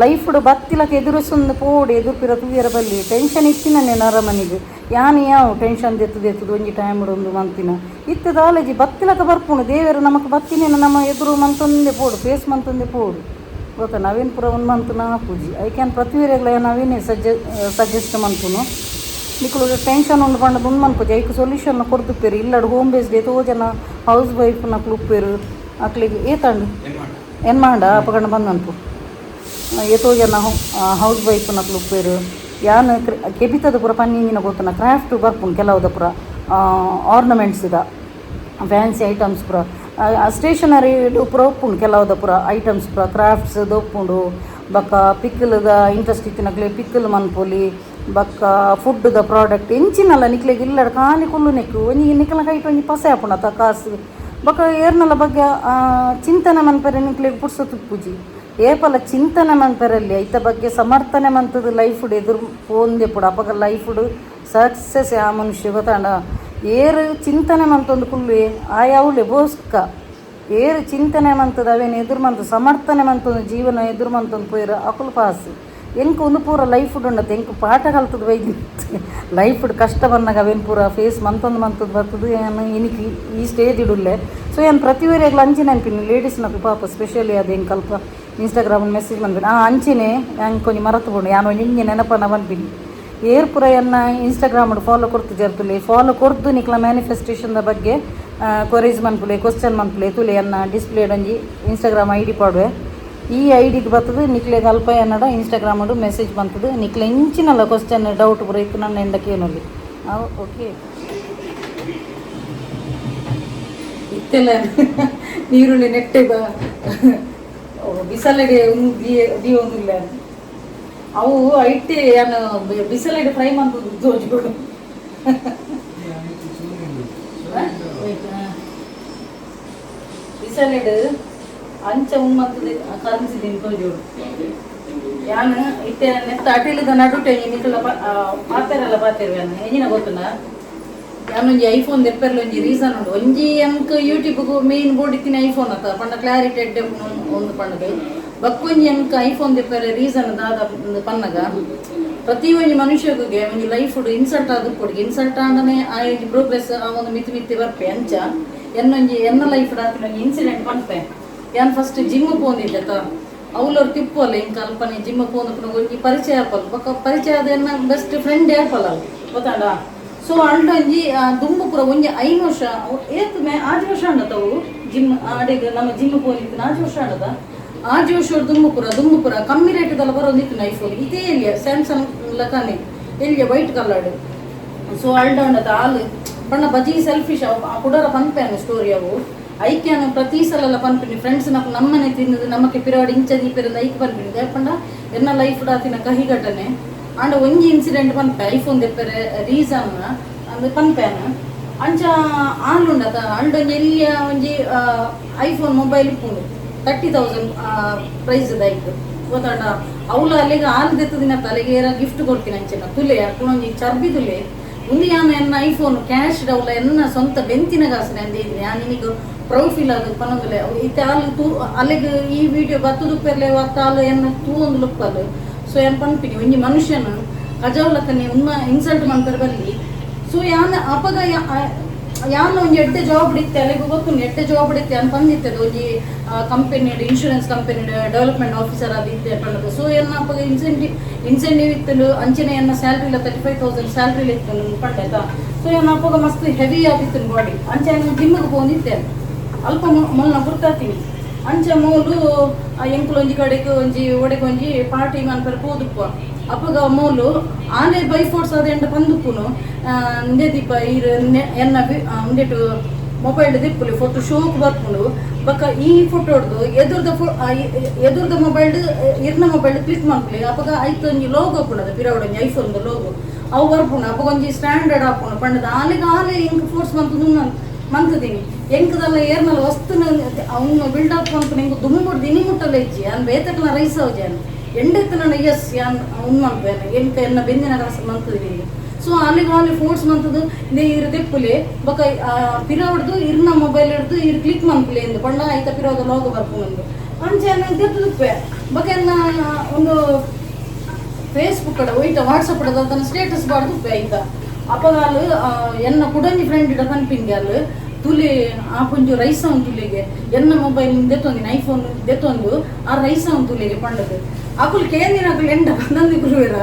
ಲೈಫುಡು ಬತ್ತಿಲಕ ಎದುರುಸೊಂದು ಪೋಡು, ಎದುರು ಪಿರ ತೂಯರ ಬಲ್ಲಿ. ಟೆನ್ಷನ್ ಇತ್ತಿನನೆ ನರಮನಿಗ್. ಯಾನ್ ಯಾವು ಟೆನ್ಷನ್ ದೆತ್ತು ದೆತ್ತುದು ಒಂಜಿ ಟೈಮ್ ಒಂದು ಮಂತಿನ ಇತ್ತೆ ದಾಲಜಿ. ಬತ್ತಿಲಕ ಬರ್ಪುಂಡು. ದೇವೆರ್ ನಮಕ್ ಬತ್ತಿನೇನ ನಮ್ಮ ಎದುರು ಮಂತೊಂದೆ ಪೋಡು, ಫೇಸ್ ಮಂತೊಂದೆ ಪೋಡು, ಗೊತ್ತಾ? ನವೀನ್ ಪೂರ ಒಂದು ಮಂತ್ ಆಪುಜಿ. ಐಕ್ ಯಾನ್ ಪ್ರತಿಯೊರಿಗ್ಲ ನವೀನೇ ಸಜೆಸ್ಟ್ ಮನ್ಪುನು. ನಿಕುಲು ಟೆನ್ಷನ್ ಉಂಡು ಪಂಡ ಉಂದು ಮನ್ಪುಜಿ, ಐಕ್ ಸೊಲ್ಯೂಷನ್ ಕೊರ್ದುಪ್ಪೆರ್. ಇಲ್ಲಡ್ ಹೋಮ್ ಬೇಸ್ಡ್ ಏತೋ ಜನ ಹೌಸ್ ವೈಫ್ ನಕುಲು ಉಪ್ಪೆರ್. ಅಕ್ಲೆಗ್ ಏತಂಡು ಎನ್ಮಾಂಡ ಅಪಗಣ ಬಂದನ್ಪು. ಏತೋ ಜನ ಹೌಸ್ ವೈಫ್ ನಕುಲು ಉಪ್ಪೆರ್. ಯಾನ್ ಕೆಬಿತದ ಪೂರ ಪನ್ನಿಂಜಿನ ಗೊತ್ತುನ ಕ್ರಾಫ್ಟ್ ಬರ್ಪುಂಡು. ಕೆಲವುದ ಪೂರ ಆರ್ನಮೆಂಟ್ಸ್ ದ ಫ್ಯಾನ್ಸಿ ಐಟಮ್ಸ್ ಪೂರ, ಸ್ಟೇಷನರಿ ಪೂರ ಉಪ್ಪುಂಡು. ಕೆಲವುದ ಪೂರ ಐಟಮ್ಸ್ ಪೂರ ಕ್ರಾಫ್ಟ್ಸ್ ಉಪ್ಪುಂಡು. ಬೊಕ್ಕ ಪಿಕ್ಕಲ್ದ ಇಂಟ್ರೆಸ್ಟ್ ಇತ್ತಿನಕ್ಲೆ ಪಿಕ್ಕಲ್ ಮನ್ಪೊಲಿ. ಬೊಕ್ಕ ಫುಡ್ದ ಪ್ರಾಡಕ್ಟ್ ಎಂಚಿನಲ್ಲ ನಿಕ್ಲೆಗ್ ಇಲ್ಲಡ್ ಖಾಲಿ ಕುಲ್ಲು ನೆಕ್ಕು ಒಂಜಿ ನಿಕಲ್ನ ಕೈಟ್ ಒಂಜಿ ಪಸೆ ಆಪುಂಡತ ಕಾಸು. ಬೊಕ್ಕ ಏರ್ನಲ ಬಗ್ಗೆ ಚಿಂತನೆ ಮನ್ಪೆರೆ ನಿಕ್ಲೆಗ್ ಪುರ್ಸೊತ್ತು ಇಪ್ಪುಜಿ. ಏಪಲ ಚಿಂತನೆ ಮನ್ಪೆರಲ್ಲಿ, ಐತ ಬಗ್ಗೆ ಸಮರ್ಥನೆ ಮಂತುದು ಲೈಫುಡು ಎದುರು ಪೋಂದೆಪುಡು. ಅಪಗ ಲೈಫುಡು ಸಕ್ಸಸ್ ಆ ಮನುಷ್ಯ, ಗೊತ್ತಾಂಡ? ಏರು ಚಿಂತನೆ ಮಂತೊಂದು ಕುಲ್ಲುವೆ ಆಯಾವುಲೆ ಬೋಸ್ಕ. ಏರು ಚಿಂತನೆ ಮಂತದ ಅವೇನು ಎದುರು ಮಂತು ಸಮರ್ಥನೆ ಮಂತೊಂದು ಜೀವನ ಎದುರು ಮಂತೊಂದು ಪೋಯಿರು, ಅಕುಲು ಪಾಸ್. ಎಂಕ್ ಒಂದು ಪೂರ ಲೈಫ್ ಉಂಡತ್ತೆ. ಎಂಕ್ ಪಾಠ ಕಲ್ತದ ಬೈದಿ. ಲೈಫ್ ಕಷ್ಟ ಬಂದಾಗ ಅವೇನು ಪೂರ ಫೇಸ್ ಮಂತೊಂದು ಮಂತೊಂದು ಬರ್ತದೆ. ಯಾನ್ ಇನಿಕ್ ಈ ಸ್ಟೇಜ್ ಇಡುಲ್ಲೆ. ಸೊ ಯಾನ್ ಪ್ರತಿಯೊರಿಗ್ಲ ಅಂಚೆನೆ ಅನ್ಪಿನಿ. ಲೇಡೀಸ್ನಕ್ಲು ಪಾಪ ಸ್ಪೆಷಲಿ ಅದು ಎಂಕ್ ಅಲ್ಪ ಇನ್ಸ್ಟಾಗ್ರಾಮ್ ಮೆಸೇಜ್ ಮನ್ಪಿನಿ. ಅಂಚೆನೆ ಎಂಕ್ ಒಂಜಿ ಮರತು ಪೋಂಡು. ಯಾನ್ ಒಂಜಿ ಇಂಜೆ ನೆನಪನ ಪನ್ಪಿನಿ. ಏರ್ ಪೂರ ಎನ್ನ ಇನ್ಸ್ಟಾಗ್ರಾಮ್ ಫಾಲೋ ಕೊರ್ತು ಜರ್ತುಲೆ, ಫಾಲೋ ಕೊರ್ದು ನಿಕ್ಲ ಮ್ಯಾನಿಫೆಸ್ಟೇಷನ್ ಬಗ್ಗೆ ಕ್ವರೀಸ್ ಮನ್ಪುಲೆ, ಕ್ವಶನ್ ಮನ್ಪುಲೆ. ತುಲೆ, ಎನ್ನ ಡಿಸ್ಪ್ಲೇ ಒಂಜಿ ಇನ್ಸ್ಟಾಗ್ರಾಮ್ ಐಡಿ ಪಾಡುವೆ. ಈ ಐಡಿಗೆ ಬರ್ತದೆ. ನಿಕ್ಲೆಗ್ ಅಲ್ಪ ಎನ್ನಡ ಇನ್ಸ್ಟಾಗ್ರಾಮ್ ಮೆಸೇಜ್ ಬಂತದೆ. ನಿಕ್ಲೆ ಇಂಚಿನಲ್ಲ ಕ್ವಶನ್ ಡೌಟ್ ಪೂರ ಇತ್ತು ನನ್ನ ಎಂಡ ಕೇನೊಲಿ. ಓಕೆ, ಇತ್ತೆಲ್ಲ ನೀರುಳ್ಳಿ ನೆಟ್ಟೆ ಬಿಸಲೆಡೆ ದೀವೊಂದುಲ್ಲ. ಅವು ಐಟೆ ಯಾನ್ ಬಿಸಲೆಡೆ ಫ್ರೈ ಮಂತುದು ತೋಜುಡು. ಬಿಸಲೆಡ್ ಅಂಚ ಉಮ್ಮಂತದ ಕರಂಚಿದ್ದೀನಿ ತೋಜೋಡು. ಯಾನ್ ಇತ್ತೆ ನೆತ್ತ ಅಟಿಲದ ನಡುಟೆ ನಿಕುಲ ಪಾತೆರಲ್ಲ ಪಾತೆರು. ಯಾನ್ ಎಂಜಿನ ಗೊತ್ತುಂಡ? ಯಾನೊಂಜಿ ಐಫೋನ್ ದೆಪ್ಪೆರ್ಲ ಒಂಜಿ ರೀಸನ್ ಉಂಡು. ಒಂಜಿ ಎಂಕ್ ಯೂಟ್ಯೂಬ್ಗೂ ಮೇನ್ ಬೋರ್ಡ್ ಇತ್ತಿನ ಐಫೋನ್ ಅತ್ತ ಪಂಡ ಕ್ಲಾರಿಟಿ ಎಡ್ಡೆ ಒಂದು ಪಂಡದು. ಬಕ್ಕೊಂಜಿ ಎಂಕ್ ಐಫೋನ್ ದೆಪ್ಪೆರೆ ರೀಸನ್ ದಾದ ಉಂದು ಪನ್ನಗ, ಪ್ರತಿ ಒಂಜಿ ಮನುಷ್ಯಗೆ ಒಂಜಿ ಲೈಫ್ ಇನ್ಸಲ್ಟ್ ಆದ್ ಕೊಡಿ. ಇನ್ಸಲ್ಟ್ ಆಂಡನೆ ಆ ಒಂಜಿ ಪ್ರೋಗ್ರೆಸ್ ಆ ಒಂದು ಮಿತಿ ಮಿತಿ ಬರ್ಪೆ. ಅಂಚ ಎನ್ನೊಂಜಿ ಎನ್ನ ಲೈಫ್ ಆತಿನ ಒಂಜಿ ಇನ್ಸಿಡೆಂಟ್ ಪನ್ಪೆ. ಯಾನ್ ಫಸ್ಟ್ ಜಿಮ್ ಪೋಂದಿದ್ದೆ ಅವ್ಲವ್ರು ತಿಪ್ಪುವಲ್ಲ. ಇಂಕ ಅಲ್ಪನೆ ಜಿಮ್ ಪೋಂದು ಒಂಜಿ ಪರಿಚಯ ಆಪಲ್. ಬೊಕ್ಕ ಪರಿಚಯ ಆದ ಎನ್ನ ಬೆಸ್ಟ್ ಫ್ರೆಂಡ್ ಆಪಲ್ಲ ಅವು, ಗೊತ್ತಾಂಡ? ಸೊ ಅಂಡೊಂಜಿ ದುಂಬು ಪೂರ ಒಂಜಿ 5 ವರ್ಷ ಏತ್ ಮೇ 6 ವರ್ಷ ಆಂಡತವು ಜಿಮ್ ಆಡೆಗ್. ನಮ್ಮ ಜಿಮ್ ಪೋನಿತ್ತು 4 ವರ್ಷ ಆಂಡದ. 6 ವರ್ಷ ದುಂಬು ಪೂರ ದುಂಬು ಪೂರ ಕಮ್ಮಿ ರೇಟ್ದಲ್ಲ ಬರೋದಿತ್ತು ಐಫೋನ್. ಇದೇ ಎಲ್ಲಿಯ ಸ್ಯಾಮ್ಸಂಗ್ ಲಕನೆ ಎಲ್ಲಿಯ white coloured. So ಅಲ್ಡ ಉಂಡತ ಆಲ್ ಬಣ್ಣ ಬಜಿ ಸೆಲ್ಫಿಶ್. ಅವು ಕುಡರ ಪನ್ಪೆ ಸ್ಟೋರಿ ಅವು. ಐಕ್ಯಾನು ಪ್ರತಿ ಸಲ ಪನ್ಪಿನಿ ಫ್ರೆಂಡ್ಸ್ ನಕ್ಕು ನಮ್ಮನೆ ತಿನ್ನದು ನಮಕ್ಕೆ ಪಿರವಾಡಿ ಇಂಚ ದೀಪಿರಂದ ಐಕ್ ಪನ್ಪಿನಿ ದಾಯೆಪಂಡ ಎನ್ನ ಲೈಫ್ ಆತಿನ ಕಹಿ ಘಟನೆ. ಆಂಡ ಒಂಜಿ ಇನ್ಸಿಡೆಂಟ್ ಪನ್ಪೆ ಐಫೋನ್ ದೆಪ್ಪರೆ ರೀಸನ್ ಅಂದ್ ಪನ್ಪೇನ. ಅಂಚ ಆಂಡುಂಡತ ಅಂಡೊಂಜಿ ಎಲ್ಯ ಒಂಜಿ ಐಫೋನ್ ಮೊಬೈಲ್ ಇಪ್ಪುಂಡು 30,000 ಪ್ರೈಸ್ ಐಕ್ ಗೊತ್ತಾಂಡ. ಅವ್ಲ ಅಲ್ಲಿಗೆ ಆಲ್ ದೆತ್ತದಿನ ತಲೆಗೆ ಏರ ಗಿಫ್ಟ್ ಕೊಡ್ತೀನಿ ಅಂಚಿನ ತುಲೆ ಅಕ್ಕುನೊಂಜಿ ಚರ್ಬಿ ತುಲೆ ಉಂದು. ಯಾನ್ ಎನ್ನ ಐಫೋನ್ ಕ್ಯಾಶ್ ಅವಲ ಎನ್ನ ಸ್ವಂತ ಬೆಂತಿನ ಕಾಸು ಅಂದಿದ್ದೀನಿ. ಯಾನ್ ನಿನಗೆ ಪ್ರೌಡ್ ಫೀಲ್ ಅದು ಪನೊಂದುಲೆ. ಇತ್ತೆ ಆಲ್ ತೂ ಅಲ್ಲಿಗೆ ಈ ವಿಡಿಯೋ ಬತ್ತುದುಪ್ಪೆರ್ಲೆ ಅತ್ತ ಆಲ್ ಎನ್ನ ತೂ ಒಂದು ಲುಪ್ಪಲು. ಸೊ ಯಾನ್ ಪನ್ಪಿನಿ ಒಂಜಿ ಮನುಷ್ಯನ ಕಜಾವ್ಲಕ್ಕನೆ ಉನ್ನ ಇನ್ಸಲ್ಟ್ ಮನ್ಪೆರೆ ಬಲ್ಲಿ. ಸೊ ಯಾನ್ ಅಪಗ ಯಾನ್ ಒಂಜಿ ಎಡ್ಡೆ ಜಾಬ್ ಇತ್ತೆ, ಅಲ್ಲಿಗೆ ಗೊತ್ತುಂಡು ಎಡ್ಡೆ ಜಾಬ್ ಇತ್ತೆ ಯಾನ್ ಪಂದಿತ್ತೆ. ಒಂಜಿ company, insurance company development officer ಆದಿತ್ತೆ ಪಂಡದು. ಸೊ ಎನ್ನ ಅಪಗ ಇನ್ಸೆಂಟಿವ್ ಇನ್ಸೆಂಟಿವ್ ಇತ್ತು, ಅಂಚನೆ ಎನ್ನ ಸ್ಯಾಲ್ರಿ 35,000 ಸ್ಯಾಲ್ರಿ ಇತ್ತು ಪಂಡೆತ. ಸೊ ಎನ್ನ ಅಪಗ ಮಸ್ತ್ ಹೆವಿ ಆಗಿತ್ತು ಬಾಡಿ. ಅಂಚೆ ಜಿಮ್ಗೆ ಪೋಂದಿತ್ತೆ ಅಲ್ಪ ಮೊಲ್ಲ ಗುರ್ತಾತೀನಿ. ಅಂಚ ಮೂಲು ಎಂಕುಲು ಒಂಜಿ ಕಡೆಗೆ ಒಂಜಿ ಒಡೆಗೆ ಒಂಜಿ ಪಾರ್ಟಿ ಮನ್ಪರೆ ಪೋದುಪ್ಪ. ಅಪಗ ಮೂಲು ಆನೆ ಬೈ ಫೋರ್ಸ್ ಅದೆಂಡ ಪಂದುಪ್ಪುನು ಇಂದೆ ದೀಪ ಈರ್ ಎನ್ನ ಉಂದೆಟು ಮೊಬೈಲ್ ದಿಪ್ಪುಲಿ ಫೋಟೋ ಶೋಕ್ ಬರ್ಪುಂಡು. ಬೊಕ್ಕ ಈ ಫೋಟೋಡ್ದು ಎದುರ್ದ ಫೋ ಎದುರ್ದ ಮೊಬೈಲ್ ಇರ್ನ ಮೊಬೈಲ್ ಕ್ಲಿಕ್ ಮನ್ಪುಲಿ. ಅಪಗ ಐತ ಒಂಜಿ ಲೋಗೋ ಉಪ್ಪುಂಡು, ಪಿರವಡ್ ಒಂಜಿ ಐಫೋನ್ ಲೋಗೋ ಅವು ಬರ್ಪುಂಡು. ಅಪಗ ಒಂಜಿ ಸ್ಟ್ಯಾಂಡರ್ಡ್ ಆಪುಂಡು ಪಂಡದ ಆಲೆಗ್ ಆಲೆ ಎಂಕ್ ಫೋರ್ಸ್ ಮಂತುದು ಮಂತುದೀನಿ. ಎಂಕದಲ್ಲ ಏರ್ನಲ್ಲ ವಸ್ತುನ ಅವ್ನು ಬಿಲ್ಡಪ್ ಮನ್ಪುನ ಎಂಕ್ ದುಂಬುಡ್ದು ಇನಿ ಮುಟ್ಟಲ ಇಜ್ಜಿ. ಯಾನ್ ಬೇತಕ್ಲ ರೈಸ್ ಅವಜಿ. ಯಾನ್ ಎಂಡೆತ್ತನ ಎಸ್ ಯಾನ್ ಉನ್ ಮನ್ಪೇನೆ ಎಂಕ ಎನ್ನ ಬೆಂದಿನ ಕಾಸು ಮಂತುದೀನಿ. ಸೊ ಅಲ್ಲಿಗೆ ಅಲ್ಲಿ ಫೋರ್ಸ್ ಮಂತದು ಇಂದೆ ಇರ್ ದೆಪ್ಪುಲೆ ಬೊಕ ಪಿರವಡ್ದು ಇರ್ನ ಮೊಬೈಲ್ ಹಿಡ್ದು ಇರ್ ಕ್ಲಿಕ್ ಮನ್ಪುಲೆ ಎಂದು ಪಂಡ ಐತ ಪಿರವದ ಲೋಗೋ ಬರ್ಪುಂಡು. ಅಂಚೆ ದೆಪ್ಪುದುಪ್ಪೆ. ಬೊಕ ಎನ್ನ ಒಂದು ಫೇಸ್ಬುಕ್ ಅಡ ಒಯ್ಟ ವಾಟ್ಸಪ್ ಅಡ ತನ್ನ ಸ್ಟೇಟಸ್ ಬಾರ್ದು ಐತ. ಅಪಗ ಅಲ್ಲು ಎನ್ನ ಕುಡಂಜಿ ಫ್ರೆಂಡ್ ಇಡ ಪನ್ಪಿಂಗೆ ಅಲ್ಲು ತುಲೆ ಆ ಪುಂಜು ರೈಸ ತುಲೆಗೆ ಎನ್ನ ಮೊಬೈಲ್ ದೆತ್ತೊಂದಿನ ಐಫೋನ್ ದೆತ್ತೊಂದು ಆ ರೈಸ ತುಲೆಗೆ ಪಂಡದು. ಅಕುಲು ಕೇಂದಿನ ಅಕುಲು ಎಂಡ ಬಂದಂದು ಗುರುವೇರ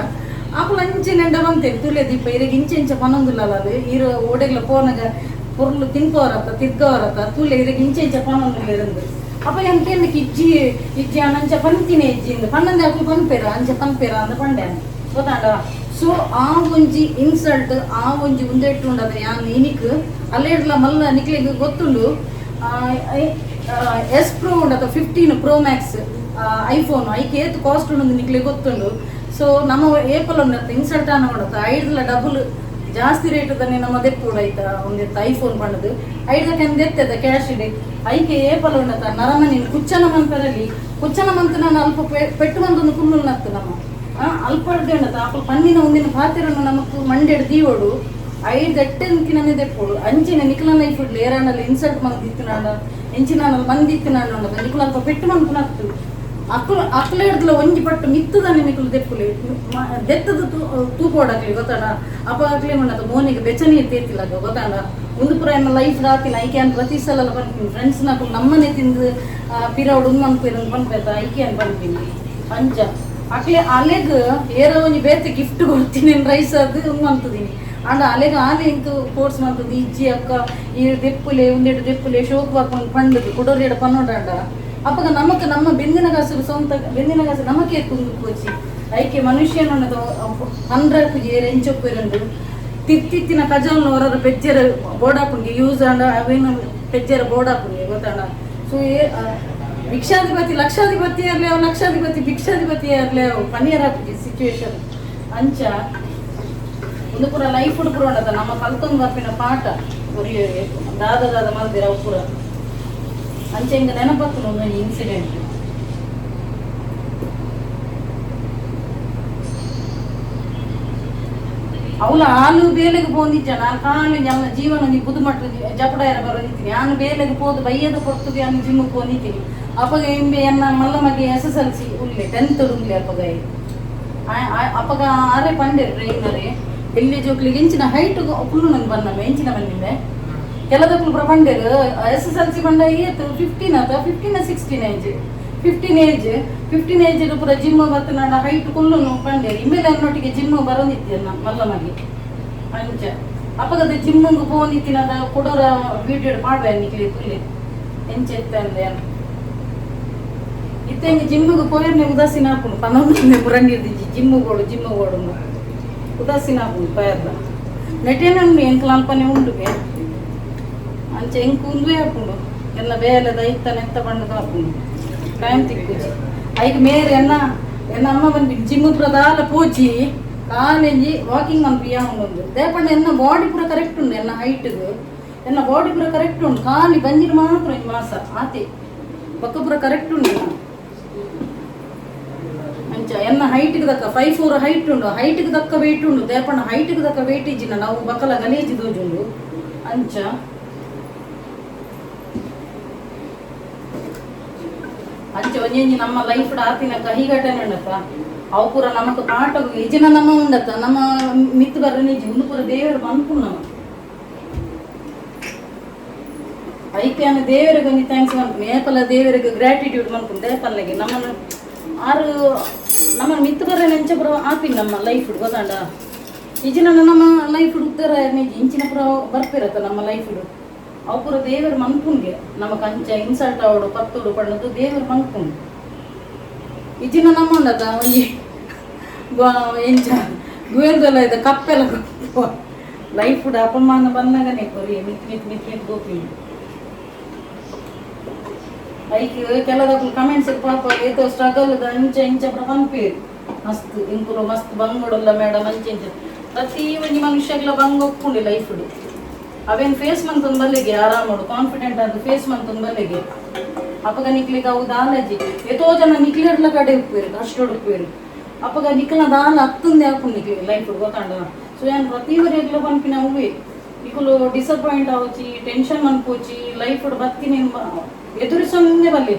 ಅಕುಲು ಅಂಚಿನ ಎಂಡ ಬಂತೇನೆ ತುಲೆ ದೀಪ ಇರೆಗ್ ಇಂಚೆ ಇಂಚ ಪನೊಂದುಲ್ಲ ಅದು ಇರು ಓಡೆಗ್ಲ ಪೋನಗ ಪೊರ್ಲು ತಿನ್ಪವರತ್ತ ತಿರ್ಗವರತ್ತ ತುಲೆ ಇರೆಗ್ ಇಂಚೆ ಇಂಚ ಪನೊಂದುಲ್ಲ ಇರಂದು. ಅಪ್ಪ ಏನ್ ಕೇಂದಕ್ಕೆ ಇಜ್ಜಿ ಇಜ್ಜಿ ಅಂಚ ಪಂತಿನೇ ಇಜ್ಜಿ ಇಂದು ಪನ್ನಂದೆ. ಅಕುಲು ಪನ್ಪೇರ ಅಂಚ ಪನ್ಪೇರ ಅಂದ ಪಂಡೆ ಗೊತ್ತಾಂಡ. ಸೊ ಆ ಒಂಜಿ ಇನ್ಸಲ್ಟ್ ಆ ಒಂಜಿ ಉಂದೆಟ್ಟು ಉಂಡದ ಯಾನ್ ಇನಿಕ್ ಅಲ್ಲೇಡ್ಲ ಮಲ್ಲ ನಿಕ್ಲೆಗ್ ಗೊತ್ತುಂಡು. ಎಸ್ ಪ್ರೋ ಉಂಡತ 15 ಪ್ರೋ ಮ್ಯಾಕ್ಸ್ ಐಫೋನ್ ಐಕ್ ಏತ್ ಕಾಸ್ಟ್ ಉಂಡು ನಿಕ್ಲೆಗ್ ಗೊತ್ತುಂಡು. ಸೊ ನಮ್ಮ ಏಪಲ್ ಉಂಡತ್ತ ಇನ್ಸಲ್ಟ್ ಆನ ಉಂಡತ್ತ ಐಡ್ಲ ಡಬಲ್ ಜಾಸ್ತಿ ರೇಟ್ ದನ್ನೆ ನಮ್ಮ ದೆಪ್ಪುಡು ಐತ ಒಂದಿತ್ತ ಐಫೋನ್ ಪಂಡದು ಐಡ್ದ ಕೆಂದ ಎತ್ತದ ಕ್ಯಾಶ್ ಇಡೆ. ಐಕೆ ಏಪಲ್ ಉಂಡತ ನರಮನಿ ಕುಚ್ಚನ ಮನ್ಪರಲ್ಲಿ ಕುಚ್ಚನ ಮಂತ್ ನಾನು ಅಲ್ಪ ಪೆಟ್ಟು ಮಂತೊಂದು ಕುಲ್ಲುನ್ನತ್ತು ನಮ್ಮ ಅಲ್ಪ ಉಂಡತ ಅಲ್ಪ ಪನ್ನಿನ ಒಂದಿನ ಪಾತೆರನ್ನು ನಮಕ್ ಮಂಡೆಡ್ ದೀವೋಡು ಐದು ಎಟ್ಟೆನ್ಕಿನನೆ ದೆಪ್ಪೋಡು. ಅಂಚಿನ ನಿಕ್ಲನ ಲೈಫ್ ಏರಾನಲ್ಲಿ ಇನ್ಸಲ್ಟ್ ಮಂದಿತ್ತಿನಾಂಡ ಎಂಚಿನ ಮಂದಿತ್ತಿನಾಂಡ ಉಂಡತ ನಿಕುಲು ಅಲ್ಪ ಪೆಟ್ಟು ಮನ್ಪುನತ್ತು ಅಕ್ಲು ಅಕ್ಲೇಡ್ದಲ ಒಂಜಿ ಪಟ್ಟು ಮಿತ್ತದಾನೆ ನಿಕುಲು ದೆಪ್ಪುಲಿ ದೆತ್ತದ ತೂಪೋಡಕ್ಲಿ ಗೊತ್ತಾಡ. ಅಪ್ಪ ಅಕ್ಲೆ ಉಂಡತ ಮೋನಿಗೆ ಬೆಚ್ಚನಿ ತೇತಿಲ್ಲ ಗೊತ್ತಾಡ. ಒಂದು ಪುರ ಎನ್ನ ಲೈಫ್ ರಾತಿನ ಐಕೆ ಅನ್ ಪ್ರತಿ ಸಲ ಪನ್ಪಿನಿ ಫ್ರೆಂಡ್ಸ್ ನಕುಲು ನಮ್ಮನೆ ತಿಂದು ಪಿರವಡು ಉಂದು ಮನ್ಪಿರ ಪನ್ಪೇತ ಐಕೆ ಅನ್ ಪನ್ಪಿನಿ. ಅಂಚ ಅಕ್ಲೆ ಅಲೆಗ್ ಏರ ಒಂಜಿ ಬೇತೆ ಗಿಫ್ಟ್ ಕೊಡ್ತೀನಿ ರೈಸ್ ಅದು ಮಂತುದೀನಿ. ಅಂಡ ಅಲೆಗ್ ಆಲೆ ಎಂಕ್ ಫೋರ್ಸ್ ಮಂತುದು ಇಜ್ಜಿ ಅಕ್ಕ ಈ ದೆಪ್ಪುಲೆ ಉಂದೆಡು ದೆಪ್ಪುಲೆ ಶೋಕ್ ಬರ್ಪುಂಡು ಪಂಡುದು ಕುಡೋರಿಯಡ ಪನ್ನೋಡಂಡ. ಅಪಗ ನಮಕ್ ನಮ್ಮ ಬೆಂದಿನ ಕಾಸು ಸ್ವಂತ ಬೆಂದಿನ ಕಾಸು ನಮಕೆ ಕುಂದು ಕೋಚಿ ಐಕೆ ಮನುಷ್ಯನ ಹಂಡ್ರೆಡ್ ಏರ್ ಎಂಚೊಪ್ಪೆರಂದು ತಿತ್ತಿತ್ತಿನ ಕಜಲ್ನ ಹೊರರ ಪೆಜ್ಜೆರ ಬೋಡಾಪುಂಗೆ ಯೂಸ್ ಆಂಡ ಅವೇನು ಪೆಜ್ಜೆರ ಬೋಡಾಪುಂಗೆ ಗೊತ್ತಾಂಡ. ಸೊ ಏ ಭಿಕ್ಷಾಧಿಪತಿ ಲಕ್ಷಾಧಿಪತಿ ಇರಲಿ ಅವು ಲಕ್ಷಾಧಿಪತಿ ಭಿಕ್ಷಾಧಿಪತಿ ಇರಲಿ ಅವು ಪನಿಯರ್ ಸಿಚುವೇಶನ್. ಅಂಚ ಒಂದು ಪೂರ ಲೈಫ್ ಪೂರ ಉಂಡತ ನಮ್ಮ ಕಲ್ತೊಂದು ಬರ್ಪಿನ ಪಾಠ ಒರಿ ದಾದ ದಾದ ಮಲ್ದಿರ ಅವು ಪೂರ. ಅಂಚ ಹಿಂಗ ನೆನಪತ್ತು ಒಂದೊಂದು ಇನ್ಸಿಡೆಂಟ್. ಅವಳ ಆಲು ಬೇಲೆಗೆ ಪೋಂದಿಜ್ಜ ನಾನು ಕಾಲು ನನ್ನ ಜೀವನ ನೀ ಬುದುಮಟ್ಟ ಜಪಡಾಯರ ಬರೋದಿತ್ತೀನಿ. ನಾನು ಬೇಲೆಗೆ ಪೋದು ಬೈಯದ ಪೊರ್ತುಗೆ ನಾನು ಜಿಮ್ಗೆ ಪೋಂದಿತ್ತೀನಿ. ಅಪಗ ಇಂಬೆ ಎನ್ನ ಮಲ್ಲ ಮಗೆ ಎಸ್ ಎಸ್ ಎಲ್ ಸಿ ಉಲ್ಲೆ ಟೆಂತ್ ಉಲ್ಲೆ. ಅಪಗ ಅಪಗ ಆರೆ ಪಂಡೆರ್ ಟ್ರೈನರೇ ಎಲ್ಲಿ ಜೋಕ್ಲಿಗೆ ಎಂಚಿನ ಹೈಟ್ ಫುಲ್ಲು ನಂಗೆ ಬಂದ ಎಂಚಿನ ಬಂದಿದೆ ಕೆಲದಕ್ಕೂ ಪೂರ ಪಂಡೆರ್. ಎಸ್ ಎಸ್ ಎಲ್ ಸಿ ಬಂಡ ಏತ್ 15 ಆತ 15 16 ಏಜ್ 15 ಏಜ್ 15 ಏಜ್ ಪೂರ ಜಿಮ್ ಬತ್ತನಾಡ ಹೈಟ್ ಕುಲ್ಲುನು ಪಂಡೆರ್. ಇಮ್ಮೇಲೆ ಅನ್ನೊಟ್ಟಿಗೆ ಜಿಮ್ ಬರೋದಿತ್ತೆಲ್ಲ ಮಲ್ಲ ಮಗೆ. ಅಂಚ ಅಪಗದ ಜಿಮ್ಮಂಗು ಪೋಂದಿತ್ತಿನದ ಕೊಡೋರ ವೀಡಿಯೋ ಪಾಡ್ವೆ ನಿಕ್ಲೆ ತುಲ್ಲೆ ಎಂಚ ಎತ್ತಂದೆ. ಇತ್ತೆ ಇಂಗೆ ಜಿಮ್ಮಿಗೆ ಪೋಯರ್ನೆ ಉದಾಸೀನ ಆಪುಂಡು ಪನ್ನೊಂದು ಮುರಂಗಿರ್ದಿಜ್ಜಿ ಜಿಮ್ಮು ಗೋಡು ಜಿಮ್ಮು ಗೋಡು ಉದಾಸೀನ ಆಪುಂಡು ಪೋಯರ್ಲ ನೆಟೇನ ಉಂಡು ಎಂಕ್ಲ ಅಲ್ಪನೆ ಉಂಡುಗೆ. ಅಂಚ ಎಂಕ್ ಉಂದುವೇ ಆಪುಂಡು. ಎಲ್ಲ ಬೇಲೆ ದೈತ ನೆತ್ತ ಪಂಡ ಆಪುಂಡು ಟೈಮ್ ತಿಕ್ಕುಜಿ. ಐಕ್ ಮೇರೆ ಎನ್ನ ಎನ್ನ ಅಮ್ಮ ಬಂದು ಜಿಮ್ ಪೂರ ದಾಲ ಪೋಚಿ ಕಾಲೇಜಿ ವಾಕಿಂಗ್ ಮನ್ಪಿಯಾ ಉಂಡು. ದೇಪಂಡ ಎನ್ನ ಬಾಡಿ ಪೂರ ಕರೆಕ್ಟ್ ಉಂಡು, ಎನ್ನ ಹೈಟ್ಗ್ ಎನ್ನ ಬಾಡಿ ಪೂರ ಕರೆಕ್ಟ್ ಉಂಡು. ಖಾಲಿ ಬಂಜಿನ ಮಾತ್ರ ಒಂಜಿ ಮಾಸ ಆತೆ, ಬೊಕ್ಕ ಪೂರ ಕರೆಕ್ಟ್ ಉಂಡು ಎನ್ನ. ಅಂಚ ಎನ್ನ ಹೈಟ್ಗೆ ದಕ್ಕ 5'4" ಹೈಟ್ ಉಂಡು, ಹೈಟ್ಗೆ ದಕ್ಕ ವೆಯ್ಟ್ ಉಂಡು. ದೇಪಣ್ಣ ಹೈಟ್ಗೆ ದಕ್ಕ ವೆಯ್ಟ್ ಇಜ್ಜಿನ ನಾವು ಬಕ್ಕಲ ಗಲೀಜಿ ದೋಜುಂಡು. ಅಂಚ ಅಂಚ ಒಂಜೊಂಜಿ ನಮ್ಮ ಲೈಫ್ ಆತಿನ ಕಹಿ ಘಟನೆ ಉಂಡತ್ತ, ಅವು ಪೂರ ನಮಕ್ ಪಾಠ ಇಜಿನ ನಮ್ಮ ಉಂಡತ್ತ, ನಮ್ಮ ಮಿತ್ ಬರ್ರ ನಿಜಿ ಉಂದು ಪೂರ ದೇವರು ಮನ್ಪುಂಡು ನಮ. ಐಕೆ ದೇವರಿಗೆ ಒಂಜಿ thanks ಮನ್ಪುನು, ಏಪಲ ದೇವರಿಗೆ ಗ್ರ್ಯಾಟಿಟ್ಯೂಡ್ ಮನ್ಪುನು. ದೇಪಲ್ಲೆಗೆ ನಮ್ಮನ್ನು ಆರು ನಮ್ಮನ್ನು ಮಿತ್ ಬರ್ರ ನೆಂಚ ಪೂರ ಆಪಿನ ನಮ್ಮ ಲೈಫ್ ಗೊತ್ತಾಂಡ. ಇಜಿನ ನಮ್ಮ ಲೈಫ್ ಉತ್ತರ ನಿಜ ಇಂಚಿನ ಪೂರ ಬರ್ಪಿರತ್ತ ನಮ್ಮ ಲೈಫ್. ಅವು ಪೂರ ದೇವರು ಮನ್ಪುನ್ಗೆ ನಮಕ್ ಅಂಚ ಇನ್ಸಲ್ಟ್ ಆವಡು ಪತ್ತೋಡು ಪಣ್ಣದು ದೇವರು ಮನ್ಪುಂಡು. ಇಜಿನ ನಮ್ಮ ಉಂಡತ ಒಂಜಿ ಎಂಚ ಗುವೆಲ್ದೊಲ್ಲ ಇದ್ದ ಕಪ್ಪೆಲ್ಲ ಲೈಫ್ ಅಪಮಾನ ಬಂದಾಗನೆ ಕೊರಿ ಮಿತ್ ಮಿತ್ ಮಿತ್ ಮಿತ್ ಗೋಪಿಂಡು. ಐಕ್ ಕೆಲದಕ್ಲು ಕಮೆಂಟ್ಸ್ ಪಾಪ ಏತೋ ಸ್ಟ್ರಗಲ್ ಅಂಚ ಇಂಚ ಪೂರ ಪನ್ಪೇರು. ಮಸ್ತ್ ಇಂಕುಲು ಮಸ್ತ್ ಬಂಗೋಡುಲ್ಲ ಮೇಡಮ್ ಅಂಚ ಇಂಚ. ಪ್ರತಿ ಒಂಜಿ ಮನುಷ್ಯಗ್ಲ ಬಂಗ ಒಪ್ಪುಂಡು ಲೈಫ್. ಅವೇನು ಫೇಸ್ ಮಂತೊಂದು ಬಲ್ಲಿಗೆ ಆರಾಮೋಡು ಕಾನ್ಫಿಡೆಂಟ್ ಆದ್ ಫೇಸ್ ಮಂತೊಂದು ಬಲ್ಲಿಗೆ. ಅಪಗ ನಿಕ್ಲಿಗೆ ಅವು ದಾಲಜಿ ಏತೋ ಜನ ನಿಕ್ಲಿರ್ಲ ಕಡೆ ಉಪ್ಪೇರು ಕಷ್ಟೋಡು ಉಪ್ಪೇರು. ಅಪಗ ನಿಕ್ಲ ದಾಲ ಅತ್ತಂದೆ ಆಪುಂಡು ನಿಕ್ಲಿಗೆ ಲೈಫ್ ಗೊತ್ತಾಂಡ. ಸೊ ಯಾನ್ ಪ್ರತಿ ಒರಿಯಗ್ಲ ಪನ್ಪಿನ ಅವ್ವೆ, ನಿಕುಲು ಡಿಸಪಾಯಿಂಟ್ ಆವಚಿ, ಟೆನ್ಷನ್ ಮನ್ಪೋಚಿ, ಲೈಫ್ ಬತ್ತಿ ಎದುರಿಸೊಂದೇ ಬಲ್ಲಿ.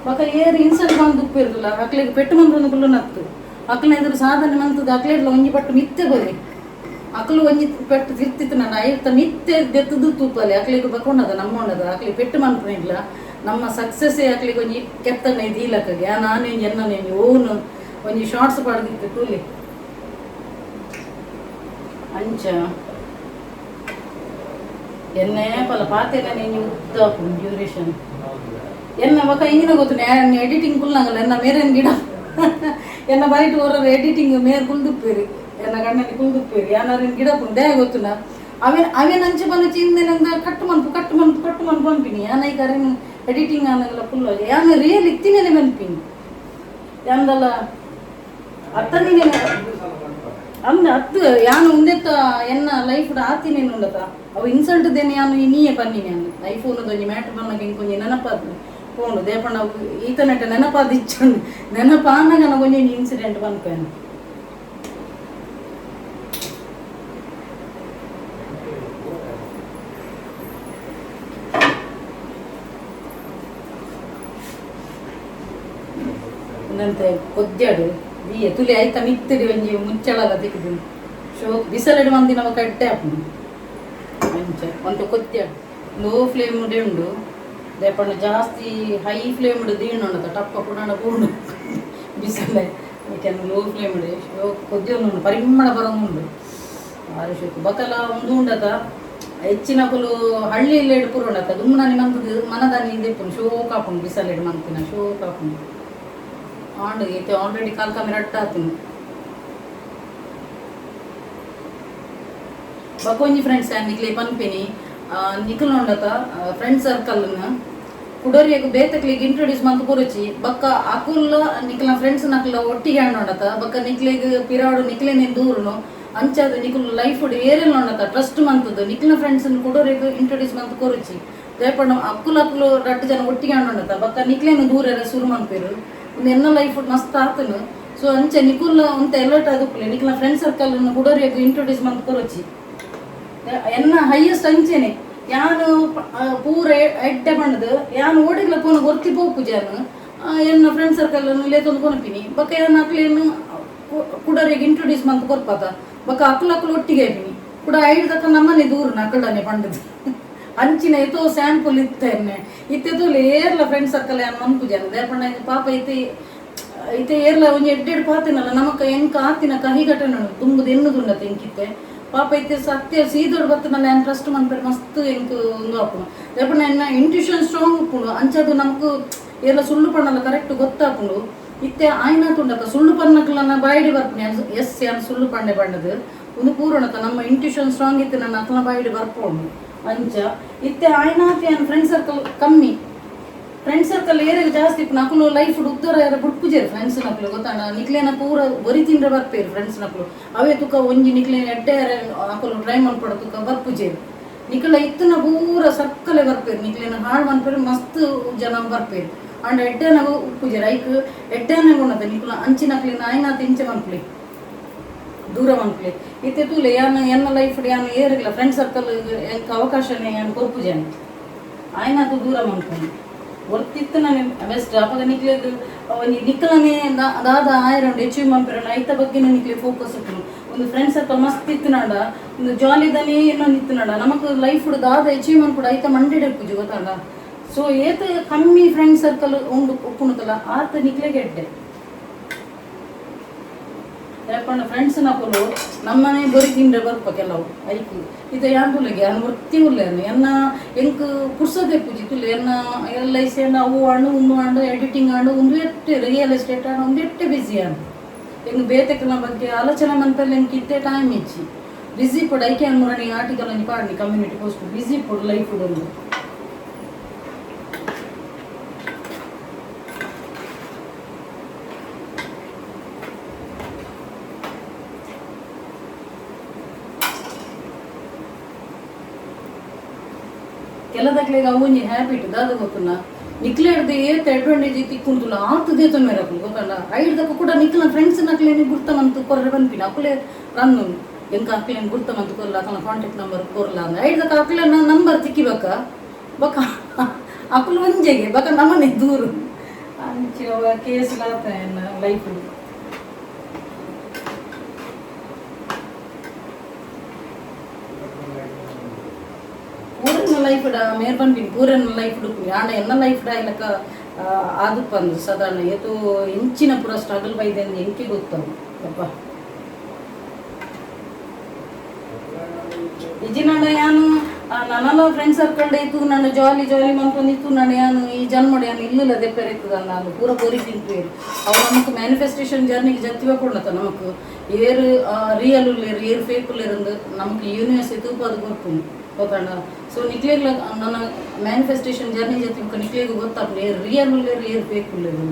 ಬೊಕ ಏರ್ ಇನ್ಸಲ್ಟ್ ಮಂತ್ ಉಪ್ಪೇರುದಿಲ್ಲ ಅಕ್ಲೆಗ್ ಪೆಟ್ಟು ಮಂತೊಂದು ಕುಲ್ಲು ನತ್ತು ಅಕ್ಲೆನ ಎದುರು ಸಾಧನೆ ಮಂತದ ಅಕ್ಲೆಡ್ಲ ಒಂಜಿ ಪಟ್ಟು ಮಿತ್ತೆ ಬಲ್ಲಿ. ಅಕ್ಲು ಒಂಜಿ ಪೆಟ್ಟು ತಿರ್ತಿತ್ತು ನನ್ನ ಐತ ಮಿತ್ತೆ ದೆತ್ತದು ತೂಪಲೆ ಅಕ್ಲೆಗ್ ಬಕೊಂಡದ ನಮ್ಮ ಉಂಡದ ಅಕ್ಲೆಗ್ ಪೆಟ್ಟು ಮನ್ಪುನಿಲ್ಲ. ನಮ್ಮ ಸಕ್ಸಸ್ ಅಕ್ಲೆಗ್ ಒಂಜಿ ಕೆತ್ತನೆ ದೀಲಕ್ಕಗೆ ನಾನು ಒಂಜಿ ಎನ್ನ ಒಂಜಿ ಓನ್ ಒಂಜಿ ಶಾರ್ಟ್ಸ್ ಪಾಡ್ದಿತ್ತು ತೂಲಿ. ಅಂಚ ಎನ್ನೆ ಪಲ ಪಾತೆನ ಒಂಜಿ ಉದ್ದ ಆಪುಂಡು ಡ್ಯೂರೇಷನ್ ಎನ್ನ. ಬೊಕ ಇಂಗಿನ ಗೊತ್ತು ಎಡಿಟಿಂಗ್ ಕುಲ್ನಾಗಲ್ಲ ಎನ್ನ ಮೇರೇನ್ ಗಿಡ ಎನ್ನ ಬೈಟ್ ಓರರ್ ಎಡಿಟಿಂಗ್ ಮೇರ್ ಕುಲ್ದುಪ್ಪೇರು ಎನ್ನ ಗಂಡನಿ ಕುಲ್ದುಪ್ಪೇರು ಯಾನಾರಿನ್ ಗಿಡ ಪುಂಡು they ಗೊತ್ತುನ. ಅವೇನ್ ಅವೇನ್ ಅಂಚೆ ಬಂದು ಚಿಂದೆನಂದ ಕಟ್ಟು ಮನ್ಪು ಕಟ್ಟು ಮನ್ಪು ಕಟ್ಟು ಮನ್ಪು ಪಂಪಿನಿ. ಯಾನ ಈ ಕರೆನ್ ಎಡಿಟಿಂಗ್ ಆನಗಲ ಫುಲ್ ಯಾನ ರಿಯಲ್ ಇತ್ತಿನೇನೆ ಮನ್ಪಿನಿ ಯಾನ್ದಲ್ಲ ಅತ್ತನಿನೇ ಅಂದ ಅತ್ತು ಯಾನು ಉಂದೆತ್ತ ಎನ್ನ ಲೈಫ್ ಆತಿನೇನು ಉಂಡತ. ಅವು ಇನ್ಸಲ್ಟ್ ದೇನೆ ಯಾನು ನೀಯೇ ಪನ್ನಿನಿ. ಯಾನು ಐಫೋನ್ ಒಂಜಿ ಮ್ಯಾಟ್ರ್ ಬಂದಾಗ ಇಂಕೊಂಜಿ ನೆನಪಾದ್ ಪೋಂಡು ದೇಪಣ್ಣ ಈತನೆಟ ನೆನಪಾದ ಇಚ್ಚುಂಡು ನೆನಪಾನಗ ಒಂಜಿ ಇನ್ಸಿಡೆಂಟ್ ಪನ್ಪೇನು. ಉಂದಂತೆ ಕೊದ್ಯಾಡು ದೀಯ ತುಲಿ ಐತ ಮಿತ್ತಿಡಿ ಒಂಜಿ ಮುಚ್ಚಳಲ ತಿಕ್ದು ಶೋ ಬಿಸಲೆಡ್ ಮಂದಿನ ಕಟ್ಟೆ ಆಪುಂಡು. ಅಂಚ ಒಂತೆ ಕೊದ್ಯಾಡು ಲೋ ಫ್ಲೇಮ್ ಉಂಡು ದೇಪಂಡ ಜಾಸ್ತಿ ಹೈ ಫ್ಲೇಮ್ ದೀಂಡ ಟಪ್ಪ ಪುಡಾಣ ಪೂಂಡು ಬಿಸಲೆ. ಐಕೆನ್ ಲೋ ಫ್ಲೇಮ್ ಶೋ ಕೊದ್ಯೊಂದುಂಡು ಪರಿಮಳ ಬರೋದುಂಡು ಬಾರಿ ಶೋಕು. ಬಕಲ ಉಂದು ಉಂಡತ ಹೆಚ್ಚಿನಕುಲು ಹಳ್ಳಿ ಪೂರ ಉಂಡತ ದುಮ್ಮನಾನಿ ಮಂತದು ಮನದಾನಿ ದೆಪ್ಪುನು ಶೋಕ್ ಆಪುಂಡು ಬಿಸಲೆಡ್ ಮಂತಿನ ಶೋಕ್ ಆಪುಂಡು. ಆಂಡ್ ಇತ್ತೆ ಆಲ್ರೆಡಿ ಕಾಲ್ ಕಮ್ಮಿ ರಟ್ಟ ಆತುಂಡು. ಬಕೊಂಜಿ ಫ್ರೆಂಡ್ಸ್ ನಿಕ್ಲೆ ಪನ್ಪಿನಿ, ನಿಕುಲು ಉಂಡತ ಫ್ರೆಂಡ್ ಸರ್ಕಲ್ ಕುಡೋರಿಯಗ್ ಬೇತಕ್ಲಿಗೆ ಇಂಟ್ರೊಡ್ಯೂಸ್ ಮಂತ್ ಕೊರುಚಿ. ಬಕ್ಕ ಅಕುಲ್ಲ ನಿಕ್ಲ ಫ್ರೆಂಡ್ಸ್ ನಕ್ಲ ಒಟ್ಟಿಗೆ ಉಂಡತ ಬಕ್ಕ ನಿಕ್ಲೆಗ್ ಪಿರಾಡು ನಿಕ್ಲೆನೆ ದೂರುನು. ಅಂಚಾದ ನಿಕುಲು ಲೈಫ್ ಏರೆಲ್ಲ ಉಂಡತ ಟ್ರಸ್ಟ್ ಮಂತದ್ದು ನಿಕ್ಲ ಫ್ರೆಂಡ್ಸ್ ಕುಡೋರಿಗ್ ಇಂಟ್ರೊಡ್ಯೂಸ್ ಮಂತ್ ಕೊರುಚಿ. ದಯಪಂಡ ಅಕ್ಕುಲು ಅಕ್ಕುಲು ರಡ್ಡು ಜನ ಒಟ್ಟಿಗೆ ಉಂಡತ ಬಕ್ಕ ನಿಕ್ಲೇನು ದೂರ ಶುರು ಮನ್ಪೇರು. ಒಂದು ಎನ್ನ ಲೈಫ್ ಮಸ್ತ್ ಆತನು. ಸೊ ಅಂಚೆ ನಿಕುಲ್ ಅಂತ ಅಲರ್ಟ್ ಆದುಪ್ಪುಲೆ, ನಿಕ್ಲ ಫ್ರೆಂಡ್ ಸರ್ಕಲ್ ಕುಡೋರಿಯಗ್ ಇಂಟ್ರೊಡ್ಯೂಸ್ ಮಂತ್ ಕೊರುಚಿ. ಎನ್ನ ಹೈಯೆಸ್ಟ್ ಅಂಚೆನೆ ಯಾನು ಪೂರ ಎಡ್ಡೆ ಪಂಡದು ಯಾನು ಓಡಿಗ್ಲ ಪೋನ ಗೊತ್ತಿ ಪೋಪು ಜಾನು ಎನ್ನ ಫ್ರೆಂಡ್ ಸರ್ಕಲ್ ಲೇತೊಂದು ಕೊನಪಿನಿ. ಬೊಕ್ಕ ಯಾನ್ ಅಕ್ಲೇನು ಕುಡರಿಗೆ ಇಂಟ್ರೊಡ್ಯೂಸ್ ಮಂತ್ ಕೊರ್ಪಾತ. ಬೊಕ್ಕ ಅಕ್ಲು ಅಕ್ಲು ಒಟ್ಟಿಗೆ ಆಪಿನಿ ಕುಡ ಐಡ್ ತಕ್ಕ ನಮ್ಮನೆ ದೂರ ನಕಳನೆ ಪಂಡದು. ಅಂಚಿನ ಏತೋ ಸ್ಯಾಂಪಲ್ ಇತ್ತೆ ಎನ್ನೆ ಇತ್ತೆ ತೂಲೆ ಏರ್ಲ ಫ್ರೆಂಡ್ ಸರ್ಕಲ್ ಯಾನ್ ಮನ್ಪು ಜಾನ. ದೇಪಂಡ ಪಾಪ ಇತ್ತೆ ಇತ್ತೆ ಏರ್ಲ ಒಂಜಿ ಎಡ್ಡೆಡ್ ಪಾತಿನಲ್ಲ ನಮಕ ಎಂಕ ಆತಿನ ಕಹಿ ಘಟನೆ ತುಂಬುದು ಎನ್ನುದುಂಡತ ಎಂಕಿತ್ತೆ. ಪಾಪ ಇತ್ತೆ ಸತ್ಯ ಸೀದೋಡು ಬತ್ತನಲ್ಲ ಯಾನ್ ಟ್ರಸ್ಟ್ ಮನ್ಪೆರ್ ಮಸ್ತ್ ಎಂಕ್ ಉಂದು ಆಪುಂಡು. ದೇಪಂಡ ಎನ್ನ ಇಂಟ್ಯೂಷನ್ ಸ್ಟ್ರಾಂಗ್ ಉಪ್ಪುಂಡು. ಅಂಚದು ನಮಕ್ ಏರ್ಲ ಸುಳ್ಳು ಪಣ್ಣಲ್ಲ ಕರೆಕ್ಟ್ ಗೊತ್ತಾಪುಂಡು. ಇತ್ತೆ ಆಯ್ನ ತುಂಡತ ಸುಳ್ಳು ಪನ್ನಕ್ಲನ ಬಾಯಿಡಿ ಬರ್ಪುನಿ ಎಸ್ ಯಾನ್ ಸುಳ್ಳು ಪಂಡೆ ಪಂಡದು. ಒಂದು ಪೂರ್ಣತ ನಮ್ಮ ಇಂಟ್ಯೂಷನ್ ಸ್ಟ್ರಾಂಗ್ ಇತ್ತು ನನ್ನ ಅಕ್ಲ ಬಾಯಿಡಿ ಬರ್ಪುಂಡು. ಅಂಚ ಇತ್ತೆ ಆಯ್ನಾತಿ ಫ್ರೆಂಡ್ ಸರ್ಕಲ್ ಕಮ್ಮಿ. ಫ್ರೆಂಡ್ ಸರ್ಕಲ್ ಏರೆಗ್ ಜಾಸ್ತಿ ಇಪ್ಪುನ ಅಕುಲು ಲೈಫ್ ಉದ್ದರ ಏರ ಬುಡ್ಪುಜೆರ್ ಫ್ರೆಂಡ್ಸ್ ನಕುಲು, ಗೊತ್ತಾಂಡ? ನಿಕ್ಲೇನ ಪೂರ ಒರಿ ತಿಂಡ್ರೆ ಬರ್ಪೇರು ಫ್ರೆಂಡ್ಸ್ ನಕುಲು. ಅವೇ ತುಕ ಒಂಜಿ ನಿಕ್ಲೇನ ಎಡ್ಡೆ ಅಕುಲು ಟ್ರೈ ಮನ್ಪಡ ತುಕ ಬರ್ಪುಜೆರ್. ನಿಕುಲ ಇತ್ತುನ ಪೂರ ಸರ್ಕಲೆ ಬರ್ಪೇರು, ನಿಕ್ಲೇನ ಹಾಳು ಮನ್ಪೇರು. ಮಸ್ತ್ ಜನ ಬರ್ಪೇರು, ಆಂಡ ಎಡ್ಡೆನಾಗ ಉಪ್ಪುಜೆರ್. ಐಕ್ ಎಡ್ಡೆನ ಗುಣದ ನಿಕುಲು ಅಂಚಿನಕ್ಲೆನ ಆಯ್ನಾತ್ ಇಂಚ ಮನ್ಪುಲೆ, ದೂರ ಮನ್ಪುಲೆ. ಇತ್ತೆ ತೂಲೆ, ಯಾನ್ ಎನ್ನ ಲೈಫ್ ಯಾನ್ ಏರಿಲ್ಲ ಫ್ರೆಂಡ್ ಸರ್ಕಲ್ ಎಂಕ್ ಅವಕಾಶನೇ ಯಾನ್ ಕೊರ್ಪುಜೆನ್. ಆಯ್ನಾತ್ ದೂರ ಮನ್ಪುನು. ಒರ್ತಿತ್ತು ನಾನು ಬೆಸ್ಟ್. ಅಪಗ ನಿಕ್ಲೆಗ್ ಒಂಜಿ ನಿಕ್ಲನೆ ದಾದ ಆಯರಂಡು, ಅಚೀವ್ ಮನ್ಪೆರಂಡು, ಐತ ಬಗ್ಗೆನೇ ನಿಕ್ಲೆ ಫೋಕಸ್ ಉಪ್ಪುನು. ಒಂದು ಫ್ರೆಂಡ್ ಸರ್ಕಲ್ ಮಸ್ತ್ ಇತ್ತಿನಾಂಡ, ಒಂದು ಜಾಲಿದನೇ ಇನ್ನೊಂದು ಇತ್ತಿನಾಂಡ, ನಮಕ್ ಲೈಫ್ ದಾದ ಅಚೀವ್ ಮನ್ಪುಡು ಐತ ಮಂಡೆಡ್ ಇಪ್ಪುಜಿ, ಗೊತ್ತಾಂಡ? ಸೊ ಏತ್ ಕಮ್ಮಿ ಫ್ರೆಂಡ್ ಸರ್ಕಲ್ ಉಂಡು ಉಪ್ಪುನುತಲ್ಲ, ಆತ ನಿಕ್ಲೆಗ್ ಎಡ್ಡೆ. ಯಾಕಂದ್ರೆ ಫ್ರೆಂಡ್ಸ್ ನಕುಲು ನಮ್ಮನೆ ಬೊರಿ ತಿಂಡ್ರೆ ಬರ್ಪ ಕೆಲವು. ಐಕ್ ಇತ್ತೆ ಯಾನ್ ತುಲೆಗೆ ಯಾನ್ ಒರ್ತಿ ಉಲ್ಲೆ. ಎನ್ನ ಎಂಕ್ ಪುರ್ಸೊತೆ ಇಪ್ಪುಜಿ. ತುಲೆ, ಎನ್ನ ಎಲ್ I C and ಅವು ಆಂಡ್, ಉಂದು ಆಂಡ್, ಎಡಿಟಿಂಗ್ ಆಂಡ್, ಉಂದು ಎಟ್ಟೆ ರಿಯಲ್ ಎಸ್ಟೇಟ್ ಆಂಡ್, ಉಂದು ಎಟ್ಟೆ ಬಿಸಿ ಆಂಡ್. ಎಂಕ್ ಬೇತೆಕಲ್ನ ಬಗ್ಗೆ ಆಲೋಚನೆ ಮನ್ಪೆಲ್ಲ ಎಂಕ್ ಇತ್ತೆ ಟೈಮ್ ಇಜ್ಜಿ. ಬಿಸಿ ಪುಡ್. ಐಕೆ ಮುರಣಿ ಆರ್ಟಿಕಲ್ ಒಂಜಿ ಪಾಡ್ನಿ, ಕಮ್ಯುನಿಟಿ ಪೋಸ್ಟ್. ಬಿಸಿ ಪುಡ್ ಲೈಫ್ ಒಂದು. ಕೆಲದಕ್ಲೆಗ್ ಅವು ಒಂಜಿ ಹ್ಯಾಬಿಟ್ ದಾದ ಗೊತ್ತುನ? ನಿಕ್ಲೆಡ್ದ್ ಏತ್ ಅಡ್ವಾಂಟೇಜ್ ತಿಕ್ಕುಂತುಲ್ಲ ಆತ್ ದೇತೊನ್ವೆರ್ ಅಕುಲು, ಗೊತ್ತಂಡ? ಐಡ್ದಕ್ಕ ಕೂಡ ನಿಕ್ಲೆನ ಫ್ರೆಂಡ್ಸ್ ನಕ್ಲೆನ್ ಗುರ್ತ ಮಂತ್ ಕೊರ್ರೆ ಪನ್ಪಿನ. ಅಕುಲೆ ರಂದು ಎಂಕ್ ಅಕ್ಲೆನ್ ಗುರ್ತ ಮಂತ್ ಕೊರ್ಲ, ಅಕಲ್ನ ಕಾಂಟ್ಯಾಕ್ಟ್ ನಂಬರ್ ಕೊರ್ಲ ಅಂದ್. ಐಡ್ದಕ್ಕ ಅಕ್ಲೆನ ನಂಬರ್ ತಿಕ್ಕಿ ಬಕ್ಕ ಬೊಕ ಅಕುಲು ಒಂಜೆಗೆ ಬೊಕ ನಮನೆ ದೂರು. ಅಂಚ ಕೇಸ್ ಲಾತ ಎನ್ನ ಲೈಫ್. ಪೂರನ ಲೈಫ್ ಮೇರ್ ಪನ್ಪಿನಿ, ಪೂರನ ಲೈಫ್ ಉಪ್ಪುನಿ. ಆಂಡ ಎನ್ನ ಲೈಫ್ ಇಲಕ ಆದುಪ್ಪಂದು ಸಾಧಾರಣ. ಏತೋ ಎಂಚಿನ ಪೂರ ಸ್ಟ್ರಗಲ್ ಬೈದೆ ಎಂಕೆ ಗೊತ್ತವು ಅಪ್ಪ. ಇಜ್ಜಿನಾಂಡ ಯಾನು ನನಲ ಫ್ರೆಂಡ್ ಸರ್ಕಲ್ ಇತ್ತು, ನನ್ನ ಜಾಲಿ ಜಾಲಿ ಮನ್ಪೊಂದಿತ್ತು. ನಾನು ಯಾನು ಈ ಜನ್ಮಡ್ ಯಾನು ಇಲ್ಲಲ್ಲ ದೆಪ್ಪೆರೆ ಇತ್ತದ. ನಾನು ಪೂರ ಬೋರಿ ತಿಂತುವೇರು. ಅವು ನಮಕ್ ಮ್ಯಾನಿಫೆಸ್ಟೇಷನ್ ಜರ್ನಿಗೆ ಜತ್ತಿವ ಕೊಡ್ನತ. ನಮಕ್ ಏರು ರಿಯಲ್ ಉಲ್ಲೇರು, ಏರು ಫೇಕ್ ಉಲ್ಲೇರಂದು ನಮಕ್ ಯೂನಿವರ್ಸ್ ತೂಪಾದ ಕೊರ್ಪುಂಡು, ಗೊತ್ತಂಡ? ಸೊ ನಿಕ್ಲೆಗ್ಲ ನನ್ನ ಮ್ಯಾನಿಫೆಸ್ಟೇಷನ್ ಜರ್ನಿ ಜೊತೆ ನಿಕ್ಲೆಗ್ ಗೊತ್ತಾಪುಂಡು ಏರು ರಿಯಲ್ ಉಲ್ಲೇರು, ಏರು ಫೇಕ್ ಉಲ್ಲೇರು.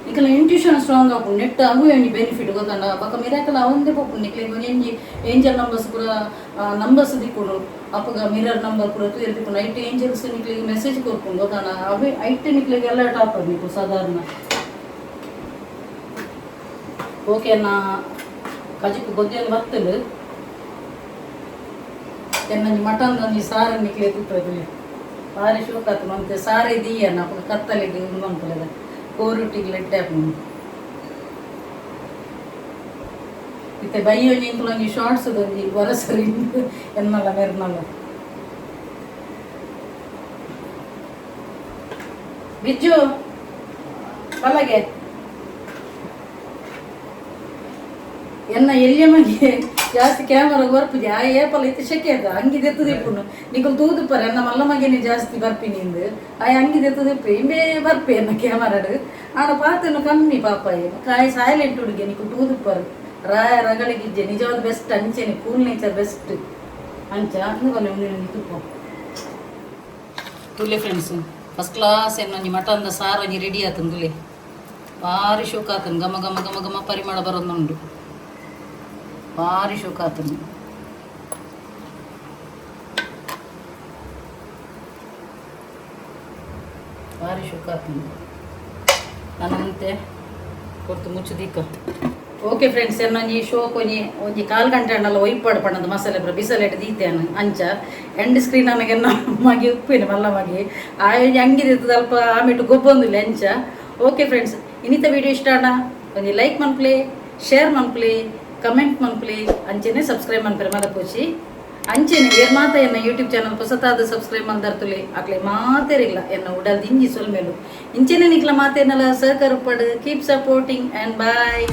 ನಿಕಲ್ನ ಇಂಟ್ಯೂಷನ್ ಸ್ಟ್ರಾಂಗ್ ಆಪುಂಡು. ನೆಟ್ ಅವು ಒಂಜಿ ಬೆನಿಫಿಟ್, ಗೊತ್ತಂಡ? ಬೊಕ ಮಿರಾಕಲ್ ಅವಂದೇ ಪೋಪುಂಡು. ನಿಕ್ಲೆಗ್ ಒಂಜಿ ಒಂಜಿ ಏಂಜಲ್ ನಂಬರ್ಸ್ ಪೂರ ನಂಬರ್ಸ್ ದಿಕ್ಕುಂಡು. ಅಪಗ ಮಿರರ್ ನಂಬರ್ ಪೂರ ತೂಯೆರೆ ತಿಕ್ಕುಂಡು. ಐಟ್ ಏಂಜಲ್ಸ್ ನಿಕ್ಲೆಗ್ ಮೆಸೇಜ್ ಕೊರ್ಪುಂಡು, ಗೊತ್ತಂಡ? ಅವೇ ಐಟ್ ನಿಕ್ಲೆಗ್ ಅಲರ್ಟ್ ಆಪುಂಡು ನಿಕ್ಲು ಸಾಧಾರಣ. ಓಕೆ, ನಾ ಕಜಿಪು ಗೊದ್ದಿಯನ್ನು ಬತ್ತುಂಡು. ಎನ್ನೊಂಜಿ ಮಟನ್ ಒಂಜಿ ಸಾರು ನಿಕ್ಲೆ ತೂಪೆದುಲೆ. ಬಾರಿ ಶೋಕಾತು ಮಂತೆ. ಸಾರೇ ದೀಯನ ಅಪಗ ಕತ್ತಲೆಗ್ ಉಂದು ಮನ್ಪುಲೆದ ಕೋರುಟ್ಟಿಗ್ ಲೆಡ್ಡೆ ಆಪುಂಡು. ಇತ್ತೆ ಬಯ್ಯೊಂಜಿ ಇಂಕುಲೊಂಜಿ ಶಾರ್ಟ್ಸ್ ಒಂಜಿ ವರಸರಿ ಎನ್ನಲ ಮೆರ್ನಲ. ಬಿಜ್ಜು ಪಲ್ಲಗೆ ಎನ್ನ ಎಲ್ಯ ಮಗೆ ಜಾಸ್ತಿ ಕ್ಯಾಮರಾ ಬರ್ಪುಜಿ. ಆ ಏಪಲ ಇತ್ತೆ ಶೆಕೆ ಆತ ಅಂಗಿ ದೆತ್ತುದು ಇಪ್ಪುಂಡು. ನಿಕುಲು ತೂದುಪ್ಪರೆ, ಎನ್ನ ಮಲ್ಲ ಮಗೇನೆ ಜಾಸ್ತಿ ಬರ್ಪಿನಿ ಇಂದು. ಆಯೆ ಅಂಗಿ ದೆತ್ತುದು ಇಪ್ಪೆ. ಇಂಬೇ ಬರ್ಪೆ ಎನ್ನ ಕ್ಯಾಮರಾಡ್. ಆಂಡ ಪಾತೆರ್ನ ಕಮ್ಮಿ ಪಾಪ. ಕಾಯಿ ಸೈಲೆಂಟ್ ಹುಡುಗೆ. ನಿಕುಲು ತೂದುಪ್ಪರು, ರಾಯ ರಗಳಿಗಿಜ್ಜೆ. ನಿಜವಾದ ಬೆಸ್ಟ್ ಅಂಚೆನೆ, ಕೂಲ್ ನೇಚರ್ ಬೆಸ್ಟ್ ಅಂಚ. ಅಂದು ಬಲ್ಲೆ ಒಂಜಿ ತುಪ್ಪ. ತುಲೆ ಫ್ರೆಂಡ್ಸ್, ಫಸ್ಟ್ ಕ್ಲಾಸ್ ಒಂಜಿ ಮಟನ್ದ ಸಾರು ಒಂಜಿ ರೆಡಿ ಆತಂದು. ತುಲೆ, ಭಾರಿ ಶೋಕ ಆತನ್. ಘಮ ಘಮ ಘಮ ಘಮ ಪರಿಮಳ ಬರೋದುಂಡು. ಭಾರಿ ಶೋಕ ಆತಂದು. ಭಾರಿ ಶೋಕ ಆತಂದು. ನಾನು ಕೊರ್ತು ಮುಚ್ಚುದೀಕ. ಓಕೆ ಫ್ರೆಂಡ್ಸ್, ಒಂಜಿ ಶೋಕ್ ಒಂಜಿ ಒಂಜಿ ಕಾಲು ಗಂಟೆ ಅಂಡಲ ಒಯ್ಪಾಡು ಪಣ್ಣದು. ಮಸಾಲೆ ಪೂರ ಬಿಸಲೆಟ್ ದೀತೇನು. ಅಂಚ ಎಂಡ್ ಸ್ಕ್ರೀನ್ ನನಗೆ ಮಗಿ ಉಪ್ಪಿನ ಮಲ್ಲ ಮಗಿ ಆ ಅಂಗಿದೆ ಅಲ್ಪ ಆಮೇಟು ಗೊಬ್ಬೊಂದಿಲ್ಲ ಅಂಚ. ಓಕೆ ಫ್ರೆಂಡ್ಸ್, ಇನ್ನಿತ ವಿಡಿಯೋ ಇಷ್ಟ ಅಣ್ಣ ಒಂಜಿ ಲೈಕ್ ಮನ್ಪ್ಲೆ, ಶೇರ್ ಮನ್ಪ್ಲೆ, ಕಮೆಂಟ್ ಮನ್ಪ್ಲೆ, ಅಂಚೆನೆ ಸಬ್ಸ್ಕ್ರೈಬ್ ಮನ್ಪರೆ ಮದಪೋಚಿ. ಅಂಚೆನೆ ಏರ್ ಮಾತ ಎನ್ನ ಯೂಟ್ಯೂಬ್ ಚಾನಲ್ ಹೊಸತಾದ ಸಬ್ಸ್ಕ್ರೈಬ್ ಮಲ್ದರ್ತುಲೆ, ಅಕ್ಲೆ ಮಾತೇರಿಲ್ಲ ಎನ್ನ ಉಡಲ್ ದಿಂಜಿ ಸೊಲ್ಮೆಲು. ಇಂಚೆನೆ ನಿಕ್ಲ ಮಾತೇನಲ್ಲ ಸಹಕಾರ ಪಡು. Keep supporting and bye.